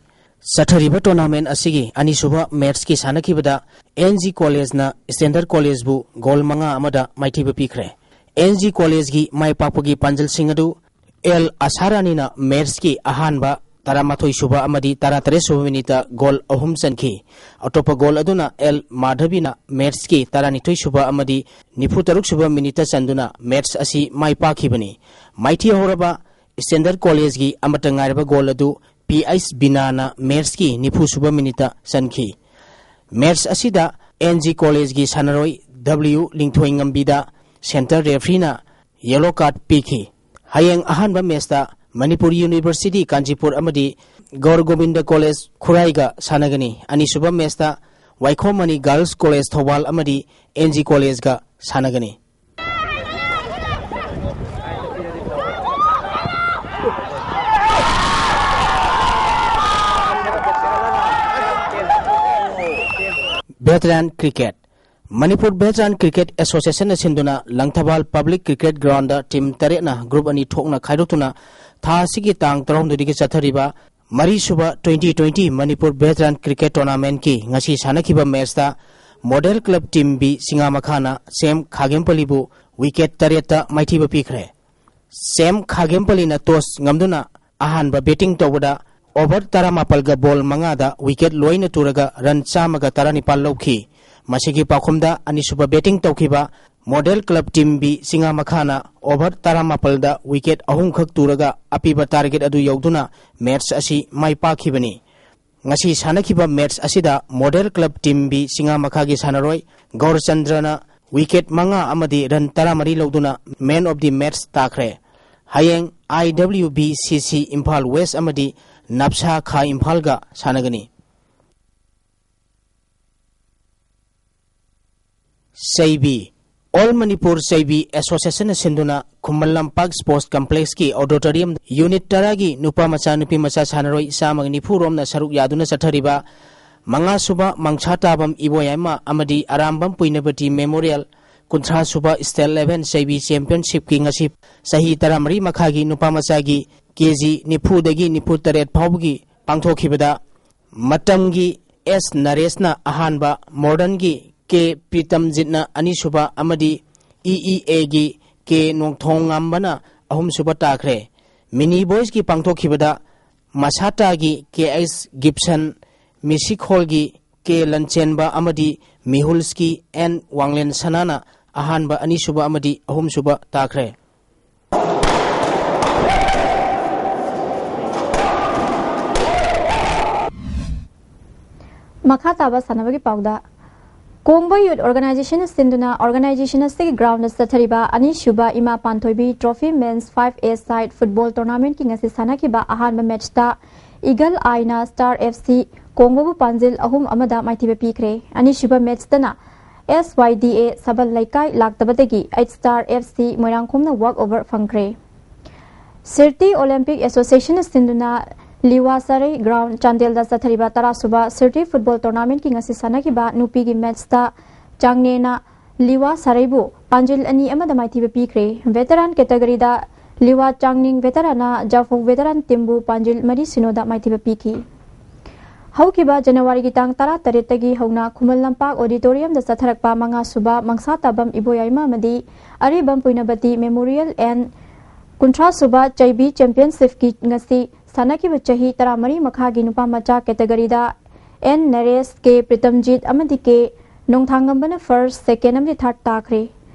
ꯆꯠꯊꯔꯤꯕ tournament ꯑꯁꯤꯒꯤ ꯑꯅꯤꯁꯨꯕ matchꯀꯤ ꯁꯥꯟꯅꯈꯤꯕꯗ ꯑꯦꯟ ꯖꯤ Collegeꯅ Standard Collegeꯕꯨ goal ꯃꯉꯥ ꯑꯃꯗ ꯃꯥꯏꯊꯤꯕ ꯄꯤꯈ꯭ꯔꯦ꯫ ꯑꯦꯟ ꯖꯤ Collegeꯀꯤ ꯃꯥꯏ ꯄꯥꯛꯄꯒꯤ ꯄꯥꯟꯖꯜꯁꯤꯡ ꯑꯗꯨ ꯑꯦꯜ ꯑꯁꯥꯔꯥꯅꯤꯅ matchꯀꯤ ꯑꯍꯥꯟꯕ ꯇꯔꯥꯃꯥꯊꯣꯏ ꯁꯨꯕ ꯑꯃꯗꯤ ꯇꯔꯥꯇꯔꯦꯠ ꯁꯨꯕ ꯃꯤꯅꯤꯠꯇ ꯒꯣꯜ ꯑꯍꯨꯝ ꯆꯟꯈꯤ꯫ ꯑꯇꯣꯞꯄ ꯒꯣꯜ ꯑꯗꯨꯅ ꯑꯦꯜ ꯃꯥꯙꯕꯤꯅ ꯃꯦꯠꯁꯀꯤ ꯇꯔꯥꯅꯤꯊꯣꯏ ꯁꯨꯕ ꯑꯃꯗꯤ ꯅꯤꯐꯨ ꯇꯔꯨꯛ ꯁꯨꯕ ꯃꯤꯅꯤꯠꯇ ꯆꯟꯗꯨꯅ ꯃꯦꯠꯁ ꯑꯁꯤ ꯃꯥꯏ ꯄꯥꯛꯈꯤꯕꯅꯤ꯫ ꯃꯥꯏꯊꯤ ꯍꯧꯔꯕ ꯁ꯭ꯇꯦꯟꯗꯔꯗ ꯀꯣꯂꯦꯖꯒꯤ ꯑꯃꯠꯇ ꯉꯥꯏꯔꯕ ꯒꯣꯜ ꯑꯗꯨ ꯄꯤ ꯑꯩꯆ ꯕꯤꯅꯥꯅ ꯃꯦꯠꯁꯀꯤ ꯅꯤꯐꯨ ꯁꯨꯕ ꯃꯤꯅꯤꯠꯇ ꯆꯟꯈꯤ꯫ ꯃꯦꯠꯁ ꯑꯁꯤꯗ ꯑꯦꯟ ꯖꯤ ꯀꯣꯂꯦꯖꯒꯤ ꯁꯥꯟꯅꯔꯣꯏ ꯗꯕ꯭ꯂꯤꯌꯨ ꯂꯤꯡꯊꯣꯏꯉꯝꯕꯤꯗ ꯁꯦꯟꯇꯔ ꯔꯦꯐ꯭ꯔꯤꯅ ꯌꯦꯂꯣ ꯀꯥꯔꯗ ꯄꯤꯈꯤ꯫ ꯍꯌꯦꯡ ꯑꯍꯥꯟꯕ ꯃꯦꯠꯁꯇ ꯃꯅꯤꯄꯨꯔ ꯌꯨꯅꯤꯚꯔꯁꯤꯇꯤ ꯀꯥꯟꯆꯤꯄꯨꯔ ꯑꯃꯗꯤ ꯒꯧꯔ ꯒꯣꯕꯤꯟꯗ ꯀꯣꯂꯦꯖ ꯈꯨꯔꯥꯏꯒ ꯁꯥꯟꯅꯒꯅꯤ꯫ ꯑꯅꯤꯁꯨꯕ ꯃꯦꯠꯁꯇ ꯋꯥꯏꯈꯣꯝ ꯃꯅꯤ ꯒꯥꯔꯜꯁ ꯀꯣꯂꯦꯖ ꯊꯧꯕꯥꯜ ꯑꯃꯗꯤ ꯑꯦꯟ ꯖꯤ ꯀꯣꯂꯦꯖꯒ ꯁꯥꯟꯅꯒꯅꯤ꯫ Veteran cricket. Manipur veteran cricket ꯑꯦꯁꯣꯁꯤꯌꯦꯁꯟꯅ ꯁꯤꯟꯗꯨꯅ Langthabal public cricket ground team ꯇꯔꯦꯠꯅ ꯒ꯭ꯔꯨꯞ ꯑꯅꯤ ꯊꯣꯛꯅ ꯈꯥꯏꯗꯣꯛꯇꯨꯅ ꯊꯥ ꯑꯁꯤꯒꯤ ꯇꯥꯡ ꯇꯔꯥꯍꯨꯝꯗꯣꯏꯗꯒꯤ ꯆꯠꯊꯔꯤꯕ ꯃꯔꯤꯁꯨꯕ twenty twenty Manipur veteran cricket ꯇꯣꯔꯅꯥꯃꯦꯟꯠꯀꯤ ꯉꯁꯤ ꯁꯥꯟꯅꯈꯤꯕ ꯃꯦꯠꯁꯇ ꯃꯣꯗꯦꯜ ꯀ꯭ꯂꯕ ꯇꯤꯝ ꯕꯤ ꯁꯤꯡꯉꯥꯃꯈꯥꯅ ꯁꯦꯝ ꯈꯥꯒꯦꯝꯄꯜꯂꯤꯕꯨ ꯋꯤꯀꯦꯠ ꯇꯔꯦꯠꯇ ꯃꯥꯏꯊꯤꯕ ꯄꯤꯈ꯭ꯔꯦ꯫ ꯁꯦꯝ ꯈꯥꯒꯦꯝꯄꯜꯂꯤꯅ ꯇꯣꯁ ꯉꯝꯗꯨꯅ ꯑꯍꯥꯟꯕ ꯕꯦꯇꯤꯡ ꯇꯧꯕꯗ ꯑꯣꯚꯔ ꯇꯔꯥꯃꯥꯄꯜꯒ ꯕꯣꯜ ꯃꯉꯥꯗ ꯋꯤꯀꯦꯠ ꯂꯣꯏꯅ ꯇꯨꯔꯒ ꯔꯟ ꯆꯥꯝꯃꯒ ꯇꯔꯥꯅꯤꯄꯥꯜ ꯂꯧꯈꯤ꯫ ꯃꯁꯤꯒꯤ ꯄꯥꯎꯈꯨꯝꯗ ꯑꯅꯤꯁꯨꯕ ꯕꯦꯇꯤꯡ ꯇꯧꯈꯤꯕ ꯃꯣꯗꯦꯜ ꯀ꯭ꯂꯕ ꯇꯤꯝ ꯕꯤ ꯁꯤꯡꯉꯥꯃꯈꯥꯅ ꯑꯣꯚꯔ ꯇꯔꯥꯃꯥꯄꯜꯗ ꯋꯤꯀꯦꯠ ꯑꯍꯨꯝꯈꯛ ꯇꯨꯔꯒ ꯑꯄꯤꯕ ꯇꯥꯔꯒꯦꯠ ꯑꯗꯨ ꯌꯧꯗꯨꯅ ꯃꯦꯠꯁ ꯑꯁꯤ ꯃꯥꯏ ꯄꯥꯛꯈꯤꯕꯅꯤ꯫ ꯉꯁꯤ ꯁꯥꯟꯅꯈꯤꯕ ꯃꯦꯠꯁ ꯑꯁꯤꯗ ꯃꯣꯗꯦꯜ ꯀ꯭ꯂꯕ ꯇꯤꯝ ꯕꯤ ꯁꯤꯡꯉꯥꯃꯈꯥꯒꯤ ꯁꯥꯟꯅꯔꯣꯏ ꯒꯧꯔꯆꯟꯗ꯭ꯔꯅ ꯋꯤꯀꯦꯠ ꯃꯉꯥ ꯑꯃꯗꯤ ꯔꯟ ꯇꯔꯥꯃꯔꯤ ꯂꯧꯗꯨꯅ ꯃꯦꯟ ꯑꯣꯐ ꯗꯤ ꯃꯦꯠꯁ ꯇꯥꯈ꯭ꯔꯦ꯫ ꯍꯌꯦꯡ ꯑꯥꯏ ꯗꯕ꯭ꯂꯤꯎ ꯕꯤ ꯁꯤ ꯁꯤ ꯏꯝꯐꯥꯜ ꯋꯦꯁ ꯑꯃꯗꯤ ꯅꯞꯁꯥ ꯈꯥ ꯏꯝꯐꯥꯜꯒ ꯁꯥꯟꯅꯒꯅꯤ꯫ ꯆꯩꯕꯤ꯫ ꯑꯣꯜ ꯃꯅꯤꯄꯨꯔ ꯆꯩꯕꯤ ꯑꯦꯁꯣꯁꯤꯌꯦꯁꯟꯅ ꯁꯤꯟꯗꯨꯅ Khuman Lampak sports ꯀꯝꯄ꯭ꯂꯦꯛꯁꯀꯤ auditorium unit ꯇꯔꯥꯒꯤ ꯅꯨꯄꯥ ꯃꯆꯥ ꯅꯨꯄꯤ ꯃꯆꯥ ꯁꯥꯟꯅꯔꯣꯏ ꯆꯥꯝꯃꯒ ꯅꯤꯐꯨ ꯔꯣꯝꯅ ꯁꯔꯨꯛ ꯌꯥꯗꯨꯅ ꯆꯠꯊꯔꯤꯕ ꯃꯉꯥꯁꯨꯕ ꯃꯪꯁꯥ ꯇꯥꯕꯝ ꯏꯕꯣꯌꯥꯏꯃ ꯑꯃꯗꯤ ꯑꯔꯥꯝꯕꯝ ꯄꯨꯏꯅꯕꯇꯤ ꯃꯦꯃꯣꯔꯤꯌꯦꯜ ꯀꯨꯟꯊ꯭ꯔꯥꯁꯨꯕ ꯁ꯭ꯇꯦꯠ ꯂꯦꯚꯦꯜ ꯆꯩꯕꯤ ꯆꯦꯝꯄꯤꯌꯟꯁꯤꯞꯀꯤ ꯉꯁꯤ ꯆꯍꯤ ꯇꯔꯥꯃꯔꯤ ꯃꯈꯥꯒꯤ ꯅꯨꯄꯥ ꯃꯆꯥꯒꯤ ꯀꯦ ꯖꯤ ꯅꯤꯐꯨꯗꯒꯤ ꯅꯤꯐꯨ ꯇꯔꯦꯠ ꯐꯥꯎꯕꯒꯤ ꯄꯥꯡꯊꯣꯛꯈꯤꯕꯗ ꯃꯇꯝꯒꯤ ꯑꯦꯁ ꯅꯔꯦꯁꯅ ꯑꯍꯥꯟꯕ, ꯃꯣꯗꯔꯟꯒꯤ ꯀꯦ ꯄ꯭ꯔꯤꯇꯝꯖꯤꯠꯅ ꯑꯅꯤꯁꯨꯕ ꯑꯃꯗꯤ ꯏ ꯏ ꯑꯦꯒꯤ ꯀꯦ ꯅꯣꯡꯊꯣꯡꯉꯥꯝꯕꯅ ꯑꯍꯨꯝꯁꯨꯕ ꯇꯥꯈ꯭ꯔꯦ꯫ ꯃꯤꯅꯤ ꯕꯣꯏꯁꯀꯤ ꯄꯥꯡꯊꯣꯛꯈꯤꯕꯗ ꯃꯁꯥꯇꯥꯒꯤ ꯀꯦ ꯑꯩꯆ ꯒꯤꯞꯁꯟ, ꯃꯤꯁꯤꯈꯣꯜꯒꯤ ꯀꯦ ꯂꯟꯆꯦꯟꯕ ꯑꯃꯗꯤ ꯃꯤꯍꯨꯜꯁꯀꯤ ꯑꯦꯟ ꯋꯥꯡꯂꯦꯟ ꯁꯅꯥꯅ ꯑꯍꯥꯟꯕ, ꯑꯅꯤꯁꯨꯕ ꯑꯃꯗꯤ ꯑꯍꯨꯝꯁꯨꯕ ꯇꯥꯈ꯭ꯔꯦ꯫ ꯃꯈꯥ ꯇꯥꯕ ꯁꯥꯟꯅꯕꯒꯤ ꯄꯥꯎꯗ, ꯀꯣꯡꯕ ꯌꯨꯠ ꯑꯣꯔꯒꯅꯥꯏꯖꯦꯁꯟꯅ ꯁꯤꯟꯗꯨꯅ ꯑꯣꯔꯒꯅꯥꯏꯖꯦꯁꯟ ꯑꯁꯤꯒꯤ ꯒ꯭ꯔꯥꯎꯟꯗ ꯆꯠꯊꯔꯤꯕ ꯑꯅꯤꯁꯨꯕ ꯏꯃꯥ ꯄꯥꯟꯊꯣꯏꯕꯤ ꯇ꯭ꯔꯣꯐꯤ ꯃꯦꯟꯁ ꯐꯥꯏꯚ ꯑꯦ ꯁꯥꯏꯠ ꯐꯨꯠꯕꯣꯜ ꯇꯣꯔꯅꯥꯃꯦꯟꯠꯀꯤ ꯉꯁꯤ ꯁꯥꯟꯅꯈꯤꯕ ꯑꯍꯥꯟꯕ ꯃꯦꯠꯆꯇ ꯏꯒꯜ ꯑꯥꯏꯅ ꯁ꯭ꯇꯥꯔ ꯑꯦꯐ ꯁꯤ ꯀꯣꯡꯕꯕꯨ ꯄꯥꯟꯖꯤꯜ ꯑꯍꯨꯝ ꯑꯃꯗ ꯃꯥꯏꯊꯤꯕ ꯄꯤꯈ꯭ꯔꯦ꯫ ꯑꯅꯤꯁꯨꯕ ꯃꯦꯠꯆꯇꯅ ꯑꯦꯁ ꯋꯥꯏ ꯗꯤ ꯑꯦ ꯁꯕꯜ ꯂꯩꯀꯥꯏ ꯂꯥꯛꯇꯕꯗꯒꯤ ꯑꯩꯠ ꯁ꯭ꯇꯥꯔ ꯑꯦꯐ ꯁꯤ ꯃꯣꯏꯔꯥꯡꯈꯣꯝꯅ ꯋꯥꯛ ꯑꯣꯚꯔ ꯐꯪꯈ꯭ꯔꯦ꯫ ꯁꯤꯔꯇꯤ ꯑꯣꯂꯦꯝꯄꯤꯛ ꯑꯦꯁꯣꯁꯤꯌꯦꯁꯟꯅ ꯁꯤꯟꯗꯨꯅ ꯂꯤꯋꯥ ꯁꯔꯩ ꯒ꯭ꯔꯥꯎꯟ ꯆꯥꯟꯗꯦꯜꯗ ꯆꯠꯊꯔꯤꯕ ꯇꯔꯥꯁꯨꯕ ꯁꯤꯔꯇꯤ ꯐꯨꯠꯕꯣꯜ ꯇꯣꯔꯅꯥꯃꯦꯟꯠꯀꯤ ꯉꯁꯤ ꯁꯥꯟꯅꯈꯤꯕ ꯅꯨꯄꯤꯒꯤ ꯃꯦꯠꯆꯇ ꯆꯥꯡꯅꯦꯅ ꯂꯤꯋꯥ ꯁꯔꯩꯕꯨ ꯄꯥꯟꯖꯤꯜ ꯑꯅꯤ ꯑꯃꯗ ꯃꯥꯏꯊꯤꯕ ꯄꯤꯈ꯭ꯔꯦ꯫ ꯚꯦꯇꯔꯥꯟ ꯀꯦꯇꯒꯔꯤꯗ ꯂꯤꯋꯥ ꯆꯥꯡꯅꯤꯡ ꯚꯦꯇꯔꯥꯟꯅ ꯖꯥꯐꯧ ꯚꯦꯇꯔꯥꯟ ꯇꯤꯝꯕꯨ ꯄꯥꯟꯖꯤꯜ ꯃꯔꯤ ꯁꯤꯅꯣꯗ ꯃꯥꯏꯊꯤꯕ ꯄꯤꯈꯤ꯫ ꯍꯧꯈꯤꯕ ꯖꯅꯋꯥꯔꯤꯒꯤ ꯇꯥꯡ ꯇꯔꯥꯇꯔꯦꯠꯇꯒꯤ ꯍꯧꯅ ꯈꯨꯃꯟ ꯂꯝꯄꯥꯛ ꯑꯣꯗꯤꯇꯣꯔꯤꯌꯝꯗ ꯆꯠꯊꯔꯛꯄ ꯃꯉꯥꯁꯨꯕ ꯃꯪꯁꯥ ꯇꯥꯕꯝ ꯏꯕꯣꯌꯥꯏꯃ ꯑꯃꯗꯤ ꯑꯔꯤꯕꯝ ꯄꯨꯏꯅꯕꯇꯤ ꯃꯦꯃꯣꯔꯤꯌꯦꯜ ꯑꯦꯟ ꯀꯨꯟꯊ꯭ꯔꯥꯁꯨꯕ ꯆꯩꯕꯤ ꯆꯦꯝꯄꯤꯌꯟꯁꯤꯞꯀꯤ ꯉꯁꯤ ꯁꯥꯟꯅꯈꯤꯕ ꯆꯍꯤ ꯇꯔꯥꯃꯔꯤ ꯃꯈꯥꯒꯤ ꯅꯨꯄꯥ ꯃꯆꯥ ꯀꯦꯇꯒꯔꯤꯗ ꯑꯦꯟ ꯅꯔꯦꯁ, ꯀꯦ ꯄ꯭ꯔꯤꯇꯝꯖꯤꯠ ꯑꯃꯗꯤ ꯀꯦ ꯅꯣꯡꯊꯥꯡꯉꯝꯕꯅ ꯐꯥꯔꯁ, ꯁꯦꯀꯦꯟ ꯑꯃꯗꯤ ꯊꯥꯔꯠ ꯇꯥꯈ꯭ꯔꯦ꯫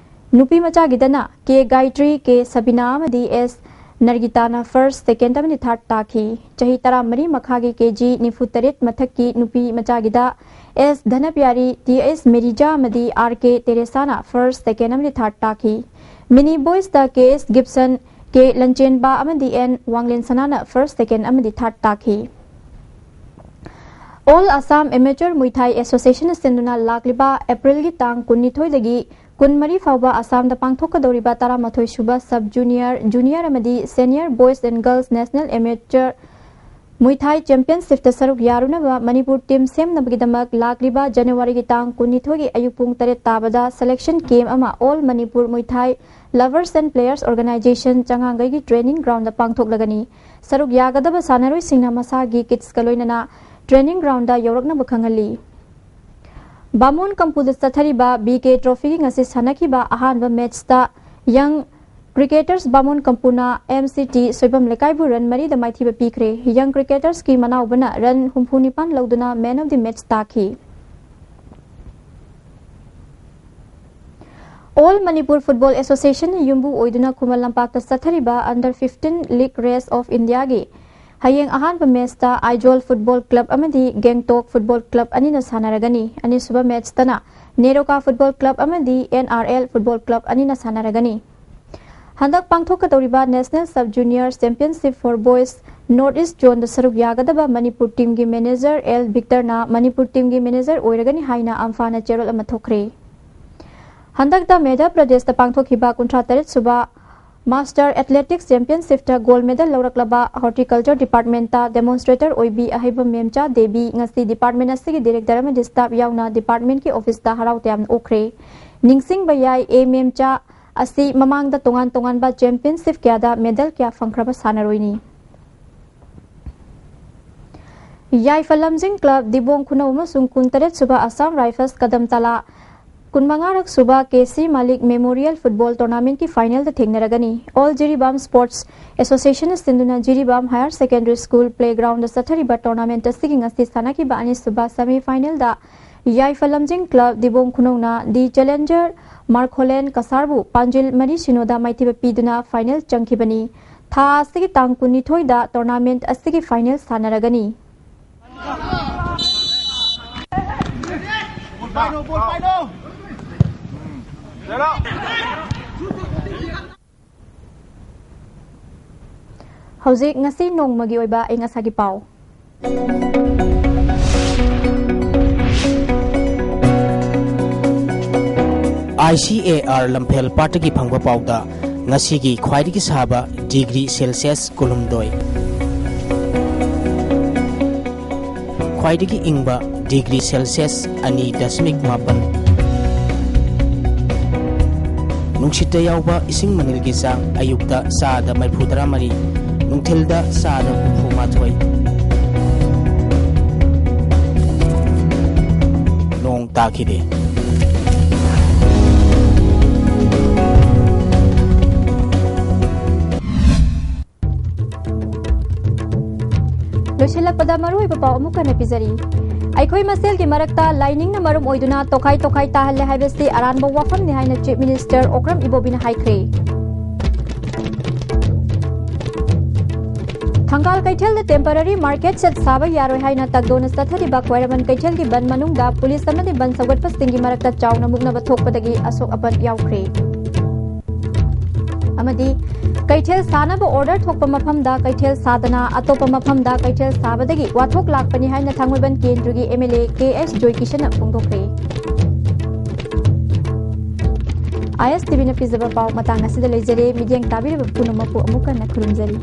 ꯅꯨꯄꯤ ꯃꯆꯥꯒꯤꯗꯅ ꯀꯦ ꯒꯥꯌꯇ꯭ꯔꯤ, ꯀꯦ ꯁꯕꯤꯅꯥ ꯑꯃꯗꯤ ꯑꯦꯁ ꯅꯔꯒꯤꯇꯥꯅ ꯐꯥꯔꯁ, ꯁꯦꯀꯦꯟ ꯑꯃꯗꯤ ꯊꯥꯔꯠ ꯇꯥꯈꯤ꯫ ꯆꯍꯤ ꯇꯔꯥꯃꯔꯤ ꯃꯈꯥꯒꯤ ꯀꯦ ꯖꯤ ꯅꯤꯐꯨꯇꯔꯦꯠ ꯃꯊꯛꯀꯤ ꯅꯨꯄꯤ ꯃꯆꯥꯒꯤꯗ ꯑꯦꯁ ꯙꯅꯄ꯭ꯌꯥꯔꯤ, ꯇꯤ ꯑꯦꯁ ꯃꯦꯔꯤꯖꯥ ꯑꯃꯗꯤ ꯑꯥꯔ ꯀꯦ ꯇꯦꯔꯦꯁꯥꯅ ꯐꯥꯔꯁ, ꯁꯦꯀꯦꯟ ꯑꯃꯗꯤ ꯊꯥꯔꯠ ꯇꯥꯈꯤ꯫ ꯃꯤꯅꯤ ꯕꯣꯏꯁꯇ ꯀꯦ ꯑꯦꯁ ꯒꯤꯞꯁꯟ, ꯀꯦ ꯂꯟꯆꯦꯟꯕ ꯑꯃꯗꯤ ꯑꯦꯟ ꯋꯥꯡꯂꯦꯟ ꯁꯅꯥꯅ ꯐꯥꯔꯁ, ꯁꯦꯀꯦꯟ ꯑꯃꯗꯤ ꯊꯥꯔꯠ ꯇꯥꯈꯤ꯫ ꯑꯣꯜ ꯑꯁꯥꯝ ꯑꯦꯃꯦꯆꯔ ꯃꯨꯏ ꯊꯥꯏ ꯑꯦꯁꯣꯁꯤꯌꯦꯁꯟꯅ ꯁꯤꯟꯗꯨꯅ ꯂꯥꯛꯂꯤꯕ ꯑꯦꯄ꯭ꯔꯤꯜꯒꯤ ꯇꯥꯡ ꯀꯨꯟꯅꯤꯊꯣꯏꯗꯒꯤ ꯀꯨꯟꯃꯔꯤ ꯐꯥꯎꯕ ꯑꯁꯥꯝꯗ ꯄꯥꯡꯊꯣꯛꯀꯗꯧꯔꯤꯕ ꯇꯔꯥꯃꯥꯊꯣꯏ ꯁꯨꯕ ꯁꯕ ꯖꯨꯅꯤꯌꯔ, ꯖꯨꯅꯤꯌꯔ ꯑꯃꯗꯤ senior boys and girls national amateur muay thai ꯆꯦꯝꯄꯤꯌꯟꯁꯤꯞꯇ ꯁꯔꯨꯛ ꯌꯥꯔꯨꯅꯕ ꯃꯅꯤꯄꯨꯔ ꯇꯤꯝ ꯁꯦꯝꯅꯕꯒꯤꯗꯃꯛ ꯂꯥꯛꯂꯤꯕ ꯖꯅꯋꯥꯔꯤꯒꯤ ꯇꯥꯡ ꯀꯨꯟꯅꯤꯊꯣꯏꯒꯤ ꯑꯌꯨꯛ ꯄꯨꯡ ꯇꯔꯦꯠ ꯇꯥꯕꯗ ꯁꯦꯂꯦꯛꯁꯟ ꯀꯦꯝꯞ ꯑꯃ all Manipur muay thai lovers and players organisation ꯆꯉꯥꯡꯒꯩꯒꯤ ꯇ꯭ꯔꯦꯅꯤꯡ ꯒ꯭ꯔꯥꯎꯟꯗ ꯄꯥꯡꯊꯣꯛꯂꯒꯅꯤ꯫ ꯁꯔꯨꯛ ꯌꯥꯒꯗꯕ ꯁꯥꯟꯅꯔꯣꯏꯁꯤꯡꯅ ꯃꯁꯥꯒꯤ ꯀꯤꯠꯁꯀ ꯂꯣꯏꯅꯅ ꯇ꯭ꯔꯦꯅꯤꯡ ꯒ꯭ꯔꯥꯎꯟꯗ ꯌꯧꯔꯛꯅꯕ ꯈꯪꯍꯜꯂꯤ꯫ ꯕꯥꯃꯣꯟ ꯀꯝꯄꯨꯗ ꯆꯠꯊꯔꯤꯕ ꯕꯤ ꯀꯦ ꯇ꯭ꯔꯣꯐꯤꯒꯤ ꯉꯁꯤ ꯁꯥꯟꯅꯈꯤꯕ ꯑꯍꯥꯟꯕ ꯃꯦꯠꯆꯇ ꯌꯪ Cricketers ꯕꯥꯃꯣꯟ ꯀꯝꯄꯨꯅ M C T Soibam ꯂꯩꯀꯥꯏꯕꯨ run ꯃꯔꯤꯗ ꯃꯥꯏꯊꯤꯕ ꯄꯤꯈ꯭ꯔꯦ꯫ Young Cricketers ꯀꯤ ꯃꯅꯥꯎꯕꯅ run ꯍꯨꯝꯐꯨ ꯅꯤꯄꯥꯟ ꯂꯧꯗꯨꯅ Man of the Match ꯇꯥꯈꯤ꯫ All Manipur Football Association ꯅ ꯌꯨꯝꯕꯨ ꯑꯣꯏꯗꯨꯅ ꯈꯨꯃꯟ ꯂꯝꯄꯥꯛꯇ ꯆꯠꯊꯔꯤꯕ Under fifteen League Race of India ꯒꯤ ꯍꯌꯦꯡ ꯑꯍꯥꯟꯕ match ꯇ Aizawl Football Club ꯑꯃꯗꯤ Gangtok Football Club ꯑꯅꯤꯅ ꯁꯥꯟꯅꯔꯒꯅꯤ꯫ ꯑꯅꯤꯁꯨꯕ match ꯇꯅ Neroka Football Club ꯑꯃꯗꯤ N R L Football Club ꯑꯅꯤꯅ ꯁꯥꯟꯅꯔꯒꯅꯤ꯫ ꯍꯟꯗꯛ ꯄꯥꯡꯊꯣꯛꯀꯗꯧꯔꯤꯕ National Sub Junior Championship for Boys North East Zone ꯗ ꯁꯔꯨꯛ ꯌꯥꯒꯗꯕ ꯃꯅꯤꯄꯨꯔ team ꯒꯤ manager L Victor ꯅ ꯃꯅꯤꯄꯨꯔ team ꯒꯤ manager ꯑꯣꯏꯔꯒꯅꯤ ꯍꯥꯏꯅ ꯑꯝꯐꯥꯅ ꯆꯦꯔꯣꯜ ꯑꯃ ꯊꯣꯛꯈ꯭ꯔꯦ꯫ ꯍꯟꯗꯛꯇ ꯃꯙ꯭ꯌ ꯄ꯭ꯔꯗꯦꯁꯇ ꯄꯥꯡꯊꯣꯛꯈꯤꯕ ꯀꯨꯟꯊ꯭ꯔꯥ ꯇꯔꯦꯠ ꯁꯨꯕ Master Athletics Championship ꯇ gold medal ꯂꯧꯔꯛꯂꯕ Horticulture Department ꯇ demonstrator ꯑꯣꯏꯕꯤ ꯑꯍꯩꯕ ꯃꯦꯝꯆꯥ ꯗꯦꯕꯤ ꯉꯁꯤ department ꯑꯁꯤꯒꯤ director ꯑꯃꯗꯤ staff ꯌꯥꯎꯅ department ꯀꯤ office ꯇ ꯍꯔꯥꯎ ꯇꯌꯥꯝꯅ ꯑꯣꯛꯈ꯭ꯔꯦ꯫ ꯅꯤꯡꯁꯤꯡꯕ ꯌꯥꯏ, ꯑꯦ ꯃꯦꯝꯆꯥ ꯑꯁꯤ ꯃꯃꯥꯡꯗ ꯇꯣꯉꯥꯟ ꯇꯣꯉꯥꯟꯕ championship ꯀꯌꯥꯗ medal ꯀꯌꯥ ꯐꯪꯈ꯭ꯔꯕ ꯁꯥꯟꯅꯔꯣꯏꯅꯤ꯫ ꯌꯥꯏꯐ ꯂꯝꯖꯤꯡ club ꯗꯤꯕꯣꯡ ꯈꯨꯅꯧ ꯑꯃꯁꯨꯡ ꯀꯨꯟꯇꯔꯦꯠ ꯁꯨꯕ Assam Rifles ꯀꯗꯝꯇꯂꯥ ꯀꯨꯟꯃꯉꯥꯔꯛ ꯁꯨꯕ K C Malik Memorial Football Tournament ꯀꯤ final ꯗ ꯊꯦꯡꯅꯔꯒꯅꯤ꯫ All ꯖꯤꯔꯤꯕꯥꯝ Sports Association ꯅ ꯁꯤꯟꯗꯨꯅ Jiribam Higher Secondary School playground ꯗ ꯆꯠꯊꯔꯤꯕ tournament ꯑꯁꯤꯒꯤ ꯉꯁꯤ ꯁꯥꯟꯅꯈꯤꯕ ꯑꯅꯤꯁꯨꯕ semi final ꯗ ꯌꯥꯏꯐ ꯂꯝꯖꯤꯡ club ꯗꯤꯕꯣꯡ ꯈꯨꯅꯧꯅ The Challenger Marcoland Kasar ꯕꯨ ꯄꯥꯟꯖꯤꯜ ꯃꯔꯤ ꯁꯤꯅꯣꯗ ꯃꯥꯏꯊꯤꯕ ꯄꯤꯗꯨꯅ final ꯆꯪꯈꯤꯕꯅꯤ꯫ ꯊꯥ ꯑꯁꯤꯒꯤ ꯇꯥꯡ ꯀꯨꯟꯅꯤꯊꯣꯏꯗ tournament ꯑꯁꯤꯒꯤ final ꯁꯥꯟꯅꯔꯒꯅꯤ꯫ ꯍꯧꯖꯤꯛ ꯉꯁꯤ ꯅꯣꯡꯃꯒꯤ ꯑꯣꯏꯕ ꯑꯏꯪ ꯑꯁꯥꯒꯤ ꯄꯥꯎ꯫ I C A R ꯂꯝꯐꯦꯜ ꯄꯥꯠꯇꯒꯤ ꯐꯪꯕ ꯄꯥꯎꯗ ꯉꯁꯤꯒꯤ ꯈ꯭ꯋꯥꯏꯗꯒꯤ ꯁꯥꯕ degree Celsius ꯀꯨꯟꯍꯨꯝꯗꯣꯏ, ꯈ꯭ꯋꯥꯏꯗꯒꯤ ꯏꯪꯕ degree Celsius ꯑꯅꯤ ꯗꯁꯃꯤꯛ ꯃꯥꯄꯟ꯫ ꯅꯨꯡꯁꯤꯠꯇ ꯌꯥꯎꯕ ꯏꯁꯤꯡ ꯃꯅꯤꯜꯒꯤ ꯆꯥꯡ ꯑꯌꯨꯛꯇ ꯆꯥꯗ ꯃꯔꯤꯐꯨ ꯇꯔꯥꯃꯔꯤ, ꯅꯨꯡꯊꯤꯜꯗ ꯆꯥꯗ ꯍꯨꯝꯐꯨ ꯃꯥꯊꯣꯏ꯫ ꯅꯣꯡ ꯇꯥꯈꯤꯗꯦ꯫ ꯂꯣꯏꯁꯤꯜꯂꯛꯄꯗ ꯃꯔꯨꯑꯣꯏꯕ ꯄꯥꯎ ꯑꯃꯨꯛ ꯍꯟꯅ ꯄꯤꯖꯔꯤ꯫ ꯑꯩꯈꯣꯏ ꯃꯁꯦꯜꯒꯤ ꯃꯔꯛꯇ ꯂꯥꯏꯅꯤꯡꯅ ꯃꯔꯝ ꯑꯣꯏꯗꯨꯅ ꯇꯣꯈꯥꯏ ꯇꯣꯈꯥꯏ ꯇꯥꯍꯜꯂꯦ ꯍꯥꯏꯕꯁꯤ ꯑꯔꯥꯟꯕ ꯋꯥꯐꯝꯅꯤ ꯍꯥꯏꯅ Chief Minister ꯑꯣꯀ꯭ꯔꯝ ꯏꯕꯣꯕꯤꯅ ꯍꯥꯏꯈ꯭ꯔꯦ꯫ ꯊꯪꯒꯥꯜ ꯀꯩꯊꯦꯜꯗ temporary market shed ꯁꯥꯕ ꯌꯥꯔꯣꯏ ꯍꯥꯏꯅ ꯇꯛꯗꯣꯅ ꯆꯠꯊꯔꯤꯕ ꯈ꯭ꯋꯥꯏꯔꯝꯕꯟ ꯀꯩꯊꯦꯜꯒꯤ ꯕꯟ ꯃꯅꯨꯡꯗ ꯄꯨꯂꯤꯁ ꯑꯃꯗꯤ ꯕꯟ ꯁꯧꯒꯠꯄꯁꯤꯡꯒꯤ ꯃꯔꯛꯇ ꯆꯥꯎꯅ ꯃꯨꯛꯅꯕ ꯊꯣꯛꯄꯗꯒꯤ ꯑꯁꯣꯛ ꯑꯄꯟ ꯌꯥꯎꯈ꯭ꯔꯦ꯫ ꯑꯃꯗꯤ ꯀꯩꯊꯦꯜ ꯁꯥꯅꯕ order ꯊꯣꯛꯄ ꯃꯐꯝꯗ ꯀꯩꯊꯦꯜ ꯁꯥꯗꯅ ꯑꯇꯣꯞꯄ ꯃꯐꯝꯗ ꯀꯩꯊꯦꯜ ꯁꯥꯕꯗꯒꯤ ꯋꯥꯊꯣꯛ ꯂꯥꯛꯄꯅꯤ ꯍꯥꯏꯅ ꯊꯥꯡꯃꯩꯕꯟ ꯀꯦꯟꯗ꯭ꯔꯒꯤ MLA ꯀꯦ ꯑꯦꯁ ꯖꯣꯏꯀꯤꯁꯟꯅ ꯐꯣꯡꯗꯣꯛꯈ꯭ꯔꯦ꯫ ISTVꯅ ꯄꯤꯖꯕ ꯄꯥꯎ ꯃꯇꯥꯡ ꯑꯁꯤꯗ ꯂꯩꯖꯔꯦ꯫ ꯃꯤꯠꯌꯦꯡ ꯇꯥꯕꯤꯔꯤꯕ ꯄꯨꯝꯅꯃꯛꯄꯨ ꯑꯃꯨꯛ ꯍꯟꯅ ꯈꯨꯔꯨꯝꯖꯔꯤ꯫